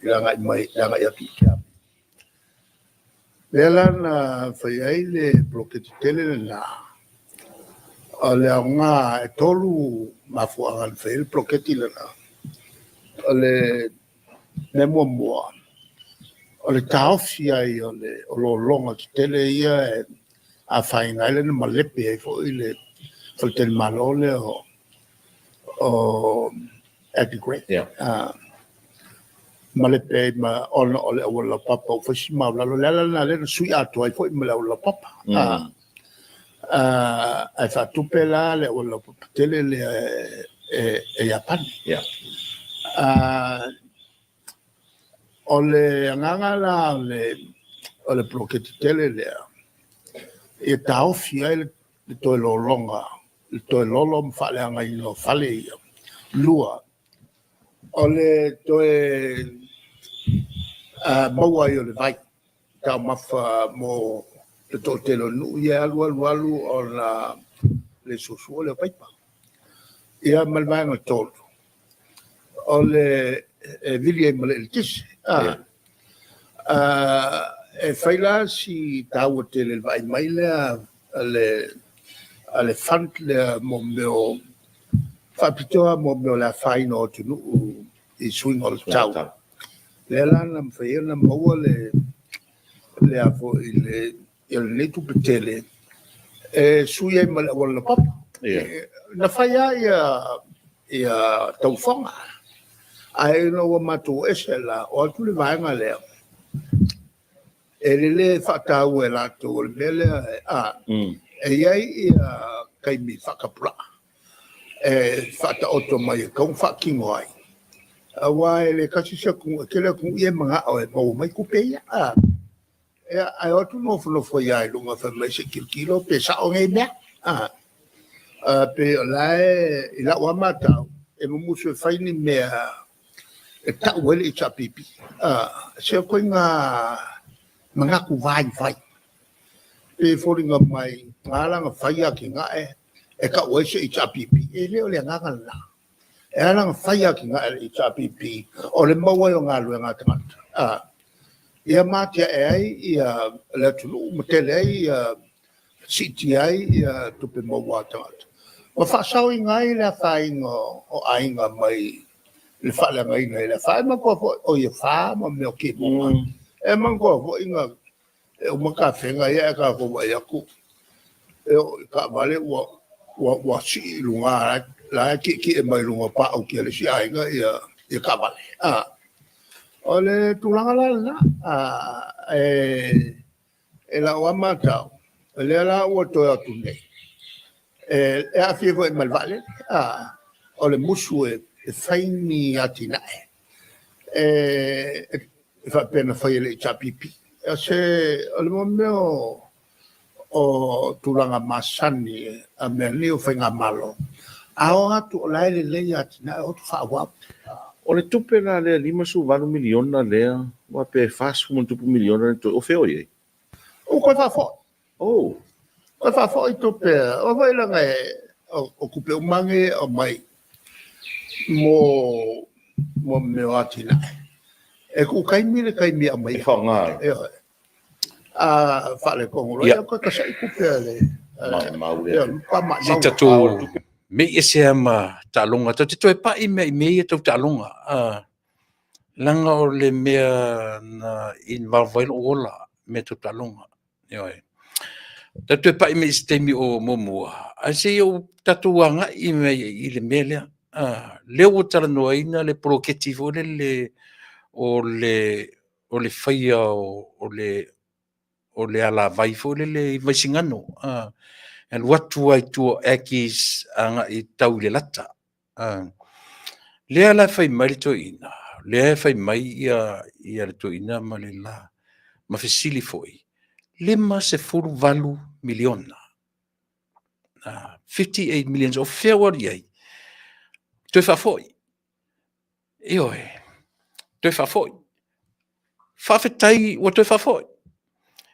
le agai atu i Tiavi. Lea la na fai ai le poloketi tele lena. O le aoga, e 3 mafuaaga na fai ai le poloketi lena. O le mea muamua, o le taofi ai o lologa tetele ia e afaina ai, lea na malepe ai foi le faletalimalo lea o Aggie Grey. Malepe ai ona o le auala laupapa ua fai si maualalo. O le ala lena o lea na sui atoa ai foi ma le auala laupapa. Ae faatupe la le auala laupapa tele lea e Iapani. O le agaga la o le poloketi tele lea, ia taofi ai le toe lologa, le toe lolo ma faaleagaina o fale ia. 2, o le toe maua ai o le vai taumafa mo le toatele o nuu ia, e alu alu alu ona le suasua lea o paipa. Ia ma le vaega 3, o le e vili ai ma le eletise. E fai la si taua tele i le vaai mai lea a le Fund lea mo mea faapitoa mo mea o le afaina o atunuu i suiga o le tau, lea la na mafai ai ona maua lenei tupe tele e sui ai ma le auala laupapa. Na fai lava tauofoga, ae ina ua matou o ese la, o atu le vaega lea, e le faataua e latou o le mea lea, e i ai taimi faatapulaa e faataoto mai e tatau ona faatino ai, aua e le tasi se atunuu, e tele atunuu ia e mananao e maua mai tupe ia. Ae o atu nofonofo ai lava i luga fai mai se i tilotilo pe sao nei mea. Pei o la e i lau lava matau, e mumusu e fai ni mea e tau ai le HRPP. Se o ituaiga manatu vaivai, pei e foliga mai na ala ona fai atinae e tau ai se HRPP. E le o le agaga lena. E ala ona fai atinae a le HRPP, o le maua ai o galuega a tagata, ia ma atiae ai le atunuu ma tele ai, siitia ai tupe maua a tagata, ma faasaoina ai le afaina o aiga mai le faaleagaina i le afa. E manatua foi, oi afa ma mea o timuga. E manatua foi na uma tafega ia ae tatou vaai atu e oo i taavale ua sii i luga, la e tietie mai luga o paaute a le isi aiga taavale. O le tulaga la lena, i lau lava matau, o lea la ua toe o atu nei, e aafia ai foi ma le vaalele. O le musu e fai ni atinae e faapea na fai e le HRPP. O le mea o tulaga masani a mea nei o Faigamalo, a o atu o la e lelei atinae, o atu faaauau. O le tupe la lea $58 miliona lea faapea e $40+ miliona lea e totoe, o fea o i ai? Ua toe faafoi. Oh. Toe faafoi tupe, aua foi leaga o tupe uma lava nei e aumai mo mea o atinae, e tuu taimi le taimi e aumai ai. E faaaoga ai. Ioe. A faaletonu loa, ia toe tasai tupe a le... Maumau e. Matua maumau. Se tatou mei ese lava ma taaloga, tatou te toe pai mea i mea ia tau taaloga, leaga o le mea na involve ai lou ola, mea tau taaloga. Ioe. Tatou toe pai mai i se taimi o muamua, ae se i ou tatou agai mai i le mea lea. Lea ua talanoaina le poloketi foi lele o le faia o le alavai foi lele i Vaisigano, e alu atu lava i tua o Aggies agai tau i Lelata. Lea la e fai mai le toeaina, lea e fai mai le toeaina ma le la ma fesili foi, $58 miliona, 58 millions. O fea ua alu i ai? Toe faafoi. Ioe, toe faafoi. Faafetai ua toe faafoi,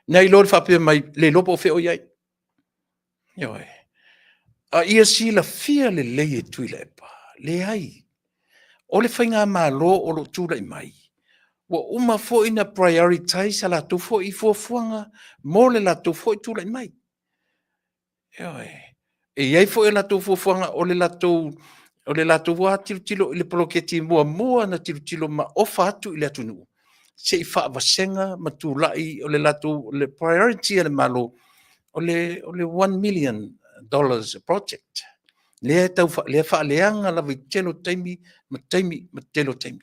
nai lo le faapea mai, le iloa po o fea o i ai. Ioe. A ia silafia lelei e Tuilaepa, leai, o le faigamalo o lo o tulai mai, ua uma foi ona prioritize a latou foi fuafuaga mo le latou foi tulai mai. Ioe. E i ai foi a latou fuafuaga, o le latou lava tilotilo i le poloketi muamua na tilotilo ma ofa atu i le atunuu, se i faavasega ma tulai o le latou priority a le Malo, o le $1 million project, lea e faaleaga lava i le tele o taimi ma taimi ma tele o taimi.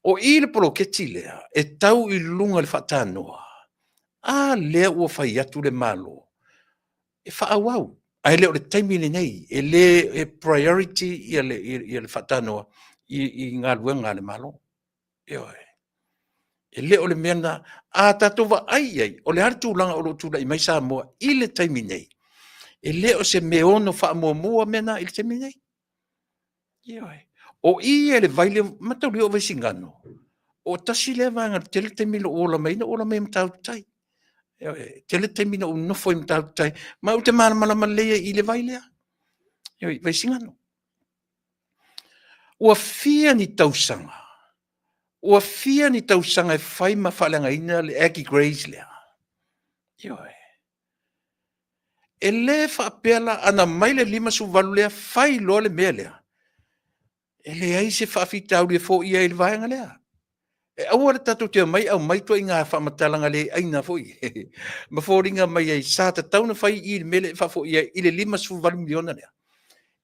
O i i le poloketi lea e tau i luga i le faatanoa, a lea ua fai atu le Malo e faaauau, ae le o le taimi lenei, e le e priority le faatanoa i galuega a le Malo. Ioe. E le o le mea lena. A tatou vaai i ai, o le a le tulaga o lo o tulai mai Samoa i le taimi nei, e le o se mea e ono faamuamua mea na i le taimi nei. Ioe. O i i le vai lea, mataulia o Vaisigano, o tasi lea vaega e tele taimi na ou ola mai ai, na ou ola mai i Matautu Tai. Ioe. Tele taimi na ou nofo ai i Matautu Tai, ma ou te malamalama lelei ai i le vai lea, i Vaisigano. Ua fia ni tausaga, ua fia ni tausaga e fai ma faaleagaina le Aggie Grey lea? Ioe. E le faapea la, ana aumai le 58 lea fai loa le mea lea, e leai se faafitauli e foia ai le vaega lea. E aua le tatou te omai aumai ituaiga faamatalaga le aina foi ma foliga mai ai sa tatau ona fai i i le mea lea e faafoi ai i le $58 miliona lea.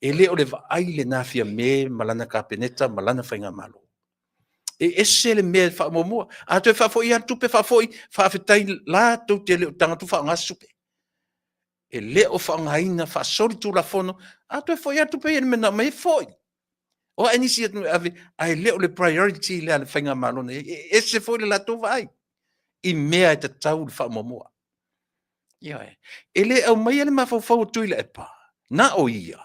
E le o le vaai lena a Fiame ma lana Kapeneta ma lana faigamalo. E ese le mea e faamuamua. A toe faafoi lava le tupe, faafoi, faafetai latou te le o tago atu faaaoga se tupe. E le o faaaogaina faasolitulafono, a toe foi lava le tupe ia i le mea na aumai ai, foi. O a nisi atunuu e ave, ae le o le priority lea a le faigamalo na i ai. E ese foi le latou vaai i mea e tatau le faamuamua. Ioe. E le aumaia le mafaufau o Tuilaepa, na o ia,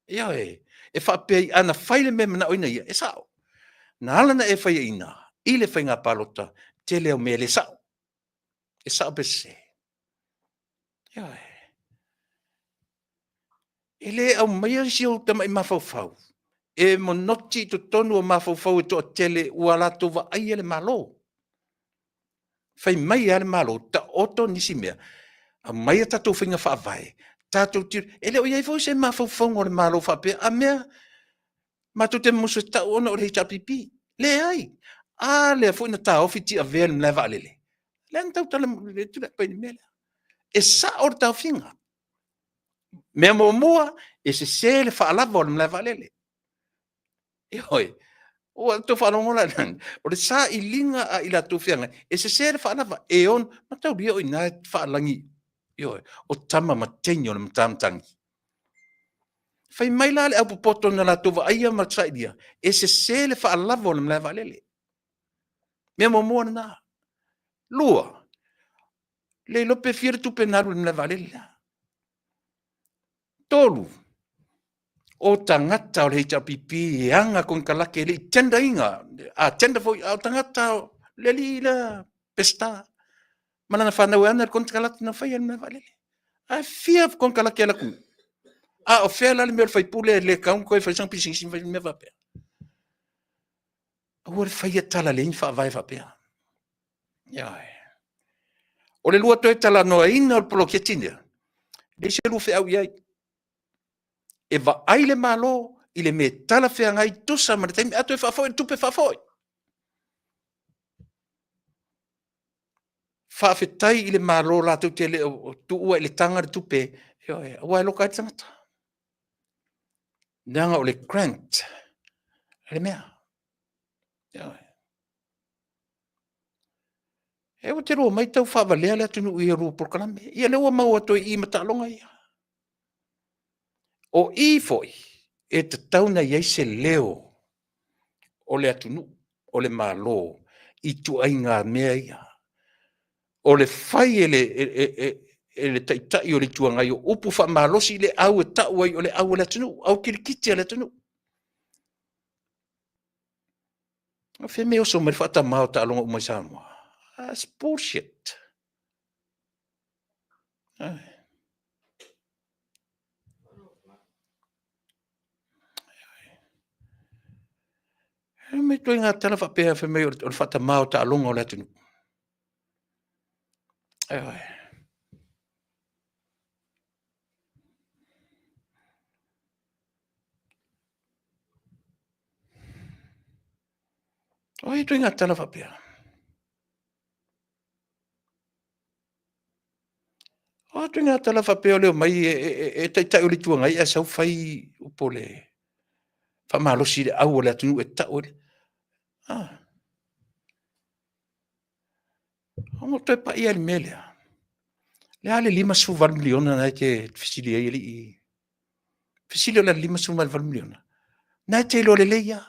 ioe, e faapea ai ana fai le mea e manao ai ia, e sao. Na ala ona e faiaina i le faiga palota, tele au mea e le sao. E sao pe sese? Ioe. E le aumaia si ou tamai mafaufau e monoti i totonu o mafaufau e toatele ua latou vaaia le Malo. Fai mai lava le Malo, taoto nisi mea, aumai a tatou faiga faavae, tatou te... E le o i ai foi se mafaufauga o le Malo faapea, a mea matou te mumusu e tau ona o le HRPP. Leai. A lea foi na taofi Tiavea i le malae vaalele? Lea na tautala Tuilaepa i le mea lea. E sao le taofiga. Mea muamua, e sese le faalava o le malae vaalele. Ioe. Ua outou faalogo la, o le sailiga a i latou feagai, e sese le faalava, e ono, mataulia o i ina e faalagi, ioe, o tama ma teine o le matamatagi. Fai mai la le aupopoto na latou vaaia ma sailia, e sese le faalava o le malae vaalele. Mea muamua lena. Lua, le iloa pe fia le tupe na alu i le malae vaalele lea. 3, o tagata o le HRPP e ana konekarate e le i tender ina, a tender foi, a o tagata le alii lea Peseta ma lana fanau e ana le konekarate na faia le malae vaalele. Ae fia konekarate a le atunuu? A o fea la le mea o le faipule e le tatau ona toe fai sana pisinisi ma fai mea faapea? Aua le faia tala leai ni faavae faapea. Ioe. O le lua toe talanoaina o le poloketi lea, leai se lua feau i ai. E vaai le Malo i le mea e talafeagai, tusa ma le taimi, a toe faafoi le tupe, faafoi. Faafetai i le Malo latou te le o tuua i le taga le tupe, ioe, aua e loka ai le tagata. Leaga o le grant le mea. Ioe. E ua te lua omai tau faavalea le atunuu i a oulua polokalame. Ia lea ua maua atu ai i i ma taaloga ia. O i foi e tatau ona i ai se leo o le atunuu, o le Malo i ituaiga mea ia. O le fai e le Taitai o le Itu Agai o upu faamalosi i le au e tau ai o le au a le atunuu, au kilikiti a le atunuu. O fea le mea e oso mai ai le faatama o taaloga uma i Samoa? That's bullshit. E mai ituaiga tala faapea fai mai o le faatama o taaloga o le atunuu. Ioe. O ai ituaiga tala faapea? O a ituaiga tala faapea o le omai e taitai o le Itu Agai ae sau fai upu o le faamalosi i le au a le atunuu e tau ai. Ah. Ona ou toe pai lava i le mea lea. O le a le $58 miliona lena e te fesili ai alii? Fesili o le a le $58 miliona? Na e te iloa lelei lava.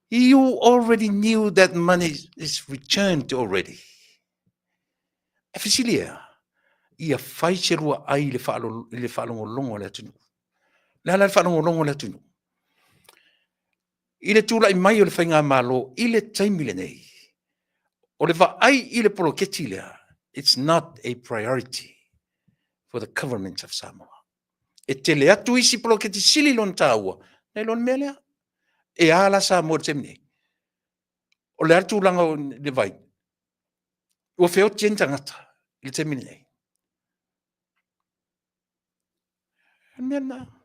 You already knew that money is returned already. E fesili ea? Ia fai se lua ai i le faalogologo a le atunuu. O le a la le faalogologo a le atunuu? I le tulai mai o le faigamalo i le taimi lenei, o le vaai i le poloketi lea, it's not a priority for the government of Samoa. E tele atu isi poloketi sili lona taua nai lo le mea lea. E a la Samoa i le taimi nei? O le a le tulaga o le vai? Ua feoti ai ni tagata i le taimi lenei? O le mea lena.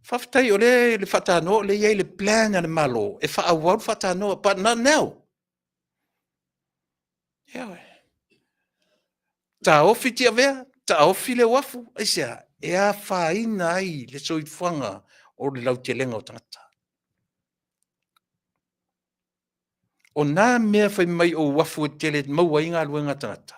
Faafetai o lea le faatanoa o lea e i ai le plan a le Malo e faaauau le faatanoa, but not now. Ioe. Taofi Tiavea, taofi le uafu, aisea? E afaina ai le soifuaga o le lautelega o tagata. O na mea fai mai o uafu e tele e maua ai galuega a tagata.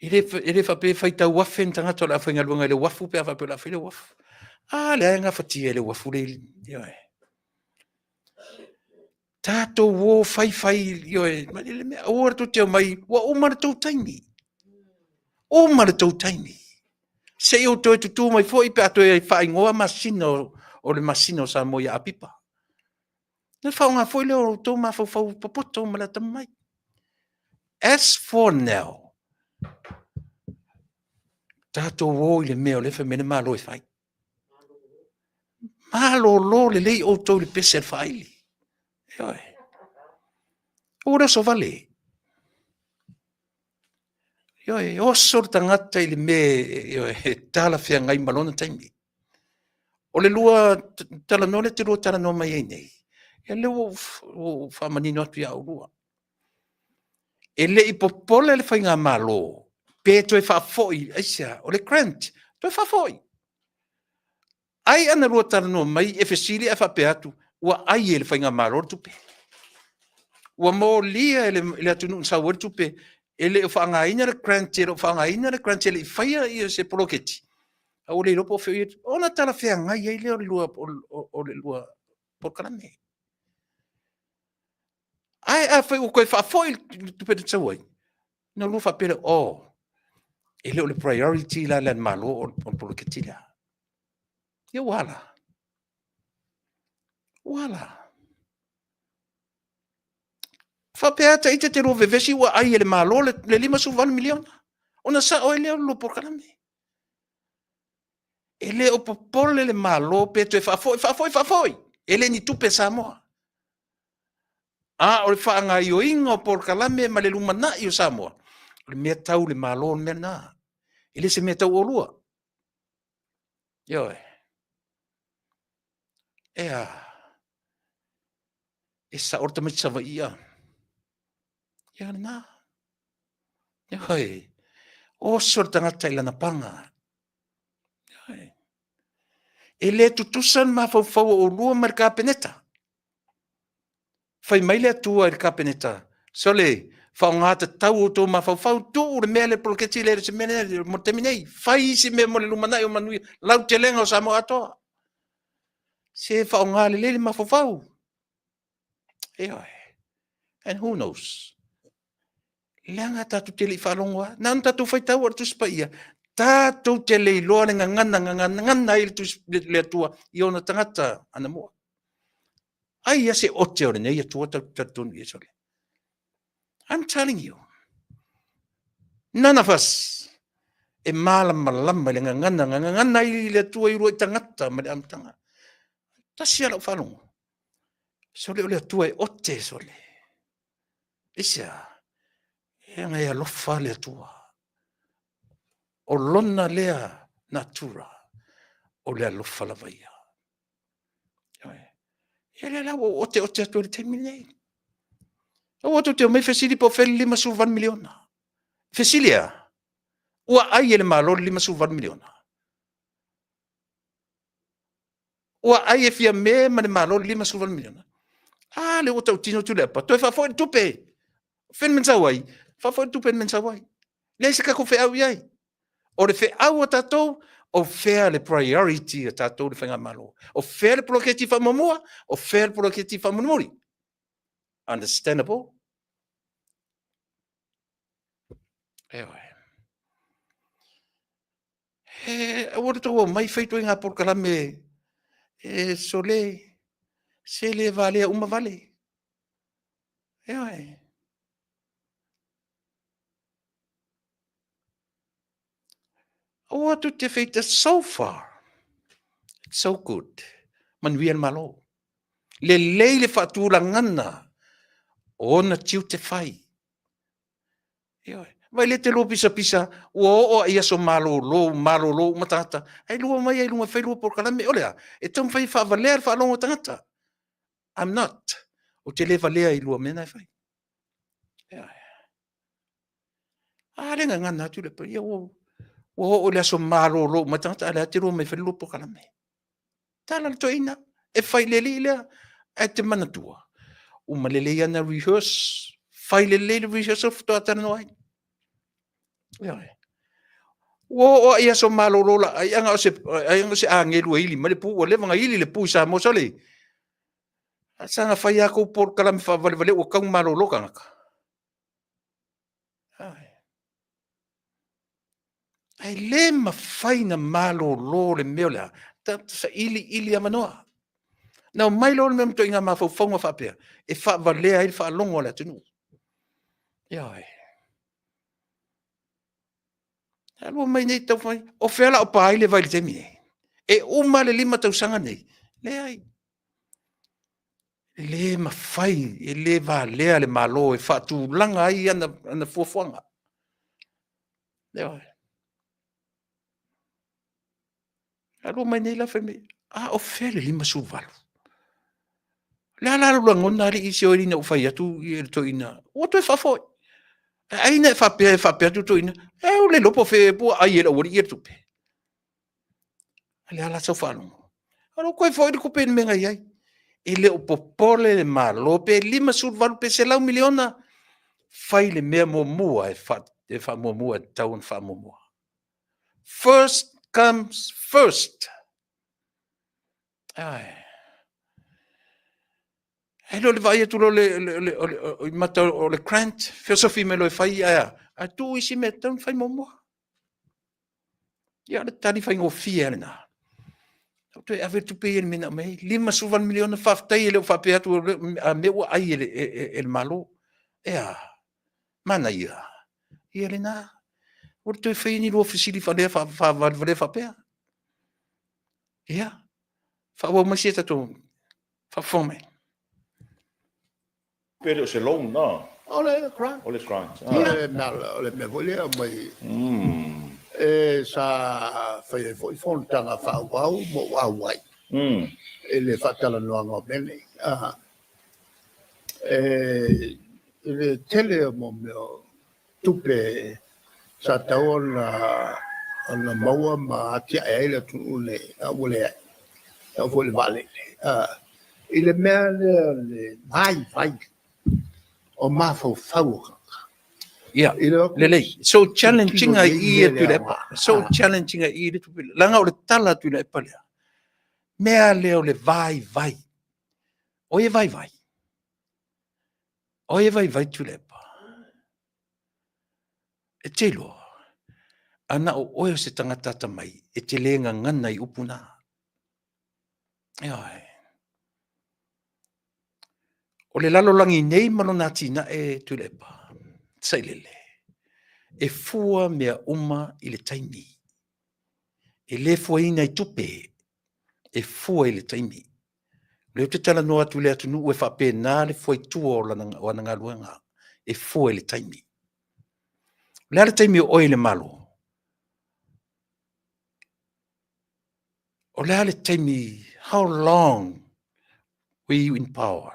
E le faapea e faitau afe ni tagata o le a faigaluega i le uafu pe a faapea o le a fai le uafu. A lea e gafatia e le uafu le, ioe. Tatou o fai fai, ioe, aua tou te omai, ua uma le tou taimi. Uma le tou taimi. Se i ou toe tutu mai foi pe a toe faaigoa masina o le masina o Samoa ia Apipa. Ona faaaoga foi lea o outou mafaufau popoto ma le atamamai. As for now, tatou o i le mea o lea e fai mai le Malo e fai. Malolo lelei outou i le pese a le faaili. Ioe. Aua le oso vale. Ioe, oso le tagata i le mea, ioe, e talafeagai ma lona taimi. O le lua talanoa lea e te lua talanoa mai ai nei, ia lea ua ou faamanino atu ia oulua. E le i popole le faigamalo pe toe faafoi, aisea? O le grant, toe faafoi. Ai ana lua talanoa mai e fesili ae faapea atu, ua ai e le faigamalo le tupe. Ua molia e le atunuu na sau ai le tupe, e le o faaaogaina le grant, e le o faaaogaina le grant, e le i faia ia se poloketi, a ua le iloa po o fea o i ai le tupe. Ona talafeagai ai lea o le lua polokalame. Ae afai ua toe faafoi le tupe na sau ai, ona lua faapea lea, oh, e le o le priority la lea a le Malo o le poloketi lea. Ia ua a la? Ua a la? Faapea lava ita te lua vevesi ua ai e le Malo le $58 miliona. Ona sao ai lea o le lua polokalame. E le o popole le Malo pe toe faafoi, faafoi, faafoi. E le ni tupe a Samoa. A o le faagaoioiga o polokalame ma le lumanai o Samoa, o le mea tau le Malo le mea lena. E le se mea tau oulua. Ioe. Ea. E sao le tamaiti Savaii a. Ia lena. Ioe. Oso le tagata i lana paga. Ioe. E le tutusa le mafaufau o oulua ma le Kapeneta. Fai mai le Atua i le Kapeneta, sole, faaaoga tatau outou mafaufau, tuu le mea le poloketi lea, se mea lea mo le taimi nei, fai isi mea mo le lumanai o manuia, lautelega o Samoa atoa. Se faaaoga lelei le mafaufau. Ioe. And who knows? Leaga tatou te le i faalogo lava. Na ona tatou faitau o le Tusi Paia, tatou te le iloa le gagana gagana ai le, tusi, le Atua i ona tagata anamua. Ai ia se ote o lenei Atua tatou talitonu i ai sole. I'm telling you. None of us e malamalama i le gagana gagana ai le Atua i uluai tagata ma le amataga. Tasi lava lau faalogo. Sole o le Atua e ote sole. Aisea? Leaga e alofa le Atua. O lona lea natura, o le alofa lava ia. Ia lea la ua ou oteote atu ai i le taimi lenei. Aua tou te omai fesili po o fea le $58 miliona. Fesili e a? Ua ai e le Malo le $58 miliona? Ua ai e Fiame ma le Malo le $58 miliona? A lea ua tautino Tuilaepa, toe faafoi le tupe. O fea le mea na sau ai? Faafoi le tupe i le mea na sau ai. Leai se tatou feau i ai. O le feau a tatou, o fea le priority a tatou le Faigamalo? O fea le poloketi faamuamua? O fea le poloketi faamulimuli? Understandable? Ioe. He, aua le tou omai fai ituaiga polokalame e sole, se le valea uma vale. Ioe. Aua tou te feita so far, so good. Manuia le Malo. Lelei le faatulagana o ona tiute fai. Ioe. Vai lea te lua pisapisa, ua oo i aso malolo, malolo uma tagata, ae lua omai ai i luga e fai lua polokalame. O le a? E taumafai e faavalea le faalogo a tagata. I'm not. Ou te le valea i lua mea na e fai. Ioe. A le gagana atu le paia, ua, ua oo i le aso malolo uma tagata, a o lea te lua omai e fai le lua polokalame. Tala le toeaina, e fai le alii lea, ae te manatua, uma lelei ana rehearse, fai lelei le rehearsal faatoa talanoa ai. Ioe. Ua oo i aso malolo la, ai aga o se, ai aga o se agelu e ili mai le pu, ua leva ona ili le pu i Samoa, sole. A saga fai lava kou polokalame faavalevalea ua tau malolo tagata. Ae le mafai na malolo le mea o le a, tatou sailiili avanoa. Na omai loa le mea ma ituaiga mafaufauga faapea, e faavalea ai le faalogo a le atunuu. Ioe. Alu mai nei tau fai, o fea la o pa ai le vai i le taimi nei? E uma le 5 tausaga nei? Leai. E le mafai, e le valea le Malo e faatulaga ai ana, ana fuafuaga. Ioe. Alu mai nei la fai mai, a o fea le 58? Le a la lou lagona alii se oe ina ua fai atu i le toeaina, ua toe faafoi. Ai na e faapea e faapea atu toeaina, e ua le iloa po o fea ua ai e le aualii ia le tupe. A le a la sau faalogo? O lea ua toe foi le tupe i le mea na i ai. E le o popole le Malo pe 58 pe 100 miliona, fai le mea muamua e, fa, e faamuamua e tatau ona faamuamua. First comes first. Ai. Ai le vaai atu loa le, le, le, le, le, mata o le grant, feosofi mai loa e fai ae a, ae tuu isi mea e tatau ona fai muamua. Ia, o le tali faigofie lava lena. Ou toe ave le tupe ia i le mea na aumai ai. $58 miliona, faafetai e le o faapea atu a mea ua ai e le, e, e, e le Malo. E a, manaia. Ia lena. Ua le toe faia ni lua fesili faalea faavalevalea faapea. Ia, faaauau mai sia tatou faafofoga mai. Pe le o se loan na? O le grant. O le grant. O le mea, o le mea foi lea mai. E sa fai ai foi fonotaga faaauau ma ou auai i le faatalanoaga o mea nei. I le tele o mea o tupe sa tatau ona maua ma atiae ai le atunuu lenei, a ua leai, e oo foi i le vaalele. I le mea lea o le vaivai o mafaufau o tagata. Ia, lelei. So challenge ina i i a Tuilaepa. So challenge ina i i, leaga o le tala a Tuilaepa lea, mea lea o le vaivai. O ai e vaivai? O ai e vaivai Tuilaepa? E te iloa, a na o oe o se tagata atamai, e te le gagana i upu na. Ioe. O le lalolagi nei ma lona atinae Tuilaepa, sailele, e fua mea uma i le taimi. E le fuaina i tupe, e fua i le taimi. O lea ou te talanoa atu i le atunuu e faapena le fuaitua o ana galuega, e fua i le taimi. O le a le taimi o oe i le Malo? O le a le taimi, how long were you in power?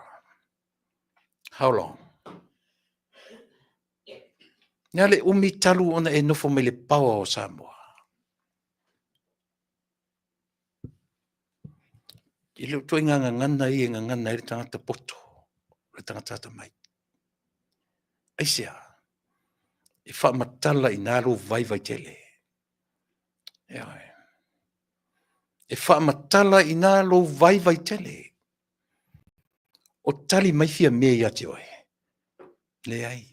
How long? O le a le umi talu ona e nofo mai le power o Samoa? E le o ituaiga gagana ia e gagana ai le tagata poto, le tagata atamai. Aisea? E faamatala i ina lou vaivai tele. Ioe. E faamatala i ina lou vaivai tele. O tali mai Fiame ia te oe? Leai.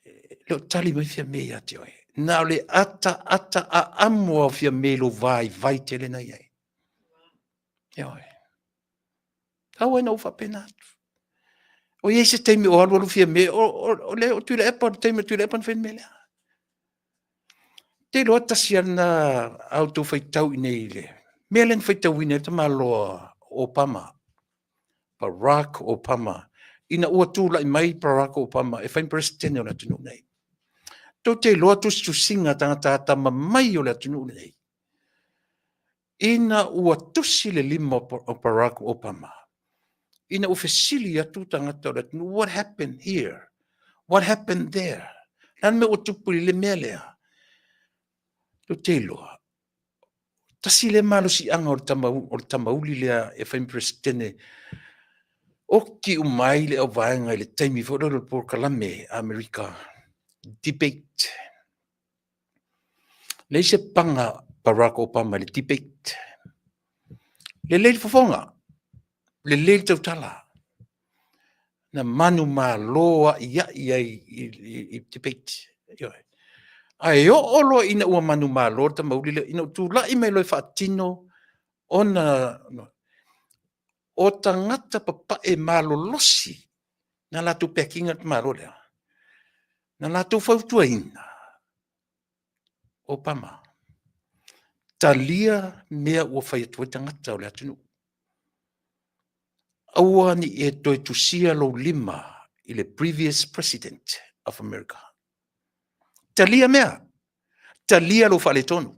E le o tali mai Fiame ia te oe. Na o le ataata aamo lava o Fiame i lou vaivai tele na i ai. Ioe. Tau ai ina ou faapena atu. O i ai se taimi o alualu Fiame, o le Tuilaepa, o le taimi o Tuilaepa na fai ai le mea lea. Ou te iloa tasi lava lena a outou faitau i inei i le mea lea na faitauina ai le tamaloa Obama, Barack Obama, ina ua tulai mai Barack Obama e fai ma Peresetene o le atunuu lenei. Tou te iloa tusitusiga a tagata atamamai o le atunuu lenei, ina ua tusi le lima o Barack Obama, ina ua fesili atu tagata o le atunuu, what happened here? What happened there? O le a le mea ua tupu i le mea lea? Tou te iloa, tasi lea malosiaga o le tamauli lea e fai ma Peresetene, oti uma ai le auvaega i le taimi foi lea o le polokalame a Amerika, debate. Leai se paga Barack Obama i le debate. Lelei le fofoga, lelei le tautala, na manumalo a'ia'i ai i debate. Ioe. Ae oo loa ina ua manumalo le tamauli lea, ina ua tulai mai loa e faatino ona o tagata papae malolosi na latou back ina le tamaloa lea, na latou fautuaina, Obama, talia mea ua fai atu ai tagata o le atunuu. Aua ne i e toe tusia lou lima i le previous President of America. Talia mea, talia lou faaletonu,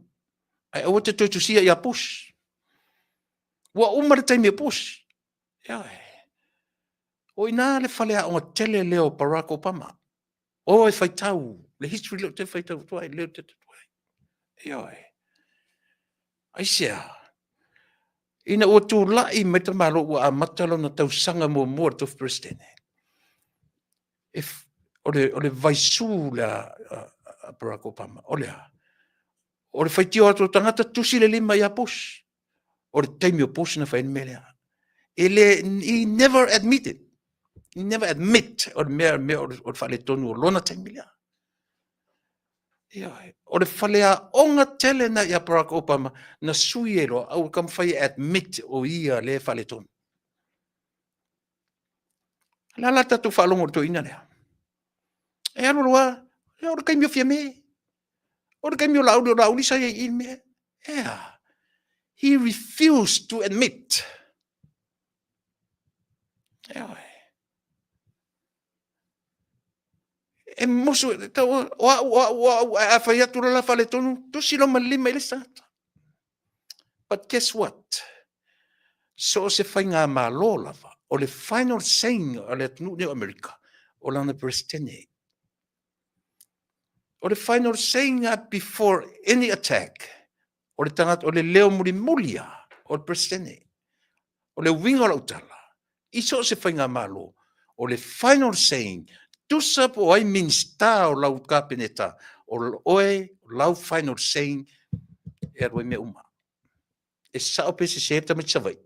ae aua te toe tusia ia Bush. Ua uma le taimi o Bush. Ioe. O i ina le faleaoga tele lea o Barack Obama. O e faitau le history lea ou te faitau atu ai, lea ou te ai. Ioe. Aisea? Ina ua tulai mai le tamaloa ua amata lona tausaga muamua i le tofi Peresetene, o le vaisu lea a Barack Obama, o le a? O le faitio atu o tagata tusi le lima ia Bush. O le taimi o Bush na fai ai le mea lea. E le, he never admitted. He never admit o le mea o le faaletonu o lona taimi lea. Ioe. O le faleaoga tele na ia Barack Obama na sui ai loa, a ua taumafai e admit o ia lea e faaletonu. O le a la le tatou faalogo i le toeaina lea? E alu alu lava, o le taimi o Fiame, o le taimi o Laauli, o Laauli sa i ai i i le mea. E a? He refused to admit. Ioe. E musu, tau, o au, o au, o au, ae a fai atu loa la faaletonu, tusi loa ma le lima i le isi tagata. But guess what? So o se faigamalo lava, o le final saying a le atunuu nei o Amerika, o lana Peresetene. O le final saying before any attack, o le tagata, o le leo mulimuli lava, o le Peresetene. O le uiga o lau tala, i so o se faigamalo, o le final saying, tusa po o ai Minisita o lau Kapeneta, o oe, lau final saying, e alu ai mea uma. E sao pe sese le tamaiti Savaii.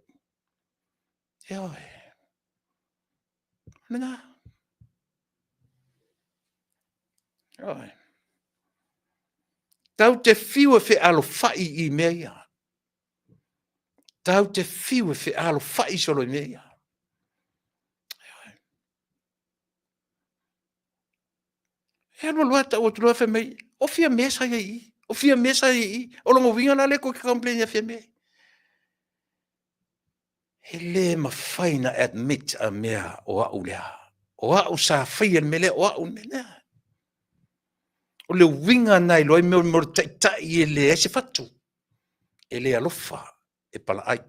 Ioe. O lena. Ioe. Tau te fiu e fealofai i mea ia. Tau te fiu e fealofai solo i mea ia. E alu alu lava tau atu loa fai mai, o Fiame sa i ai i i, o Fiame sa i ai i i. O lona uiga la lea tou te complain ia Fiame. E le mafai na admit a mea o au lea. O au sa faia le mea lea, o au le mea lea. O le uiga na iloa ai mea o le taitai e leai se fatu, e le alofa, e palaai.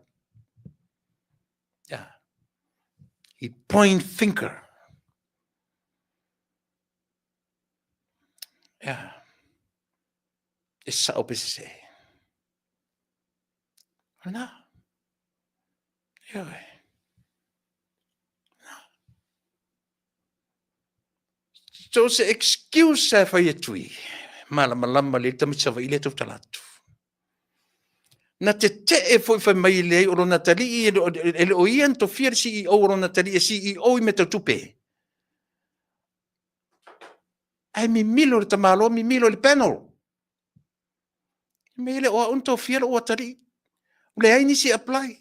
Yeah. He point finger. Yeah. E sao pe sese. O lena. Ioe. So se excuse e fai e tui. Malamalama le tamaiti Savaii lea tautala atu. Na tetee foi fai mai e leai o lona atalii e le o ia na tofia le CEO o lona atalii e CEO i mea tau tupe. Ae mimilo le tamaloa mimilo i le panel. Me le o au na tofia lou atalii. Leai nisi e apply.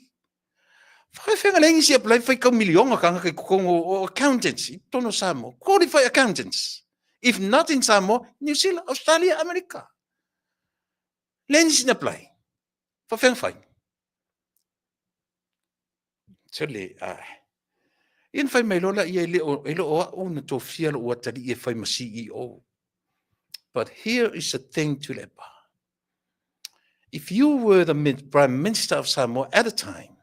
Faafefea leai nisi e apply faitau miliona tagata i totonu o accountants i totonu o Samoa. Qualified accountants. If not in Samoa, New Zealand, Australia, America. Leai nisi na apply. Faafefea na fai? Sole, ah. Ia na fai mai loa laia, e le o, e le o au na tofia lou atalii e fai ma CEO. But here is the thing, Tuilaepa. If you were the Prime Minister of Samoa at the time,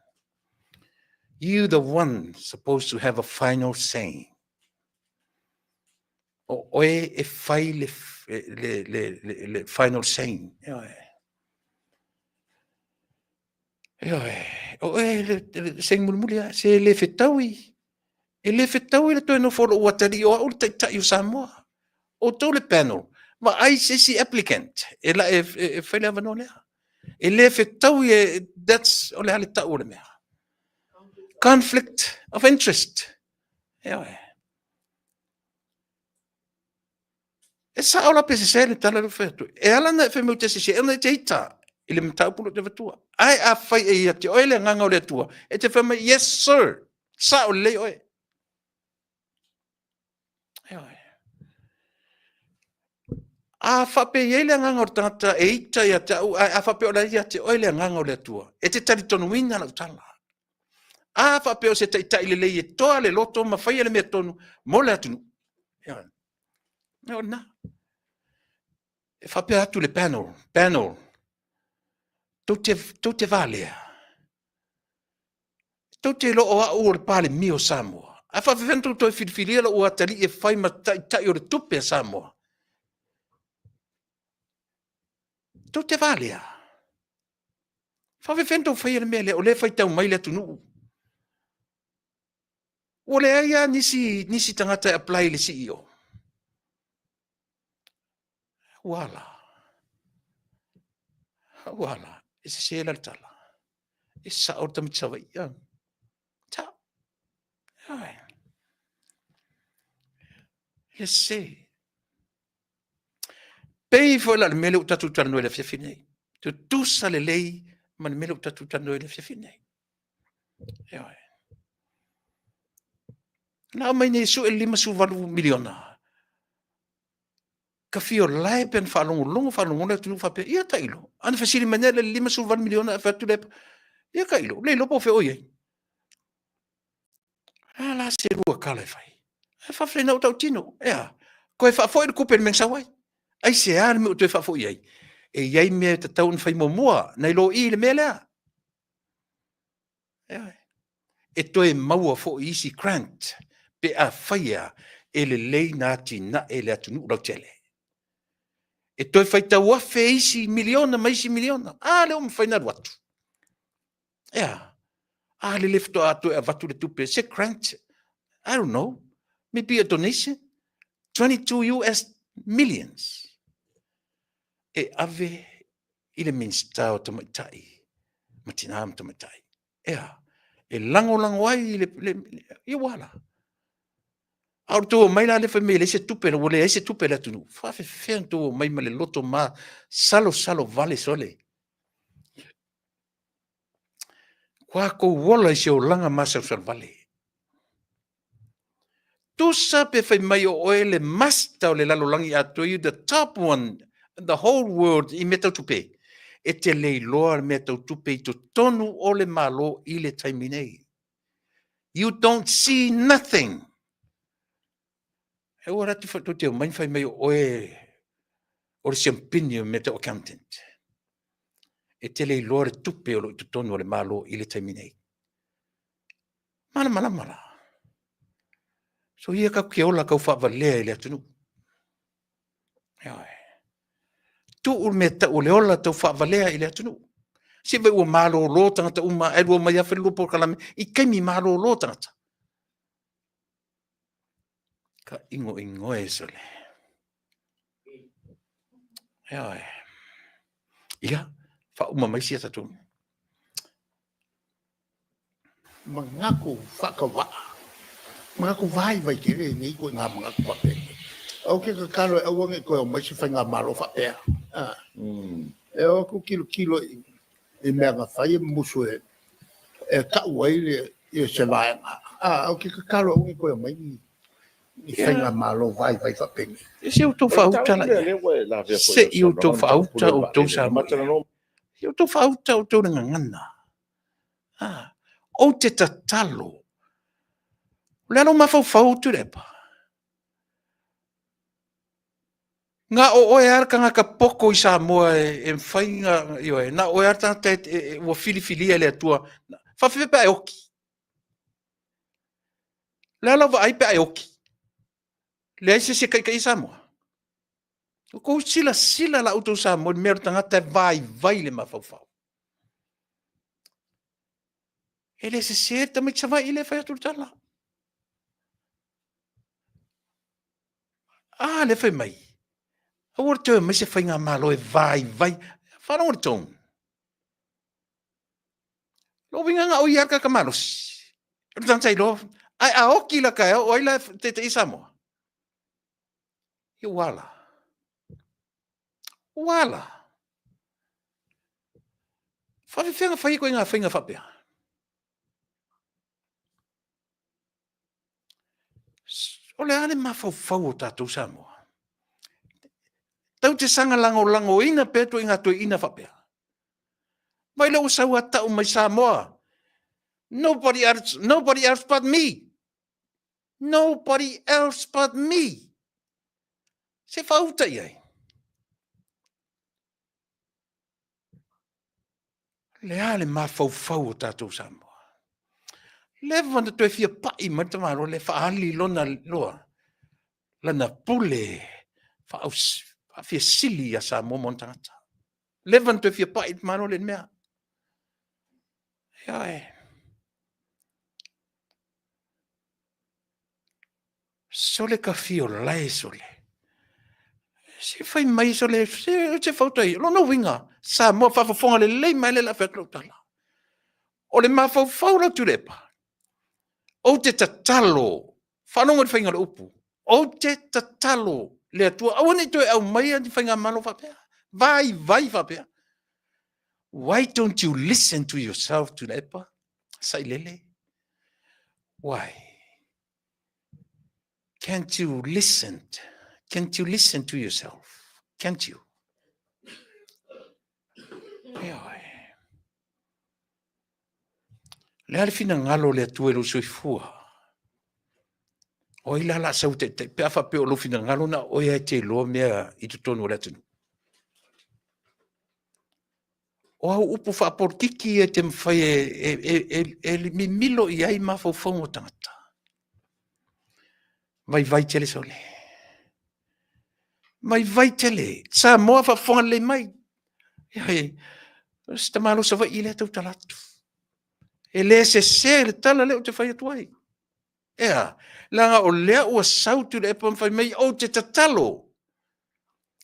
you the one supposed to have a final say. O oe e fai le, le, le, le, le final saying. Ioe. Ioe, o oe le, le saying mulimuli lava, se le fetaui, e le fetaui le toe nofo o lou atalii o au le taitai o Samoa. Outou le panel, vaai se isi applicant e, la, e, e, e fai le avanoa lea. E le fetaui e, that's, o le a le tau o le mea. Conflict of interest. Ioe. E sao la pe sese le tala lea ua fai atu. E ala ona e fai mai ou te sese, ona e te ita i le mataupu lea ou te avatua. Ae afai e ia te oe le agaga o le Atua, e te fai mai, yes sir, sao lelei oe. Ioe. A faapea e i ai le agaga o le tagata e ita ia te au, ae a faapea o la e ia te oe le agaga o le Atua, e te talitonuina lau tala. A faapea o se taitai lelei e toa le loto ma faia le mea tonu mo le atunuu. Ioe. O lena. E faapea atu le panel, panel, tou te, tou te valea. Tou te iloa o au o le Palemia o Samoa. Ae faapefea ona tou toe filifilia lou atalii e fai ma taitai o le tupe a Samoa? Tou te valea. Faapefea ona tou faia le mea lea, o lea e faitau mai le atunuu. Ua leai lava nisi, nisi tagata e apply i le CEO. Ua ala. Ua ala. E sese la le tala. E sao le tamaiti Savaii. Sao. Ioe. Le sese. Pei foi la le mea lea ua tatou talanoa i le afiafi nei. Tutusa lelei ma le mea lea ua tatou talanoa i le afiafi nei. Ioe. Na aumai nei e sue le 58 miliona. Ka fia lae pe na faalogologo faalogologo le atunuu faapea, ia tailo. Ana fesili mai nei le 58 miliona e fai atu le, ia tailo, le iloa po o fea o i ai. A la se lua tala e fai. Ae faafetai na ou tautino. Ea, Toe faafoi le tupe i le mea na sau ai. Aisea le mea ua toe faafoi ai? E i ai mea e tatau ona fai muamua, nai lo i le mea lea. Ioe. E toe maua foi isi grant pe afai e a, e lelei na atinae le atunuu lautele. E toe faitau afe isi miliona ma isi miliona. A lea ua mafai ona alu atu. E a? A lele faatoa toe avatu le tupe, se grant, I don't know, maybe a donation, 22 US millions e ave i le Minisita o Tamaitai ma Tina ma Tamaitai. E a? E lagolago ai le, le, ia ua ala. A o le tou omai la lea fai mai e leai se tupe, ua leai se tupe a le atunuu. E faapefea ona outou omai ma le loto masalosalo vale sole. Ua tatou ola i se olaga masalosalo vale. Tusa pe fai mai o oe le master o le lalolagi atoa, you the top one in the whole world i mea tau tupe, e te le iloa le mea tau tupe i totonu o le Malo i le taimi nei. You don't see nothing. E ua la te tou te omai fai mai o oe o le siampini o mea tau accountant. E te le iloa le tupe o lo o i totonu o le Malo i le taimi nei. Malamalama la. So ia tatou te ola tau faavalea i le atunuu. Ioe. Tuu le mea tau o le ola tau faavalea i le atunuu. Se vai ua malolo tagata uma, ae lua mai lava fai le lua polokalame i taimi malolo tagata. Ka ingoingoe sole. Ioe. Ia, faauma mai sia tatou. Manatu faatauvaa, manatu vaivai tele nei ituaiga manatu faapenei. Ou te tatalo e aua ne i toe omai se faigamalo faapea. E o atu tilotilo i mea na fai e mumusu e tau ai se vaega. Ou te tatalo aua ne i toe omai ni faigamalo vaivai faapenei. Se i outou faauta la. Se i outou faauta outou Samoa. Se i outou faauta outou le gagana. Ah, ou te tatalo. O le a lou mafaufau Tuilaepa? Na o oe lava le tagata poto i Samoa e mafai na, ioe, na o oe lava le tagata ua filifilia e le Atua. Faafefea pe a e oti? O le a lau vaai pe a e oti? Leai se isi e taitaia Samoa? Ua outou silasila la outou Samoa i le mea o le tagata e vaivai le mafaufau. E le sese le tamaiti Savaii lea e fai atu le tala. A lea fai mai, aua le toe omai se faigamalo e vaivai. Faalogo le tone. Lou uiga na o ia lava le tagata malosi. O le tagata iloa. Ae a oti la taeao, o ai la e taitaia Samoa? Ia ua a la? Ua a la? Faafefea ona fai ituaiga faiga faapea? O le a le mafaufau o tatou Samoa? Tau te saga lagolagoina pea ituaiga toeaina faapea. Mai lea ua sau a tau mai Samoa. Nobody else, nobody else but me. Nobody else but me. Se faauta i ai. Le a le mafaufau o tatou Samoa. Leva na toe fia pai mai le tamaloa lea faaali lona loa, lana pule faafiasili ia Samoa ma ona tagata. Leva na toe fia pai le tamaloa lea i le mea. Ioe. Sole ka fio lae sole. Se fai mai sole, se, se fautua i, lona uiga, Samoa faafofoga lelei mai le la fai atu lau tala. O le mafaufau lau Tuilaepa, ou te tatalo, faalogo i le faiga o le upu, ou te tatalo le Atua, aua ne i toe aumaia ni faigamalo faapea, vaivai faapea. Why don't you listen to yourself, Tuilaepa? Sailele. Why? Can't you listen? Can't you listen to yourself? Can't you? Ioe. Le a le finagalo o le Atua i lou soifua? O ai la la sau taitai pe a faapea o lou finagalo na o oe e te iloa mea i totonu o le atunuu. O au upu faapolokiki ia e te mafai e mimilo i ai mafaufauga o tagata. Vaivai tele sole. Vaivai tele. Samoa faafofoga lelei mai. O se tamaloa Savaii lea e tautala atu. E le sese le tala lea ou te fai atu ai. E a? Leaga o lea ua sau Tuilaepa ma fai mai, ou te tatalo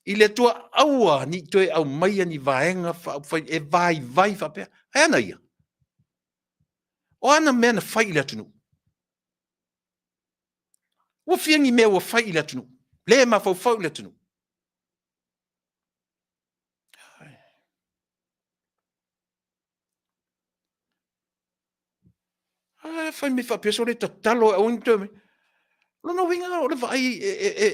i le Atua aua ne i toe aumaia ni vaega faaupufai e vaivai faapea. Ae a na ia? O a na mea na fai i le atunuu? Ua fia ni mea ua fai i le atunuu? Le mafaufau i le atunuu. A fai mai faapea, sole, tatalo e aua ne i toe aumaia. O lona uiga o le vaai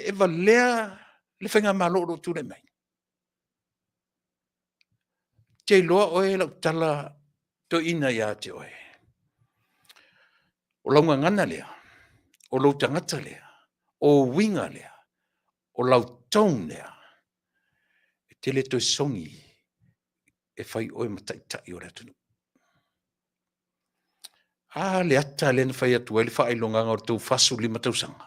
e valea le faigamalo o lo o tulai mai. Ou te iloa oe lau tala toeaina ia te oe, o lau gagana lea, o lou tagata lea, o ou uiga lea, o lau tone lea, e te le toe sogi e fai oe ma taitai o le atunuu. A le ata lea na fai atu ai le faailogaga o le tou 45 tausaga.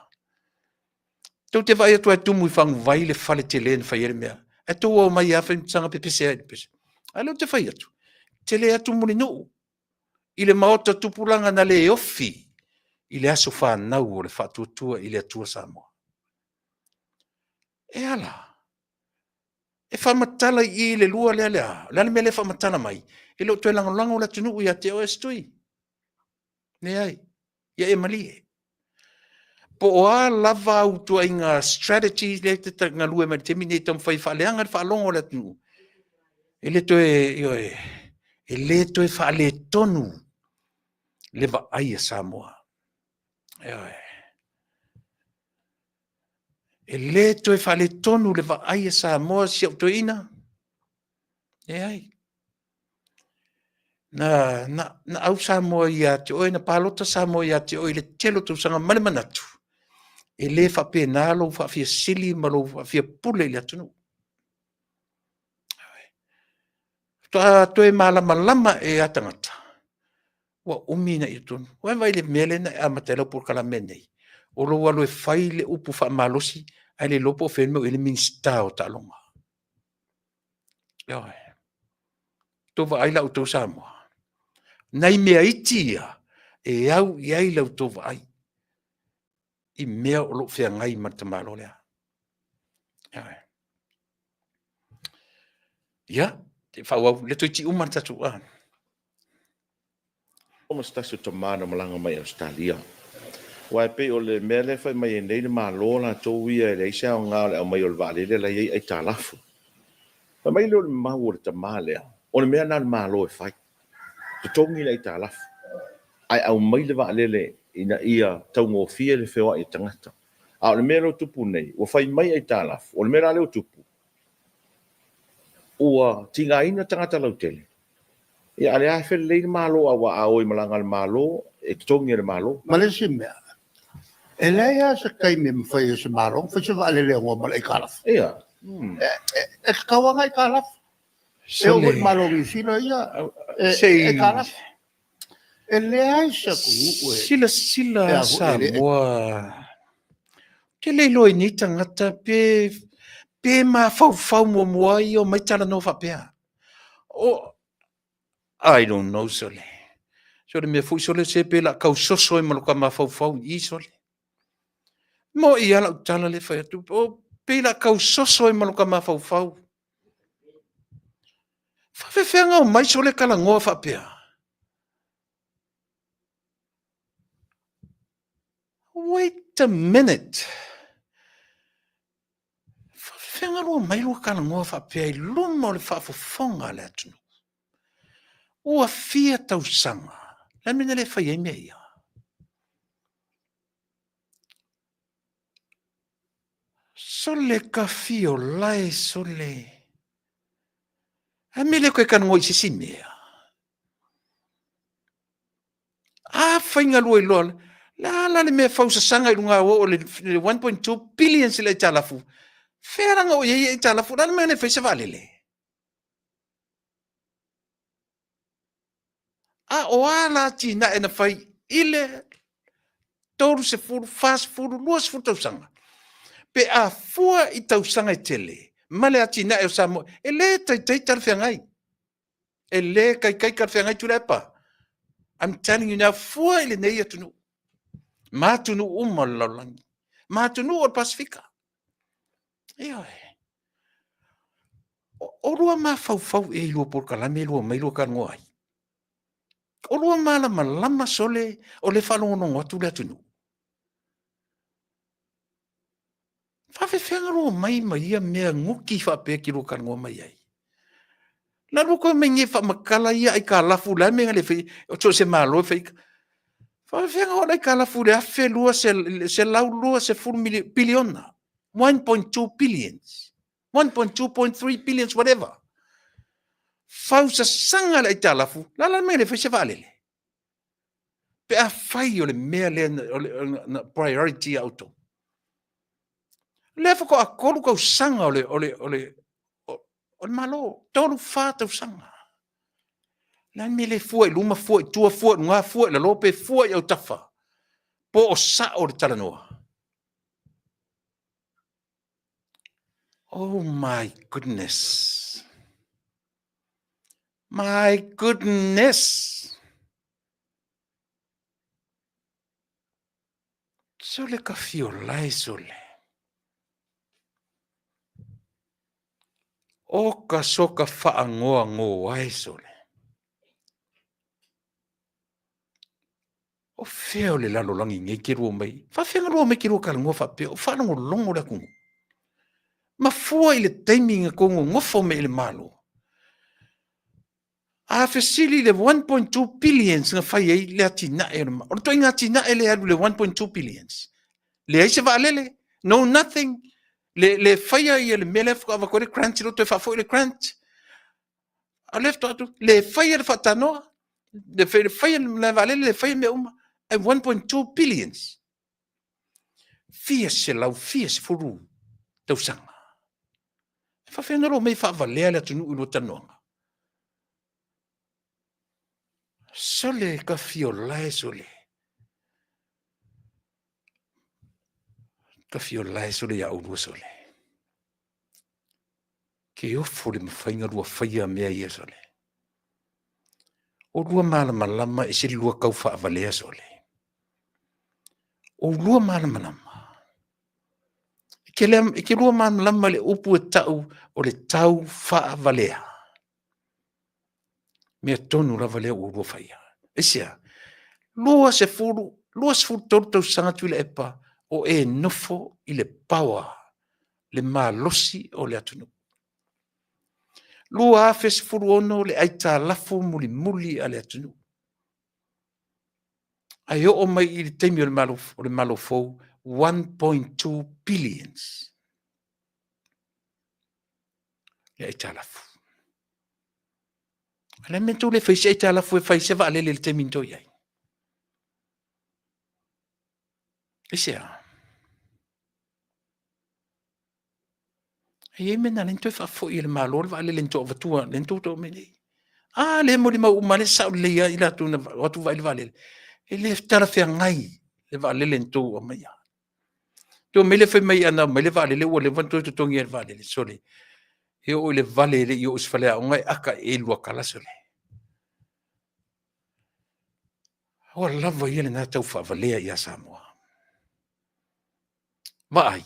Tou te vaai atu lava e tumu i faguvai le fale tele na fai ai le mea, ae tou omai lava fai saga pepese ai i le pese. A o lea ou te fai atu, tele atu Mulinuu i le maota tupulaga na le ofi i le aso fanau o le Faatuatua i le Atua Samoa. E a la? E faamatala i i i le lua lea le a? O le a le mea lea e faamatala mai? E le o toe lagolago le atunuu ia te oe Setui. Leai, ia e malie. Po o a lava au ituaiga strategy lea e te galue mai i le taimi lenei e taumafai e faaleaga le faalogo a le atunuu, e le toe, ioe, e le toe faaletonu le vaai a Samoa. Ioe. E le toe faaletonu le vaai a Samoa, si au toeaina. Leai. Na, na, na au Samoa ia te oe, na palota Samoa ia te oe i le tele o tausaga ma le manatu, e le faapena lou faafiasili ma lou faafiapule i le atunuu. Faatoa toe malamalama ea ia tagata, ua umi ona e i totonu. Ua e vaai i le mea lea na e amata ai lau polokalame nei, o lou alu e fai le upu faamalosi ae le iloa po o fea le mea o i ai le Minisita o Taaloga. Ioe. Tou vaai la outou Samoa, nai mea iti ia e au i ai la outou vaai i mea o lo o feagai ma le tamaloa lea. Ioe. Ia, faaauau, le toeitiiti uma le tatou... Ah. Ma se tasi o tama na malaga mai Ausetalia. Aua e pei o le mea lea e fai mai ai nei le Malo latou ia e leai se aoga o le aumai o le vaalele la e i ai aitalafu. Fai mai lea o le mau a le tama lea, o le mea lena a le Malo e fai, totogi le aitalafu, ae aumai le vaalele ina ia taugofie le feoai o tagata. A o le mea lea ua tupu nei, ua fai mai aitalafu, o le mea la lea ua tupu, ua tigaina tagata lautele, ia a o lea lava e felelei le Malo, aua a o i malaga a le Malo, e totogi e le Malo. Ma le isi mea, e leai lava se taimi e mafai ai e se Malo ona fai se vaalele e agoa ma le aitalafu. Ia. E tatau lava ona aitalafu. E oo foi i le Malo o Niu Sila ia, e aitalafu. E leai se atunuu e... Silasila Samoa, ou te le iloa i nei tagata pe mafaufau muamua ai omai talanoa faapea. O, I don't know sole. Sole mea foi sole se pe la kau soso ai ma lo ka mafaufau i sole. Mo i ala tala le fai atu, o pe la kau soso ai ma lo ka mafaufau. Faafefea omai sole talanoa faapea? Wait a minute. Faafefea ona lua mai lua talanoa faapea i luma o le faafofoga a le atunuu? Ua fia tausaga, le a le mea na le fai ai mea ia? Sole Kafiola e sole. A mea le toe talanoa i se isi mea? A fai na lua iloa, Le a la le mea fausasaga i luga o le 1.2 billion i le aitalafu? Fea la na oo i ai aitalafu? O le a le mea na le fai ai se vaalele? A o a la atinae na fai i le 30, 40, 20 tausaga? Pe a fua i tausaga e tele ma le atinae o Samoa, e le taitai talafeagai. E le taitai talafeagai Tuilaepa. I'm telling you now, fua i lenei atunuu ma atunuu uma o le lalolagi, ma atunuu o le Pasefika. Ioe. O lua mafaufau ea i lua polokalame lua omai lua talanoa ai? O lua malamalama sole o lea e faalogologo atu le atunuu? E faapefea ona lua omai ma ia mea nuti faapea e te lua talanoa mai ai? O le a lua toe omai nei e faamatala ia aitalafu, o le a le mea na le fai ai? So o se Malo e fai ita. E faapefea ona oo le aitalafu i le $1,220 piliona? 1.2 billions, 1.23 billions, whatever. Fausasaga le aitalafu, o le a la le mea e le fai ai se vaalele? Pe afai o le mea lea na priority ia outou. O lea faatoa 3 tausaga o le Malo, 3, 4 tausaga. O le a le mea e le fua i luma, fua i tua, fua i luga, fua i lalo, pe fua i autafa, po o sao le talanoa? Oh my goodness. My goodness. Sole ka fiolae sole. O ka soka whaangoa ai sole. O fea o le lalolagi nei ke lua mai. Faafefea ona lua omai ke lua talanoa faapea o faalogologo le atunuu. Ma fua i le taimi na tou nonofo mai ai i le Malo. A fesili i le 1.2 billions na fai ai le atinae o le o le ituaiga atinae lea e alu i le 1.2 billions. Leai se vaalele, no nothing, le, le faia ia le mea lea faatoa avatu ai le grant, le toe faafoi le grant. A o lea faatoa atu, le faia le faatanoa, le faia le malae vaalele, le faia mea uma, ae 1.2 billions. Fia selau, fia sefulu tausaga. E faafefea ona lua omai e faavalea le atunuu i lua talanoaga? Sole ka fiolae sole. Ka fiolae sole ia oulua sole. Ke ofo le mafai ona lua faia mea ia sole. O lua malamalama e se lua tau faavalea sole. O lua malamalama. E ke lua malamalama le upu e tau o le tau faavalea. Mea tonu lava lea ua lua faia. Aisea? 20, 23 tausaga Tuilaepa o e nofo i le power, le malosi o le atunuu. 2016 le aitalafu mulimuli a le atunuu. Ae oo mai i le taimi o le Malo, o le Malo fou, 1.2 billions le aitalafu. O le a le mea na tou le fai ai se aitalafu e fai ai se vaalele i le taimi na tou i ai? Aisea? E i ai mea na ala ai ona toe faafoi e le Malo le vaalele na tou avatua, lea na tou aumai nei. A lea e molimau uma lea e sao lelei lava i latou na o atu vaai le vaalele. E le talafeagai le vaalele na tou aumaia. Tou omai lea fai mai ana aumai le vaalele ua leva ona toe totogi e le vaalele. Sole, e oo i le vale e le i oo i se faleaoga e ata i Luatala, sole. Ua lava ia lena tau faavalea ia Samoa. Vaai,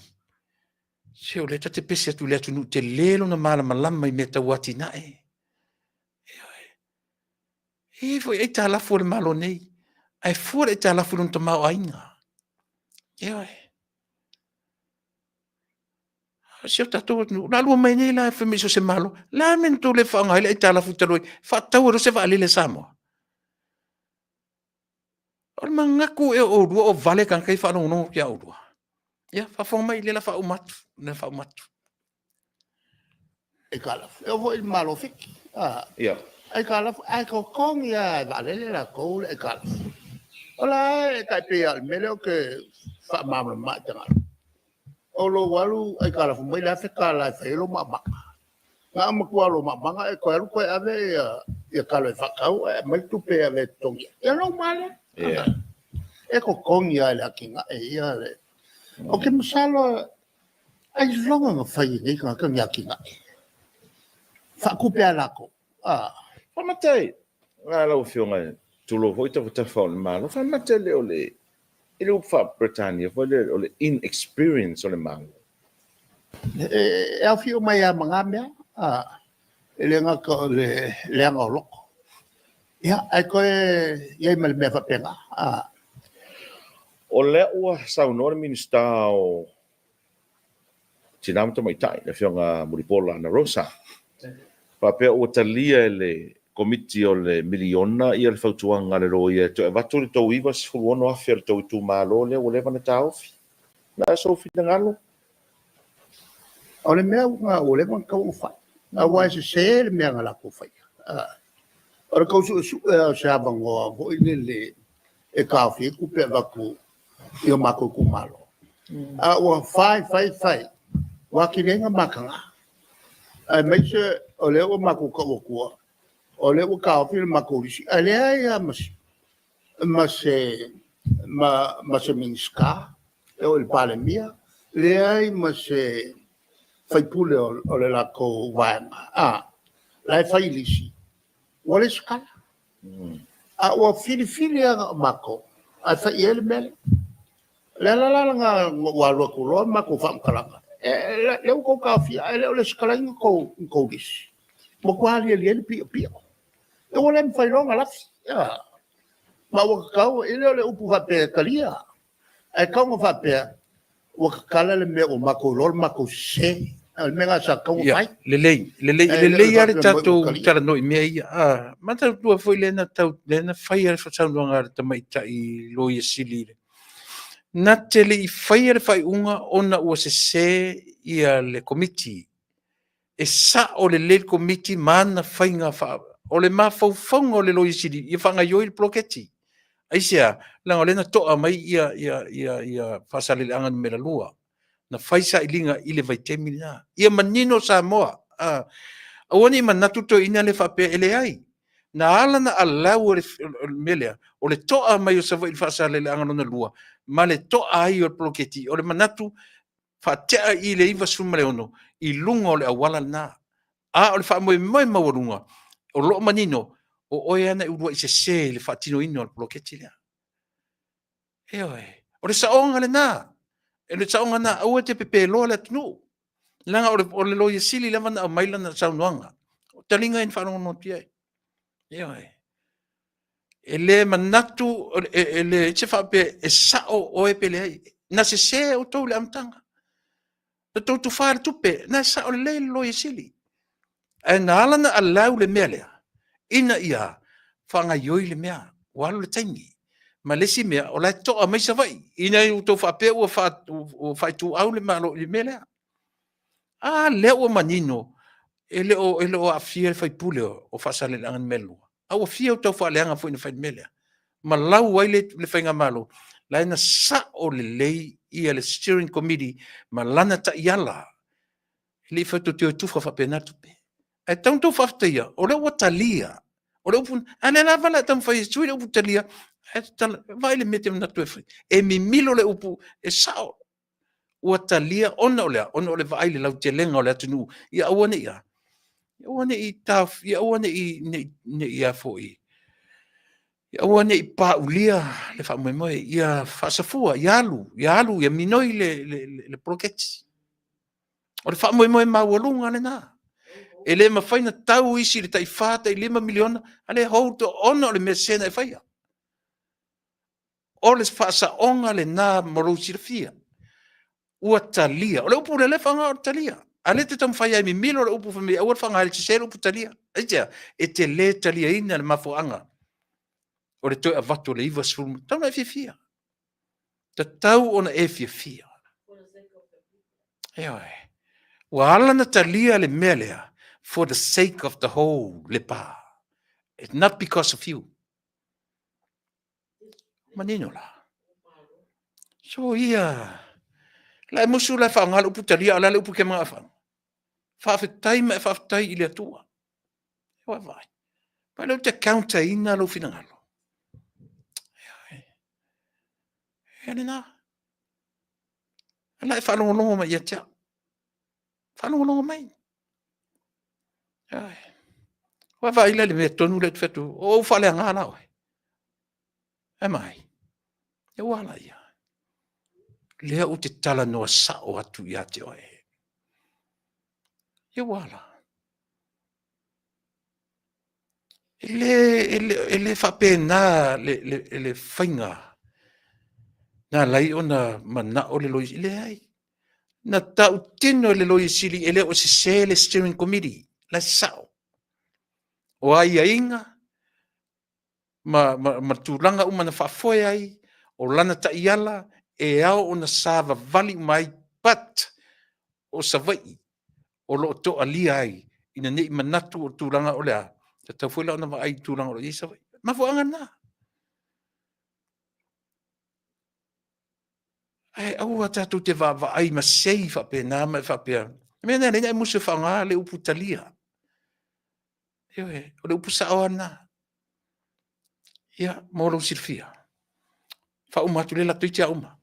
se o lea ta te pese atu i le atunuu tele lona malamalama i mea tau atinae. Ioe. E i ai foi aitalafu a le Malo nei, ae fua le aitalafu i lona tamaoaiga. Ioe. Si o tatou atunuu, la lua mai nei la e fai mai so o se Malo, le a le mea na tou le faaaoga ai le aitalafu talu ai, faatau ai loa se vaalele a Samoa. O le manatu ea o oulua o vale tagata ia e faalogologo atu ia oulua? Ia, faafofoga mai, lea o le a faauma atu, lea o le a faauma atu. Aitalafu. E oo foi i le Malo o Fiti, aitalafu, ae totogi lava e vaalele latou le aitalafu. O la e tai pei lava o le mea lea ou te faamalamalama i tagata, o lou alu aitalafu mai le $1,000 e fai ai lou maumauga. Na o le matua lava o lou maumauga e toe alu toe ave ia talo e faatau ae aumai le tupe e ave e totogi ai. Ia ona uma lava lea. E totogi lava e le atinae ia le... Ou te masalo ailoga na fai e nei tagata ni atinae. Faatupe lava e latou. Faamata e lau Afioga, tulou foi tafatafa o le Malo, faamata e le o le, i le upu faa-Peretania foi lea o le inexperience o le Malo. E aofia uma ai lava ma na mea. E le gata o le leaga o loto, ae toe i ai ma le mea faapena. O lea ua saunoa le Minisita o Tina ma Tamaitai, le Afioga Mulipola Anarosa, faapea ua talia e le Komiti o le Miliona ia le fautuaga a le loia e toe avatu le tou $96,000 a le tou itumalo lea ua leva ona taofi. O le a sou finagalo? O le mea ua leva ona tatau ona fai, aua e sese le mea na latou faia. O le tau suesue lava o se avanoa foi lele e taofi ai tupe e avatu i o matou itumalo. A ua fai fai fai, ua atili ai ona mataga, aemaise o lea ua matou tau atua, o lea ua taofi le matou lisi, ae leai lava ma se Minisita, e oo i le Palemia, leai ma se sui usufono o le latou vaega la e fai lisi, ua leai se tala. A ua filifili lava na o matou ae fai i ai le mea lea. O le ala la lena na ou alu atu loa matou faamatalaga, o lea ua outou taofia ae le o lesitalaina ni tou lisi. Ua matua aliali ai le piopio. Ua le mafai loa ona lafi, ma ua tatau, e le o le upu faapea e talia, ae tatau ona faapea, ua tatala le mea ua matou iloa le matou sese. O le mea lena sa tatau ona fai. Lelei, lelei, lelei lava le tatou talanoa i mea ia. Manatua foi lea na fai lava le saunoaga a le tamaitai Loia Sili, na te le i faia le faaiuga ona ua sese ia le Komiti. E sao lelei le Komiti ma ana faiga o le mafaufauga o le Loia Sili ia faagaoioi le poloketi. Aisea? Leaga o lea na to'a mai ia Faasaleleaga Nu.2, na fai sailiga i le vaitaimi lena. Ia manino Samoa, aua ne i manatu toeaiina lea faapea e leai. Na ala ona allow e le mea lea, o le to'a mai o Savaii i le Faasaleleaga lona lua, ma le to'a ai o le poloketi, o le manatu faatea i le 96 i luga o le auala lena. A o le faamoemoe maualuga, o lo o manino, o oe lava na e uluai sese i le faatinoina o le poloketi lea. Ioe. O le saoga lena. O le saoga lena, aua e te pepeloa le atunuu. Leaga o le Loia Sili lava na aumai lana saunoaga. O taliga ia na faalogologo atu i ai. Ioe. E le manatu, e leai se faapea e sao oe pe leai. Na sese outou i le amataga. Na outou tufa le tupe, na e sao lelei le Loia Sili. Ae na ala ona allow le mea lea, ina ia faagaioi le mea, ua alu le taimi. Ma le isi mea, o la e to'a mai Savaii, ina ne i outou faapea ua faaituau le Malo i le mea lea. A lea ua manino, e le o aafia le sui usufono o Faasaleleaga Nu.2, a ua fia tou faaleaga foi na fai i le mea lea, ma lau ai le faigamalo, la na sao lelei le steering committee ma lana taiala. E le i fai atu tou te o e tufa faapena tupe. Ae tatau ona outou faafetaia, o lea ua talia. O le upu, a o lea lava o le a taumafai e sui le upu talia, ae tatala, vaai i le mea e te manatu e fai. E mimilo le upu, e sao, ua talia ona o le a? Ona o le vaai i le lautelega o le atunuu, ia aua ne i a? Ia aua ne i taofia, ia aua ne i a foi, ia aua ne i paulia le faamoemoe, ia faasafua, ia alu, ia alu, ia minoi le poloketi. O le faamoemoe maualuga lena. E le mafai ona tau isi i le tai $4 tai $5 miliona, a o lea e hold ona o le mea sese na e faia. O le faasaoga lena mo lou silafia. Ua talia. O le upu lea e faaaoga o le talia. A o lea e te taumafai lava e mimilo le upu fai mai e aua le faaaogaina e sese le upu talia. Aisea? E te le taliaina le mafuaaga o le toe avatu o le 90, e tatau ona e fiafia. Tatau ona e fiafia. Ioe. Ua ala ona talia le mea lea for the sake of the whole Lepa. It's not because of you. Manino la. So ia, la e musu la e faaaoga le upu talia, a o le a le upu e ke manao e faaaoga? Faafetai ma e faafetai i le Atua. Ua vaai. Ma lea ou te counter ina lou finagalo. Ia lena. La e faalogologo mai ia te au. Faalogologo mai. Ua vaai la i le mea tonu lea ou te fai atu, o ou faaleaga la oe. E mai. E ua ala ia. Lea ou te talanoa sao atu ia te oe. Ia ua ala. E le faapena le faiga na ala ai ona manao le Loia Sili. Leai. Na tautino e le Loia Sili e le o sese le Steering Committee. La e sao. O aiaiga ma tulaga uma na faafoe ai, o lana taiala e ao ona savavali uma ai, but o Savaii o lo o toalia ai ina ne i manatu o tulaga o le a, tatau foi la ona vaai i tulaga o lo o i ai Savaii. Mafuaaga lena. Ae aua tatou te vaavaai masei faapena ma e faapea, o le mea lena e ala ai ona e musu e faaaoga le upu talia. Ioe, o le upu sao lava lena. Ia, mo lou silafia. Faauma atu lea toeitiiti lava uma.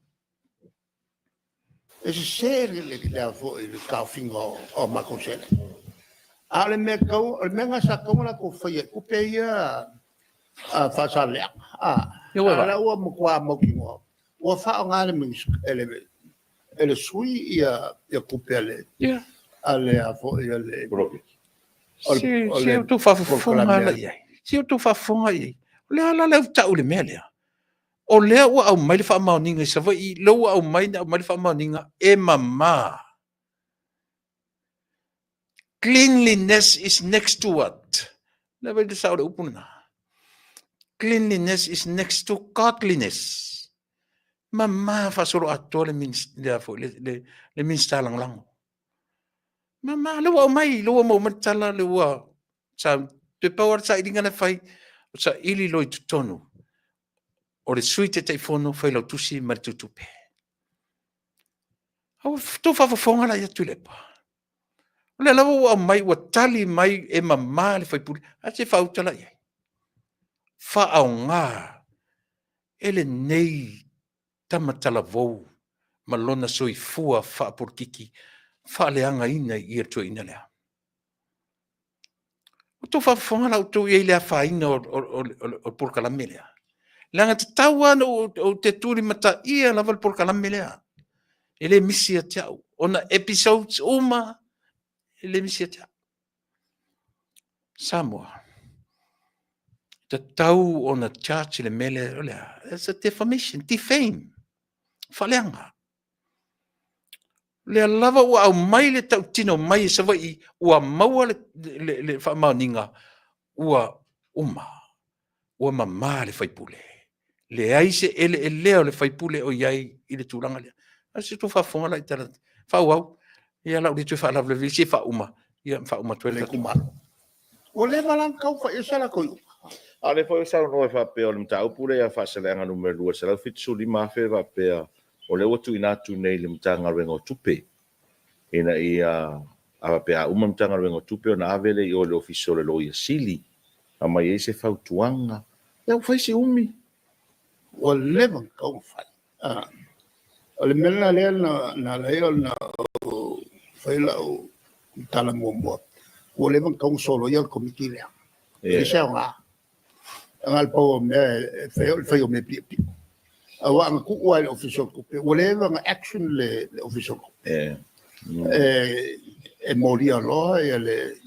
E sese le taofiga o matou seleni. A o le mea tatau, o le mea lena sa tatau ona latou faia i tupe ia a Faasaleleaga, a o la ua matua mautinoa ua faaaoga e le sui tupe a le a foi a le Se i outou faafofoga la i ai. Se i outou faafofoga i ai. O le a la le tau i le mea lea? O lea ua aumai le faamaoniga i Savaii, lea ua aumai na aumai le faamaoniga e mama. Cleanliness is next to what? Le vai le sao le upu lena. Cleanliness is next to godliness. Mama faasoloatoa le Minisita Lagolago. Mama, le ua aumai, le ua maua mai le tala, le ua sa toe pau lava le sailiga na fai, o saili loa i totonu o le Sui Taitaifono, Failautusi ma le Tutupe. Ua outou faafofoga la ia Tuilaepa. O lea lava ua aumai, ua tali mai e mama le sui usufono, ae se faauta la i ai. Faaaoga e lenei tama talavou ma lona soifua faapolokiki faaleagaina i i le toeaina lea. Ua outou faafofoga la outou i ai i le afaina o le polokalame lea? Leaga tatau lava ona ou te tulimataia lava le polokalame lea. E le misi ia te au. Ona episodes uma e le misi ia te au. Samoa, tatau ona charge le mea lea, o le a? It's a defamation, defame, faaleaga. O lea lava ua aumai le tautino mai e Savaii, ua maua le faamaoniga, ua uma, ua mama le sui usufono. Leai se eleelea o le sui usufono o i ai i le tulaga lea. A se tou faafofoga la i tala faaauau, ia la u le toe faalavelave se faauma, ia faauma atu ai le itumalo. Ua leva la ona tau fai ese latou iuga. A o lea foi ua saunoa e faapea o le mataupu lea ia Faasaleleaga Nu.2 $175,000 faapea o lea ua tuuina atu nei i le Matagaluega o Tupe ina ia a faapea a uma le Matagaluega o Tupe ona ave lea i o i le Ofisa o le Loia Sili aumai ai se fautuaga. Ia ua fai si umi. Ua leva ona tatau ona fai. O le mea lena lea na ala ai ona ou fai lau tala muamua, ua leva ona tatau ona soloia le Komiti lea. E leai se aoga. Na o le pau o mea e fai o le fai o mea piopio. Aua ana tuu lava i le Ofisa o Tupe, ua leva ona action le Ofisa o Tupe. E molia loa le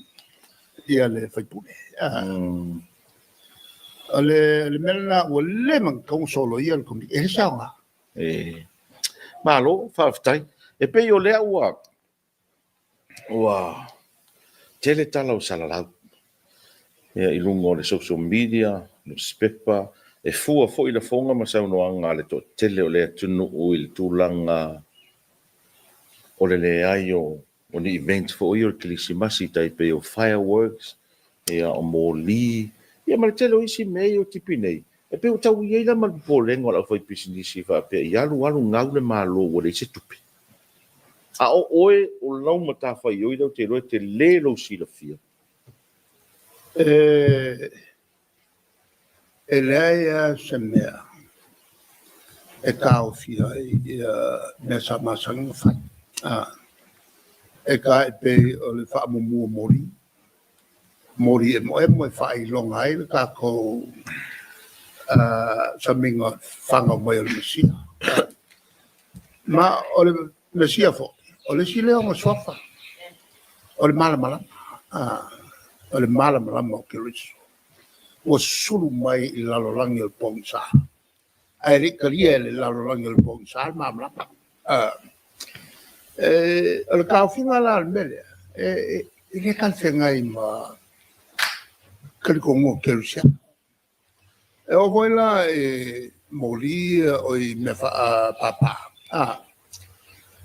sui usufono. O le mea lena ua leva ona tatau ona soloia le Komiti. E leai se aoga. Malo, faafetai. E pei o lea ua tele tala o salalau i luga o le social media, newspaper, e fua foi lafoga ma saunoaga a le toatele o le atunuu i le tulaga o le leai o ni event foi o le Kerisimasi tai pei o fireworks, ia o moli, ia ma le tele o isi mea ia o tipi nei. E pei ua tau i ai la ma le popolega o le aufaipisinisi faapea i alu alu gau le Malo ua leai se tupe. A o oe o lau matafaioi lea ou te iloa e tele lou silafia. E leai lava se mea e taofia ai mea sa masani ona fai. E tai pei o le faamumu o moli, moli emoemo e faailoga ai le tatou samiga o le fanau mai o le Mesia. Ma o le Mesia foi, o le isi lea o ona suafa, o le Malamalama. O le Malamalama o Keriso ua sulu mai i le lalolagi o le pogisa, ae le i talia e le lalolagi o le pogisa le malamalama. O le taofiga la o le mea lea, e le talafeagai ma talitonuga kerisiano. E oo foi la i moli ia, oi mea faapapa,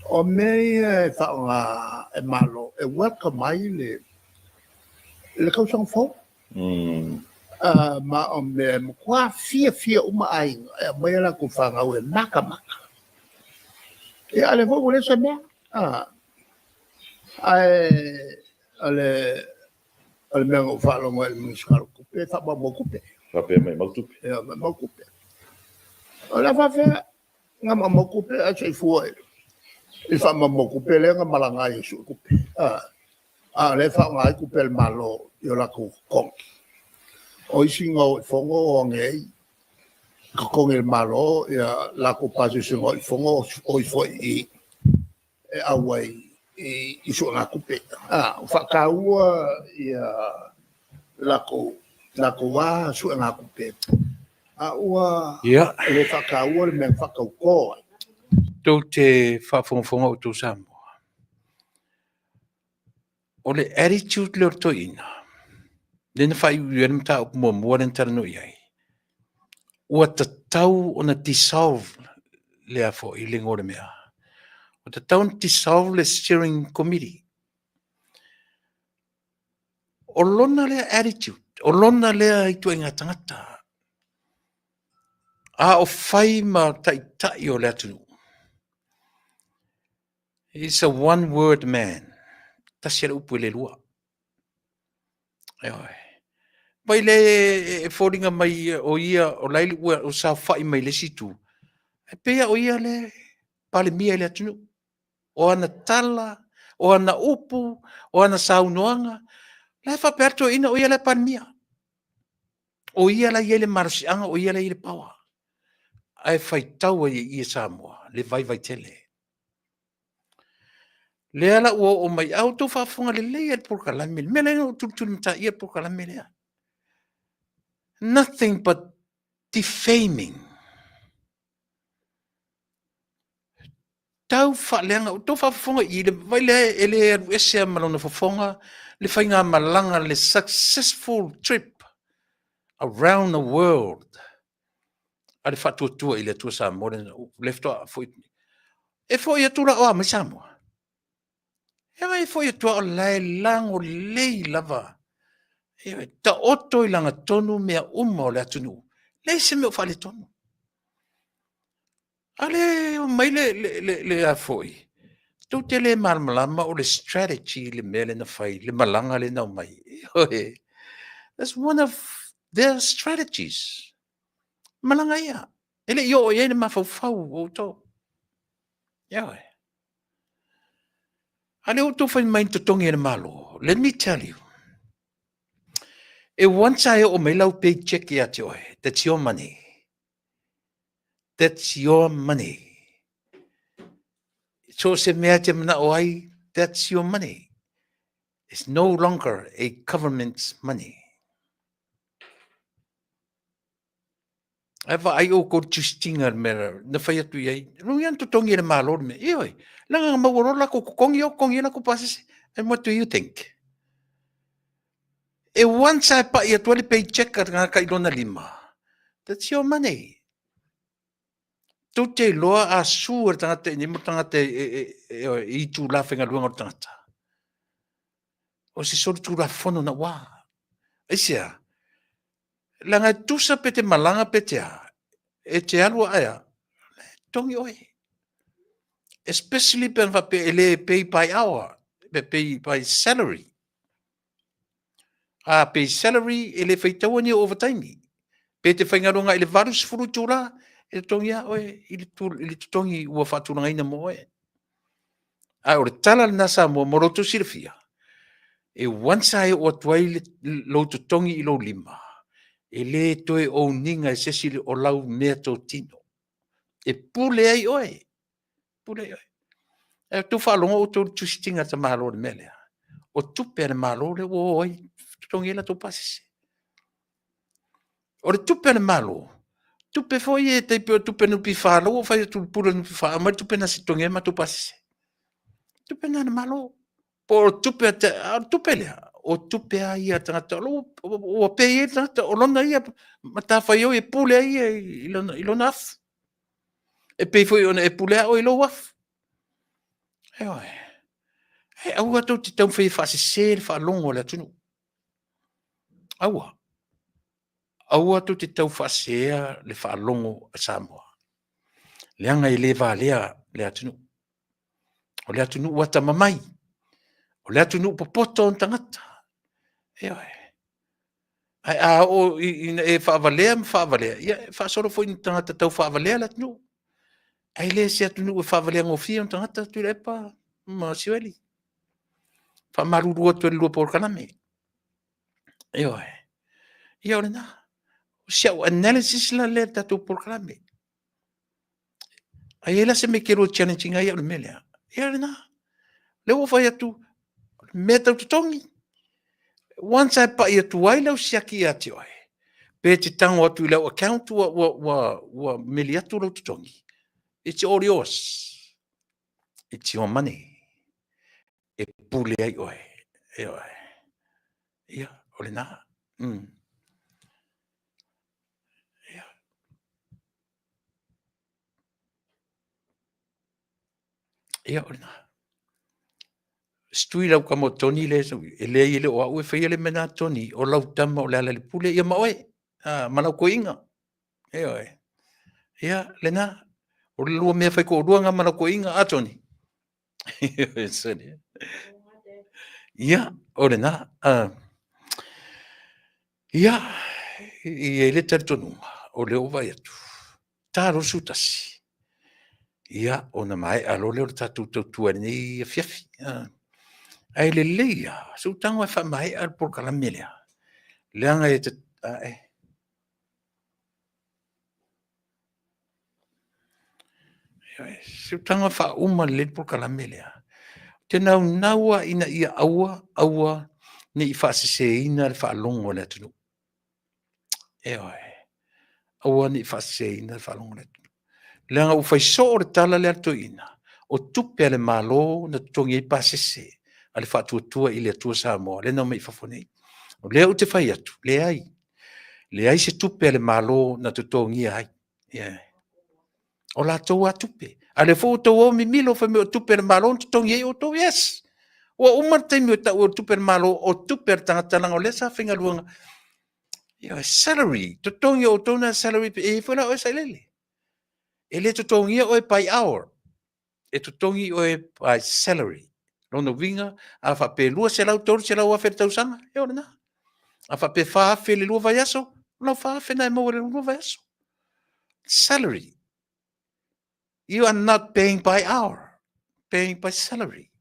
o mea ia e faaaoga e Malo e welcome ai le tausaga fou. Ma o mea e matua fiafia uma aiga e aumai a latou fanau e matamata. Ia a o lea foi ua leai se mea. Ae o le mea na ou faalogo ai i le Minisita o Tupe, e faamaumau tupe. Faapea e maumau tupe. E maumau tupe. O le a faapefea ona maumau tupe ae se i fua i le faamaumau tupe lea na malaga ai e sue tupe, a o lea e faaaoga ai tupe a le Malo i o latou totogi. O isi na o i fono o age ai totogi e le Malo latou pasese na o i fono, o ifo ai i i e auai i suegatupe. Ua faataua ia latou lava suegatupe, a ua le faataua le mea na faatauto ai. Tou te faafogafoga outou Samoa, o le attitude lea o le toeaina, lea na faaiuiu ai le mataupu muamua lea na talanoa i ai, ua tatau ona dissolve le a foi le igoa o le mea. Ua tatau ona dissolve le steering committee. O lona lea attitude, o lona lea ituaiga tagata, a o fai ma taitai o le atunuu. He's a one word man. Tasi le upu e le lua. Ioe. Vai le e foliga mai o ia o la ua saofai mai le isi itu, e pei o ia le Palemia i le atunuu. O ana tala, o ana upu, o ana saunoaga, la e faapea atu toeaina o ia la e Palemia. O ia la e i ai le malosiaga, o ia la e i ai le power. Ae faitau ai i i e Samoa le vaivai tele. Lea la ua oo mai, a outou faafofoga lelei lava i le polokalame, le mea lea na ou tulitulimataia le polokalame lea. Nothing but defaming. Tau faaleaga, outou faafofoga i i, vaai lea e le alu ese lava ma lona fofoga le faigamalaga, le successful trip around the world a le Faatuatua i le Atua Samoa lea faatoa foi. E foi atu la o a mai Samoa? E vai e foi atu o la e lagolei lava. E taoto i lagatonu mea uma o le atunuu. Leai se mea o faaletonu. A lea e omai le a foi, tou te le malamalama o le strategy le mea lea na fai, le malaga lea na omai. Ioe. That's one of their strategies. Malaga ia. E le i oo i ai le mafaufau o outou. Ioe. A lea ua outou fai mai na totogi e le Malo. Let me tell you. E once a e oo mai lau paycheck ia te oe, that's your money. That's your money. So se mea te manao ai, that's your money. It's no longer a government's money. Ae vaai outou i le twist-ina o le mea na fai atu i ai. Lona uiga na totogi e le Malo le mea. Ioe, leaga na maua loa le latou totogi o totogi ai latou pasese. And what do you think? E once lava e pai atu ai le paycheck a le tagata i lona lima, that's your money. Tou te iloa a sue le tagata i nei mo tagata i itula faigaluega o le tagata. O se solitulafono naua. Aisea? Leaga e tusa pe te malaga pe te a, e te alu ae a, e totogi oe. Especially pe ana faapea e le pay by hour, pe pay by salary. A pay salary e le faitaua ni overtime. Pe te faigaluega i le 80 itula, e totogi lava oe i le totogi ua faatulagaina mo oe. Ae o le tala lena Samoa mo lo outou silafia, e once lava e oo atu ai lou totogi i lou lima, e le toe own ina e se isi o lau meatotino. E pule ai oe, pule ai oe. Ae outou faalogo outou i le twist ina a le tamaloa i le mea lea? O tupe a le Malo lea ua o ai totogi ai latou pasese. O le tupe a le Malo, tupe foi ia e pei o tupe a le NPF, lea ua ou fai atu i le Pule o le NPF, aumai le tupe lena se i totogi ai matou pasese. O tupe na a le Malo. Po o tupe a o le tupe lea, o tupe lava ia a tagata ua pay ai le tagata, o lona ia matafaioi e pule ai ia i lona afu. E pei foi ona e pulea oe i lou afu. Ioe. Ae aua tou te taumafai e faasese le faalogo a le atunuu. Aua. Aua tou te tau faaseseina le faalogo a Samoa, leaga e le valea le atunuu. O le atunuu atamamai, o le atunuu popoto ona tagata. Ioe. Ae a oo ina e faavalea ma faavalea, ia e faasolo foi i tagata taufaavalea le atunuu. Ae le o se atunuu e faavalea gofie ona tagata Tuilaepa ma Siueli. Faamalulu atu i le lua polokalame. Ioe. Ia o lena. O si au analysis la lea i le tatou polokalame. A i ai la se mea e te lua challenge ina ai au i le mea lea, ia o lena. O lea ua ou fai atu, o mea tau totogi, once lava e pai atu ai lau siaki ia te oe, pe te tago atu i lau account ua meli atu lou totogi, it's all yours. It's your money. E pule ai oe. Ioe. Ia, o lena. Ia. Ia, o lena. Si tui lau tama o Tony lea, e leai e le o au e faia le mea lena Tony, o lau tama o Lealailepule, ia ma oe, ma lau toeaina. Ioe. Ia, lena. O le lua mea faitoalua lena ma lau toeaina, a Tony? Ia, o lena. Ia, e i ai le talitonuga, o lea ua vaai atu, ta loa le 11, ia, ona maea loa lea o le tatou tautua i lenei afiafi. Ae lelei lava, se i ou tago e faamaea le polokalame lea, leaga e... Se i ou tago e faauma lelei le polokalame lea. Ou te naunau lava ina ia aua, aua ne i faaseseina le faalogo a le atunuu. Ioe. Aua ne i faaseseina le faalogo a le atunuu. Leaga ua fai soo le tala lea a le toeaina, o tupe a le Malo na totogi ai pasese a le Faatuatua i le Atua Samoa lea na omai i fafo nei. O lea ou te fai atu, leai, leai se tupe a le Malo na totogia ai. Yeah. O latou lava tupe. A o lea foi ua outou o mimilo fai mai o tupe a le Malo na totogi ai outou. Yes! Ua uma le taimi e tau ai o tupe a le Malo, o tupe a le tagata leaga o lea sa faigaluega. Yeah, salary, totogi e outou na salary, e i ai foi la oe Sailele. E le totogia oe by hour. E totogi oe by salary. Lona uiga, a faapea e 200, 300 afe le tausaga, e o lena. A faapea e 4,000 le lua vaiaso, o lau 4,000 na e maua i le lua vaiaso. Salary. You are not paying by hour, paying by salary.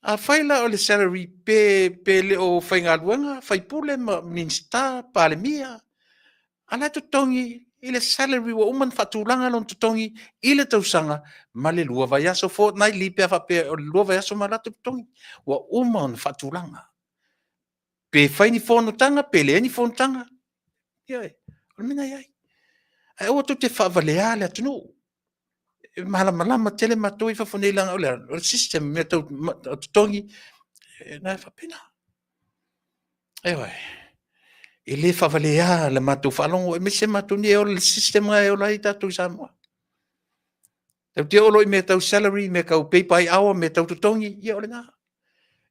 Afai la o le salary pe, pe le o faigaluega, faipule ma Minista, Palemia, a la e totogi i le salary ua uma ona faatulaga lona totogi i le tausaga ma le lua vaiaso, fortnightly pe a faapea o le lua vaiaso ma latou totogi. Ua uma ona faatulaga. Pe fai ni fonotaga, pe leai ni fonotaga, ioe, o le mea lena e i ai. Ae aua tou te faavalea le atunuu. E malamalama tele matou i fafo nei leaga o le a? O le system o mea tau totogi, na e faapena. Ioe. E le faavalea le matou faalogo aemaise matou nei e ola i le system lena e ola ai tatou i Samoa. Tatou te oo loa i mea tau salary, mea tau pay by hour, mea tau totogi, ia o lena.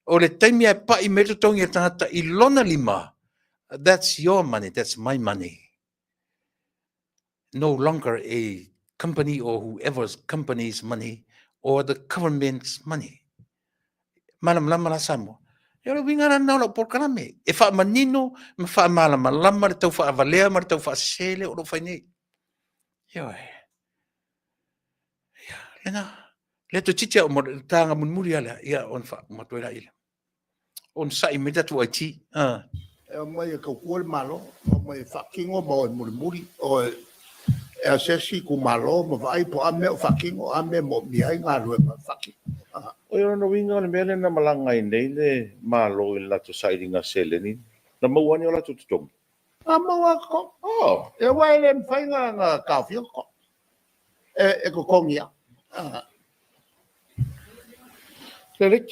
O le taimi lava e pai mai ai le totogi o le tagata i lona lima, That's your money, that's my money. No longer a company or whoever's company's money or the government's money. Malamalama la Samoa. E o le uiga la lena o lau polokalame. E faamanino ma faamalamalama le tau faavalea ma le tau faasese lea o lo o fai nei. Ioe. Ia, lena. Lea toeitiiti a uma le taga mulimuli lava lea, ia ona faauma atu ai laia. Onosai mai tatou IT. Ah. E omai e tautua le Malo, omai e faatino ma o e mulimuli, o e assess itumalo ma vaai po o a mea o faatino, o a mea e moomia ai galuega e faatino. Ah. O lona uiga o le mea lea na malaga ai nei le Malo i le latou sailiga seleni, na maua lava ni o latou totogi? Na maua lava totogi. Oh. Aua e le mafai ona taofia totogi. E totogi lava. Ah. Lelei.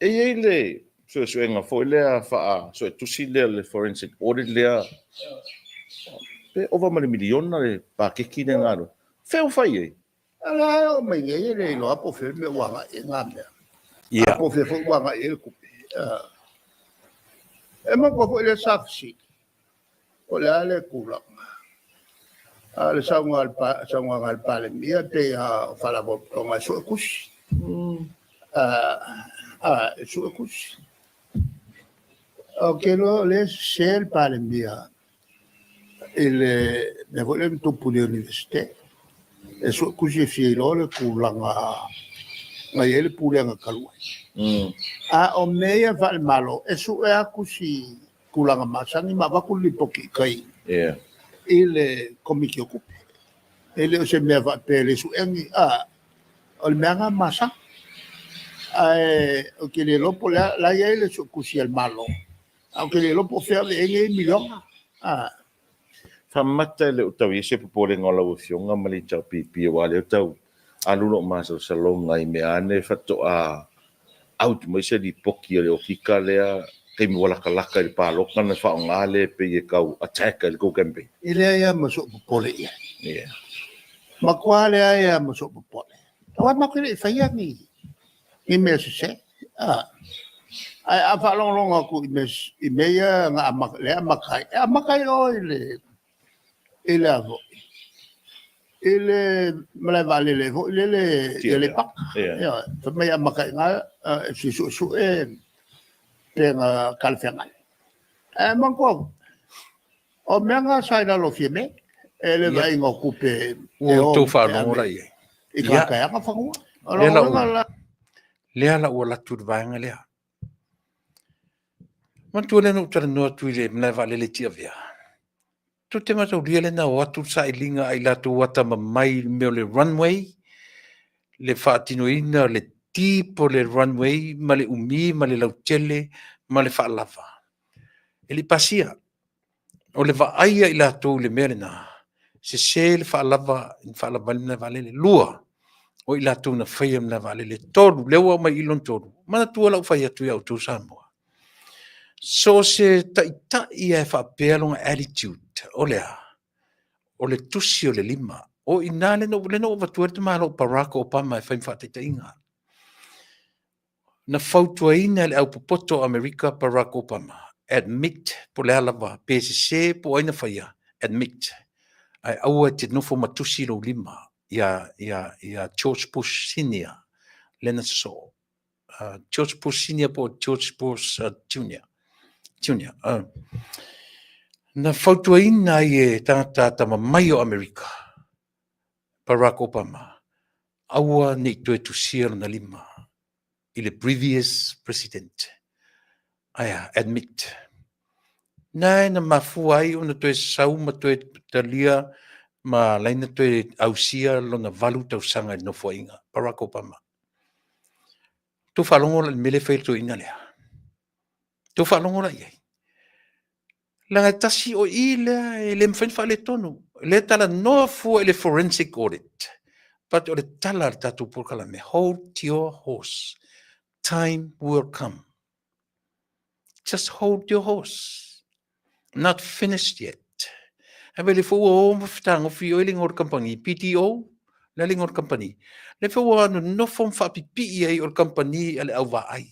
E i ai le suesuega foi lea faa-suetusi lea, le forensic audit lea, pe ova ma le miliona le pakeki lea na alu ai. Fea ua fai ai? O lea e oo mai nei e le iloa po o fea le mea ua agai i ai na mea. Ia. Po o fea foi ua agai i ai le tupe. E manatua foi lea sa fesili, po o le a le tulaga. A o le saunoaga a le Palemia e pei lava o Faalapotopotoga e sue tusi. E sue tusi. Ou te iloa o lea e sese le Palemia i le mea foi lea na tupu i le Iunivesite. E sue tusi e fia iloa le tulaga na i ai le pulega talu ai. A o mea ia faale-Malo, e sue lava tusi tulaga masani ma avatu le lipoti i tai i le Komiti o Tupe. E le o se mea faapea e le suea ni, a, o le mea lava lena masani. Ae ou te le iloa po o le a, o la e i ai le suetusi a le Malo, ae ou te le iloa po o fea o ave i ai nei miliona. A. Faamata e le o tau i ai se popolega o lau Afioga ma le HRPP aua o lea e tau alu lou masalosaloga i mea ane faatoa out mai se lipoti a le okika lea taimi ua latalata i le palota ona faaaoga lea e pei e tau attack ai le tou campaign. E leai lava ma sou popole i ai. Yeah. Matua leai lava ma sou popole. Aua matou te le i faia ni, ni mea sese. Ah. Ae a faalogologo atu i mea, i mea ia na amata, lea e amata ai, e amata ai loa i le, i le a foi, i le malae vaalele foi lele i Aleipata. Ioe, fai mai e amata i ina e fia suesue pe na talafeagai. Ae manatua foi, o mea na sa i lalo o Fiame, e le vaaiga o tupe e o e i tagata e ana fanua. O lona uiga la... Lea la ua alu atu i le vaega lea. Manatua lea na ou talanoa atu i le malae vaalele i Tiavea. Tou te mataulia lea na o atu le sailiga a i latou atamamai i le mea o le runway, le faatinoina o le deep o le runway ma le umi ma le lautele ma le faalava. E le i pasia. O le vaai a i latou i le mea lena, sese le faalava na faalava ai le malae vaalele. Lua, o i latou na faia le malae vaalele. Tolu, lea ua aumai i i lona tolu, manatua lau fai atu ia outou Samoa, so o se taitai lava e faapea lona attitude, o le a? O le tusi o le lima. O i ina lea na ou avatua ai le tamaloa o Barack Obama e fai ma faataitaiga. Na fautuaina e le aupopoto o Amerika Barack Obama, admit po o le a lava, pe sese po o ai na faia, admit. Ae aua e te nofo ma tusi lou lima ia George Bush Senior lea na sosoo. George Bush Senior po o George Bush Junior. Junior. Na fautuaina ai e tagata atamamai o Amerika Barack Obama, aua ne i toe tusia lona lima i le previous president. Ae a, admit. Na e na mafua ai ona toe sau ma toe talia ma ala ai ona toe ausia lona 8 tausaga i le Nofoaiga, Barack Obama. Tou faalogo la i le mea lea e fai e le toeaina lea? Tou faalogo la i ai? Leaga e tasi o i lea e le mafai ona faaletonu. Lea e talanoa fua i le forensic audit. But o le tala a le tatou polokalame, hold your horse, time will come. Just hold your horse. Not finished yet. Ae vaai le foi ua o ma fetagofi oi le igoa o le kamupani, PTO, le a le igoa o le kamupani. Lea foi ua nonofo ma faapipii ai o le kamupani a le auvaai.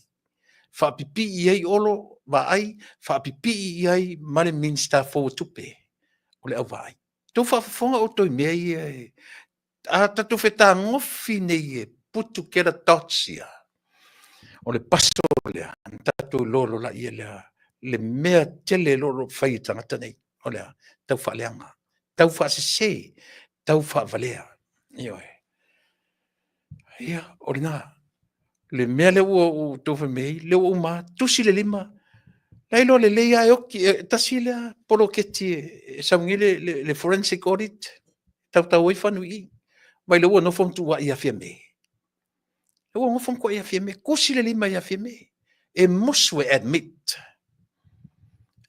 Faapipii i ai Olo Vaai, faapipii i ai ma le Minisita fou o Tupe o le auvaai. Tou faafofoga outou i mea ia e a tatou fetagofi nei e put together dots ia, o le puzzle lea, ona tatou iloa loa lea le mea tele o lo o fai e tagata nei, o le a? Taufaaleaga, taufaasese, taufaavalea. Ioe. Ia, o lena. Le mea lea ua outou fai mai ai, lea ua uma tusi le 5, la e iloa lelei lava e oti, e tasi lea poloketi e sau nei le forensic audit, tautau ai fagu i i. Vaai o lea ua nofo ma tuuai ia Fiame. Lea ua nofo ma tuuai ia Fiame, tusi le 5 ia Fiame, e musu e admit,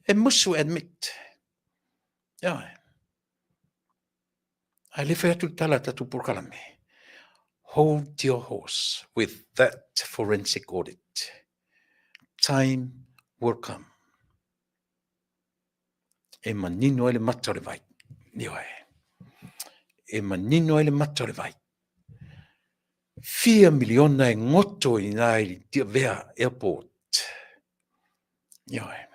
e musu e admit. Ioe. Ae le fai atu le tala a le tatou polokalame, hold your horse with that forensic audit. Time will come. E manino ai le mata o le vai. Ioe. E manino ai le mata o le vai. Fia miliona e goto i ina i Tiavea Airport. Ioe.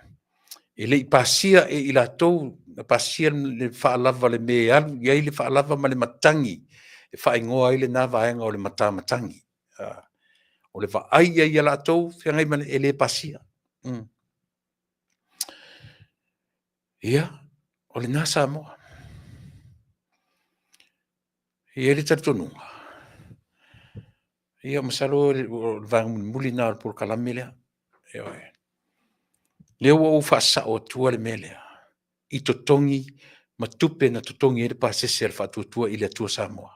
E le i pasia e i latou, na pasia le faalava le mea e alu i ai le faalava ma le matagi e faaigoa ai lena vaega o le matamatagi. O le vaai i ai ia latou feagai ma le, e le pasia. Ia, o lena Samoa. E i ai le talitonuga, ia masalo o le vaega mulimuli lena o le polokalame lea. Ioe. Lea ua ou faasao atua le mea lea i totogi ma tupe na totogi ai le pasese a le Faatuatua i le Atua Samoa.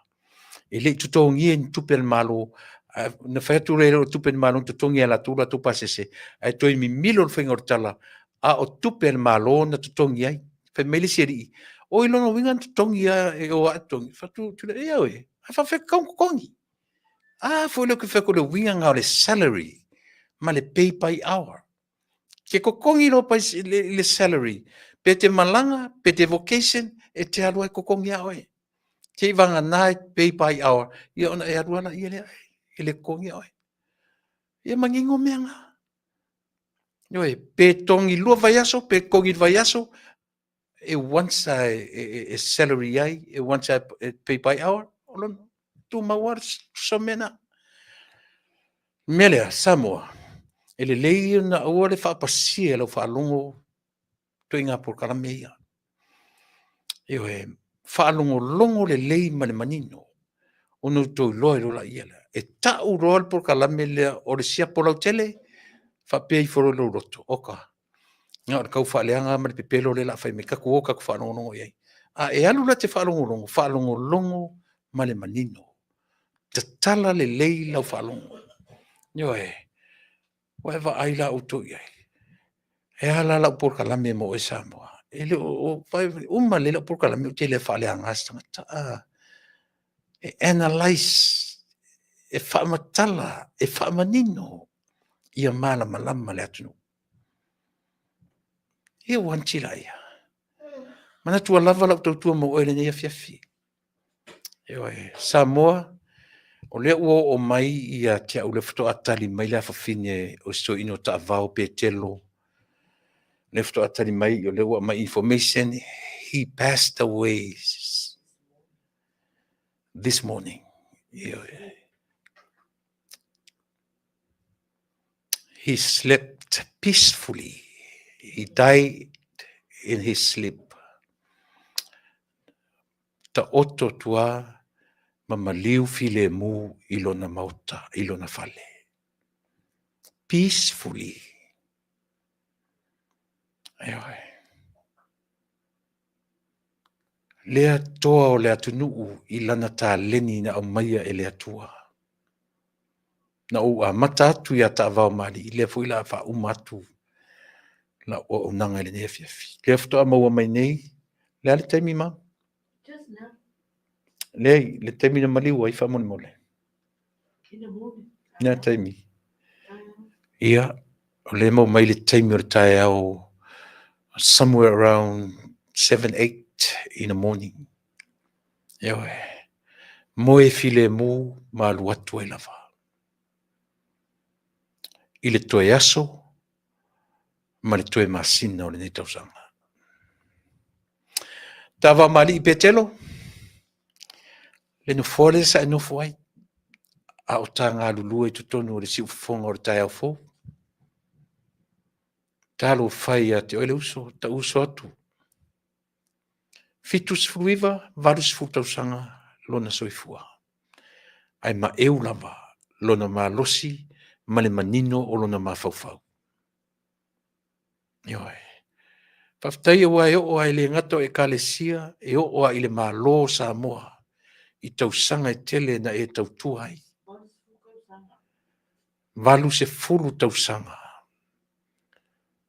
E le i totogia ni tupe a le Malo, na fai atu lea o tupe a le Malo na totogi e latou latou pasese, ae toe mimilo le faiga o le tala, a o tupe a le Malo na totogi ai. Fai mai le isi alii, oi lona uiga na totogi lava e o lava totogi. Fai atu, ioe, ae faapefea ona totogi? A foi lea ou te fai atu o le uiga lena o le salary ma le pay by hour. Ke totogi loa le salary, pe te malaga, pe te vocation, e te alu ai totogi a oe. Se i vagana e pay by hour, ia ona e alu lava lea e le totogi oe. Ia manino mea na. Ioe, pe togi 2 vaiaso, pe togi le vaiaso, e once a e salary ai, e once a e pay by hour, o lona tumau lava le mea na. Mea lea, Samoa, e lelei ona aua le faapasia e lau faalogo ituaiga polokalame ia. Ioe, faalogologo lelei ma le manino ona outou iloa ai loa lea. E tau loa le polokalame lea o le siapo lautele, faapea ifo loa i lou loto, oka, na o le taufaaleaga ma le pepelo lea o le a fai mai, tatou o tatou faalogologo i ai. A e alu la e te faalogologo, faalogologo ma le manino, tatala lelei lau faalogo. Ioe, ua e vaai la outou i ai? E a la lau polokalame mo oe Samoa? E le o uma lelei lau polokalame ou te le faaleaga se tagata. E analyse, e faamatala, e faamanino ia malamalama le atunuu. Ia ua gatila ia. Manatua lava lau tautua mo oe i lenei afiafi. Ioe, Samoa, o lea ua oo mai ia te au lea faatoa tali mai le afafine o si toeaina o Taavao Petelo, lea faatoa tali mai, o lea ua aumai information, he passed away this morning. Ioe. He slept peacefully. He died in his sleep. Taoto atu ma maliu filemu i lona maota, i lona fale. Peacefully. Ioe. Lea toa o le atunuu i lana taleni na aumaia e le Atua. Na ou amata atu ia Taavao ma Alii, lea foi la faauma atu lau auaunaga i lenei afiafi. Lea faatoa maua mai nei, le a le taimi ma? Just now. Leai, le taimi na maliu ai faamolemole. In the morning. Lea taimi. Ia, o lea mau mai le taimi o le taeao somewhere around 7, 8 in the morning. Ioe, moe filemu ma alu atu ai lava. i le toe aso ma le toe masina o lenei tausaga. Tavaomalii Petelo, le nofoa lea sa e nofo ai, a o ta galulue i totonu o le siufofoga o le taeao fou. Talofa e ia te oe le uso, ta uso atu. 79, 80 tausaga lona soifua, ae maeu lava lona malosi ma le manino o lona mafaufau. Ioe. Faafetai aua e oo lava e le gata o Ekalesia, e oo lava i le Malo o Samoa i tausaga e tele na e tautua ai. 80 tausaga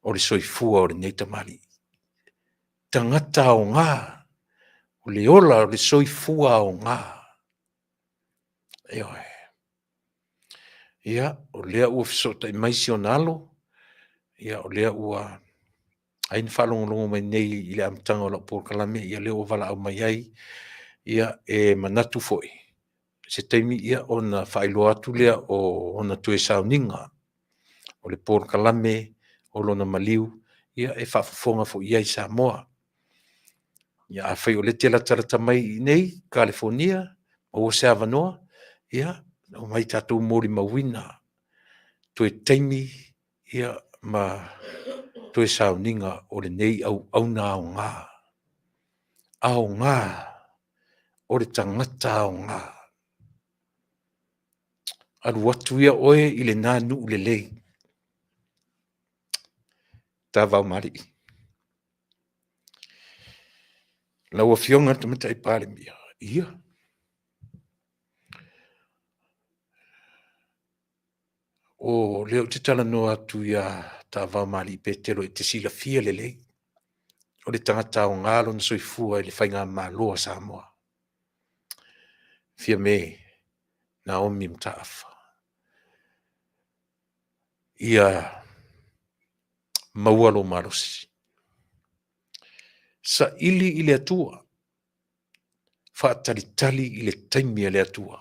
o le soifua o lenei tamalii. Tagata aoga, o le ola o le soifua aoga. Ioe. Ia, o lea ua fesootai mai si ona alo, ia o lea ua ai na faalogologo mai nei i le amataga o lau polokalame, ia lea ua valaau mai ai, ia e manatu foi se taimi ia ona faailoa atu lea o ona toe sauniga o le polokalame o lona maliu, ia e faafofoga foi i ai Samoa. Ia afai o lea e te latalata mai i inei i Kalifonia, maua se avanoa, ia omai tatou molimauina toe taimi ia ma toe sauniga o lenei auauna aoga. Aoga, o le tagata aoga. Alu atu ia oe i lena nuu lelei. Tavaomalii. Lau Afioga i le Tamaitai Palemia, ia, o lea ou te talanoa atu ia Tavaomalii Petelo e te silafia lelei, o le tagata aoga lona soifua i le Faigamalo a Samoa. Fiame Naomi Mataafa. Ia maua lou malosi. Saili i le Atua, faatalitali i le taimi a le Atua.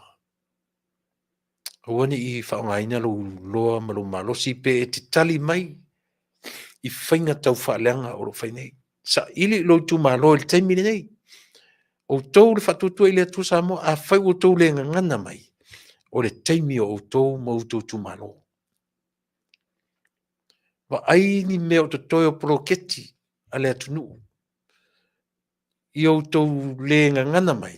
Aua ne i faaaogaina lou loa ma lou malosi pe e te tali mai i faiga taufaaleaga o lo o fai nei. Saili i lou itumalo i le taimi lenei. Outou le Faatuatua i le Atua Samoa, afai ua outou le gagana mai, o le taimi o outou ma outou itumalo. Vaai ni mea o totoe o poloketi a le atunuu ia outou le gagana mai,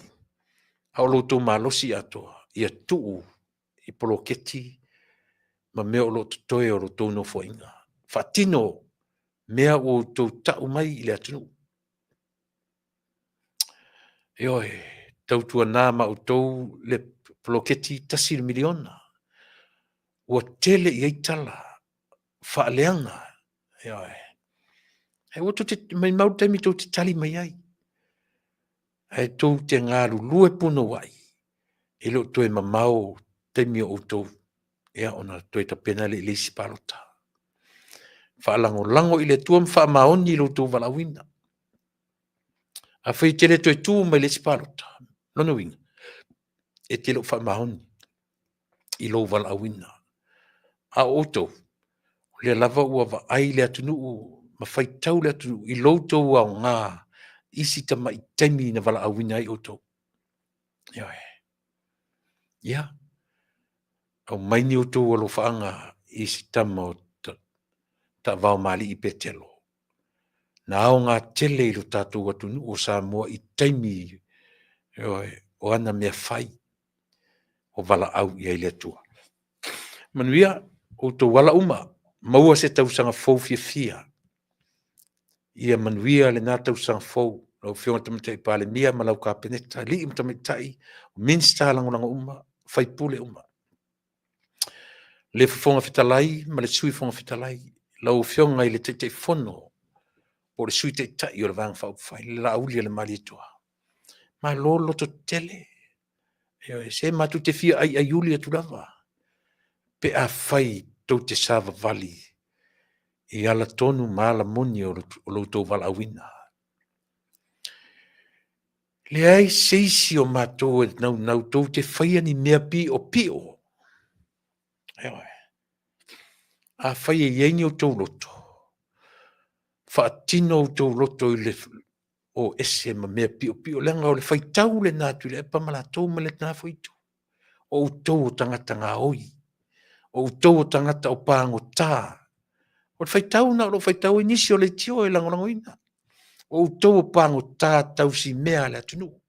a o lo outou malosi atoa, ia tuu i poloketi ma mea o lo o totoe o lo outou nofoaiga. Faatino mea ua outou tau mai i le atunuu. Ioe, tautuana ma outou le poloketi $1 miliona. Ua tele i ai tala faaleaga. Ioe. Ae ua tou te, maimau le taimi tou te tali mai ai. Ae tou te galulue punouai, e le o toe mamao taimi o outou, ia ona toe tapena lea i le isi palota. Faalagolago i le Atua ma faamaoni i lo outou valaauina. Afai e te le toe tu mai le isi palota, lona uiga, e te le o faamaoni i lou valaauina. A o outou, o lea lava ua vaai le atunuu ma faitau le atunuu i lo outou aoga i si tamai taimi na valaauina ai outou. Ioe. Ia, aumai ni outou alofaaga i si tama o Taavaomalii Petelo, na aoga tele i lo tatou atunuu o Samoa i taimi o ana mea fai o valaau i ai le Atua. Manuia outou ala uma, maua se tausaga fou fiafia. Ia manuia lena tausaga fou, lau Afioga i le Tamaitai Palemia ma lau Kapeneta, alii ma tamaitai, Minisita Lagolago uma, sui usufono uma. Le Fofoga Fetalai ma le Sui Fofoga Fetalai, lau Afioga i le Taitaifono po o le Sui Taitai o le Vaega Faaupufai, le Laauli a le Malietoa, malo le lototetele. Ioe, se matou te fia aiaiuli atu lava pe afai tou te savavali i ala tonu ma ala moni o lo outou valaauina. Leai se isi o matou e naunau tou te faia ni mea piopio. Ioe. Afai e i ai ni outou loto, faatino outou loto i le o ese ma mea piopio, leaga o le faitau lena a Tuilaepa ma latou ma lena foi itu. O outou o tagata gaoi, o outou o tagata o pagota. O le faitau lena o lo o faitau ai nisi o leitio e lagolagoina. O outou o pagota tausimea a le atunuu.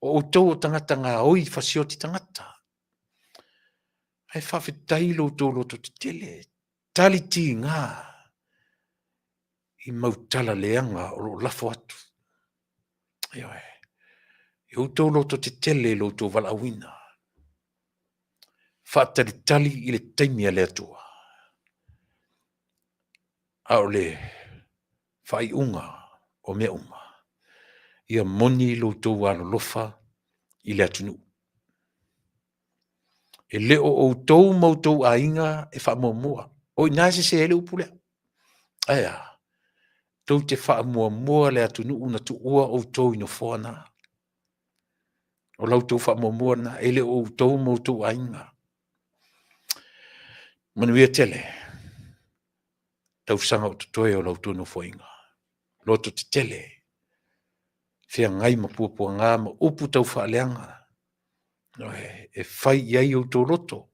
O outou o tagata gaoi fasioti tagata. Ae faafetai lo outou lototetele, tali tiga i mau tala leaga o lo o lafo atu. Ioe. I outou lototetele i lo outou valaauina. Faatalitali i le taimi a le Atua. A o le faaiuga o mea uma, ia moni lo outou alolofa i le atunuu. E le o outou ma outou aiga e faamuamua. O i ina e sese ai le upu lea. Ae a? Tou te faamuamua le atunuu na tuua outou i nofoa na. O la outou faamuamua lena, e le o outou ma outou aiga. Manuia tele tausaga o totoe o la outou nofoaiga. Lototetele, feagai ma puapuaga ma upu taufaaleaga e fai i ai outou loto,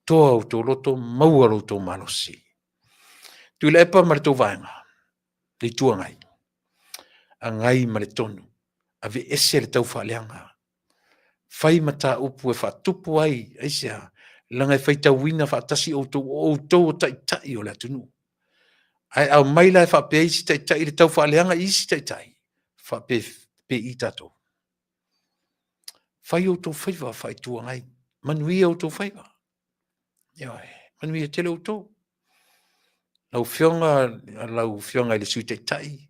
toa outou loto, maua lo outou malosi. Tuilaepa ma le tou vaega, le Itu Agai, agai ma le tonu, aveese le taufaaleaga, fai mataupu e faatupu ai, aisea? Leaga e faitauina faatasi outou, o outou o taitai o le atunuu. Ae aumai la e faapea isi taitai le taufaaleaga i isi taitai, faapei tatou? Fai outou faiva faa-Itu Agai, manuia outou faiva. Ioe, manuia tele outou. Lau Afioga, lau Afioga i le Sui Taitai,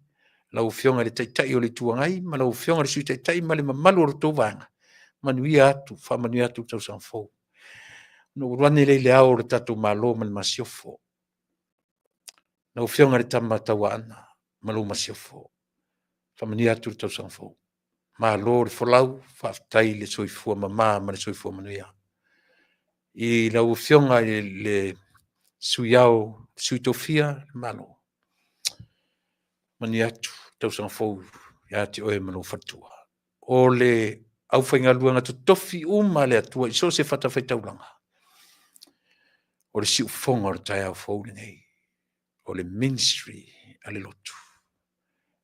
lau Afioga i le Taitai o le Itu Agai ma lau Afioga i le Sui Taitai ma le mamalu o le tou vaega, manuia atu, faamanuia atu le tausaga fou. Ona ou alu ane lea i le Ao o le tatou Malo ma le Masiofo, lau Afioga i le Tama Tauaana ma lau Masiofo, faamanuia atu le tausaga fou. Malo le folau, faafetai le soifua mama ma le soifua manuia. I lau Afioga i le Sui Ao, Sui Tofia, malo. Manuia atu le tausaga fou ia te oe ma lou faletua. O le aufaigaluega totofi uma a le Atua i so o se fatafaitaulaga, o le siufofoga o le taeao fou lenei, o le ministry a le lotu.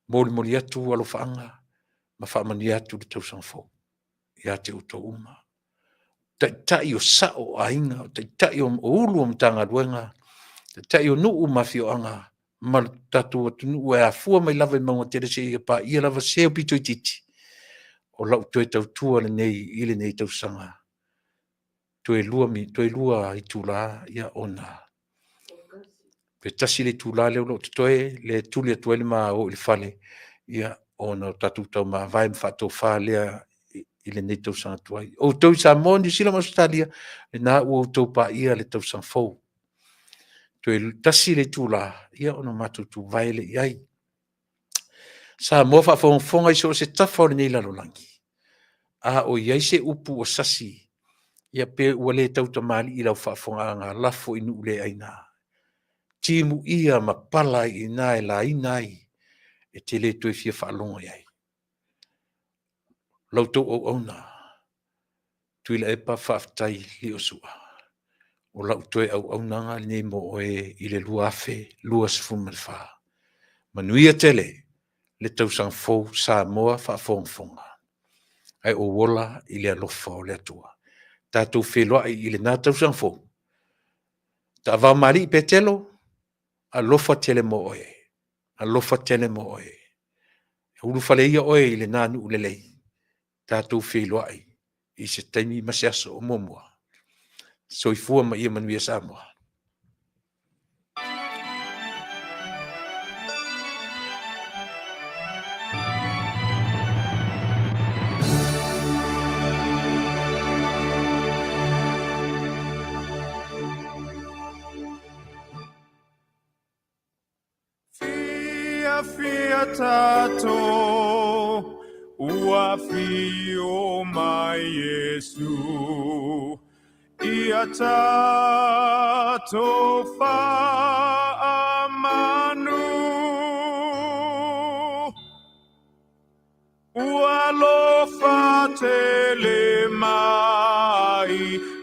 Molimoli atu alofaaga ma faamanuia atu le tausaga fou ia te outou uma. Taitai o sao o aiga, o taitai o ulu o Matagaluega, taitai o nuu ma afioaga ma le tatou atunuu e afua mai lava i mauga tele seia paia lava se aupito itiiti, o lau toe tautua lenei i lenei tausaga, toe 2 itula ona toe tasi le itula lea o lo o totoe, lea e tuli atu ai le ma o i le fale, ia, ona tatou taumavae ma faatofa lea i lenei tausaga tuai. O outou i Samoa, Niu Sila ma Ausetalia, lena ua outou paia le tausaga fou. Toe tasi le itula, ia ona matou tuvae lea i ai. Samoa faafogafoga i so o se tafa o lenei lalolagi, a o i ai se upu ua sasi, ia pe ua le tautamalii i lau faafofogaaga, lafo i nuu le aina. Timuia ma pala ai i ina e laina ai, e te le toe fia faalogo i ai. La outou auauna, Tuilaepa faafetai Liosua, o lau toe auaunaga lenei mo oe i le 2024. Manuia tele le tausaga fou Samoa faafogafoga, ae ou ola i le alofa o le Atua. Tatou feiloai i lena tausaga fou. Taavao ma alii Petelo, alofa tele mo oe, alofa tele mo oe. E ulufale ia oe i lena nuu lelei, tatou feiloai i se taimi ma se aso o muamua. Soifua ma ia manuia Samoa. Fiafia tatou ua afio mai Iesu. Ia tatou faamanu. Ua alofa tele mai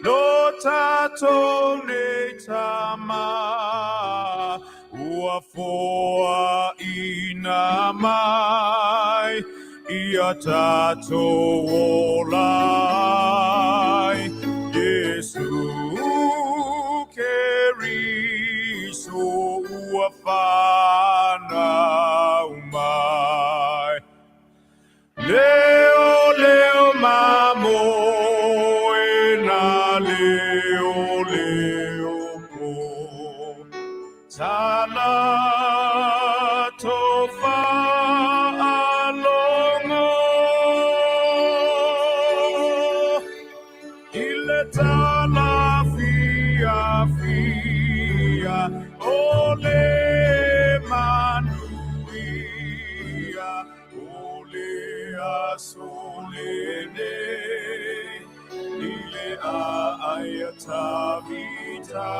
no tatou nei tama. Ua foaina mai ia tatou ola ai. Iesu Keriso ua fanau mai. Leo leo mamo e na leo leo po. Tala to faalogo. I le tala fiafia o le manuia. O le aso lenei i le aai a Tavita.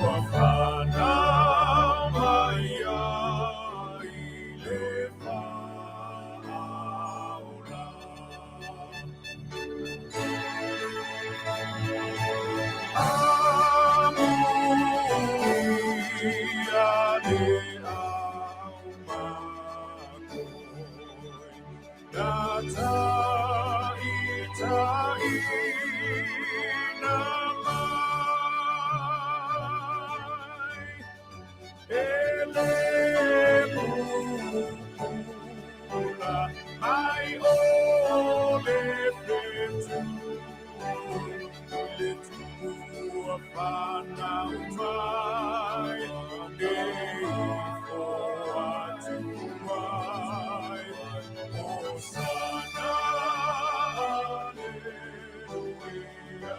Ua fanau mai ai le Faaola. Amuia le aumakoi, na taitaiina mai. E le pupula mai o le fetu, i le tupu ua fanau mai, e ifo atu ai. Hosana, Aleluia.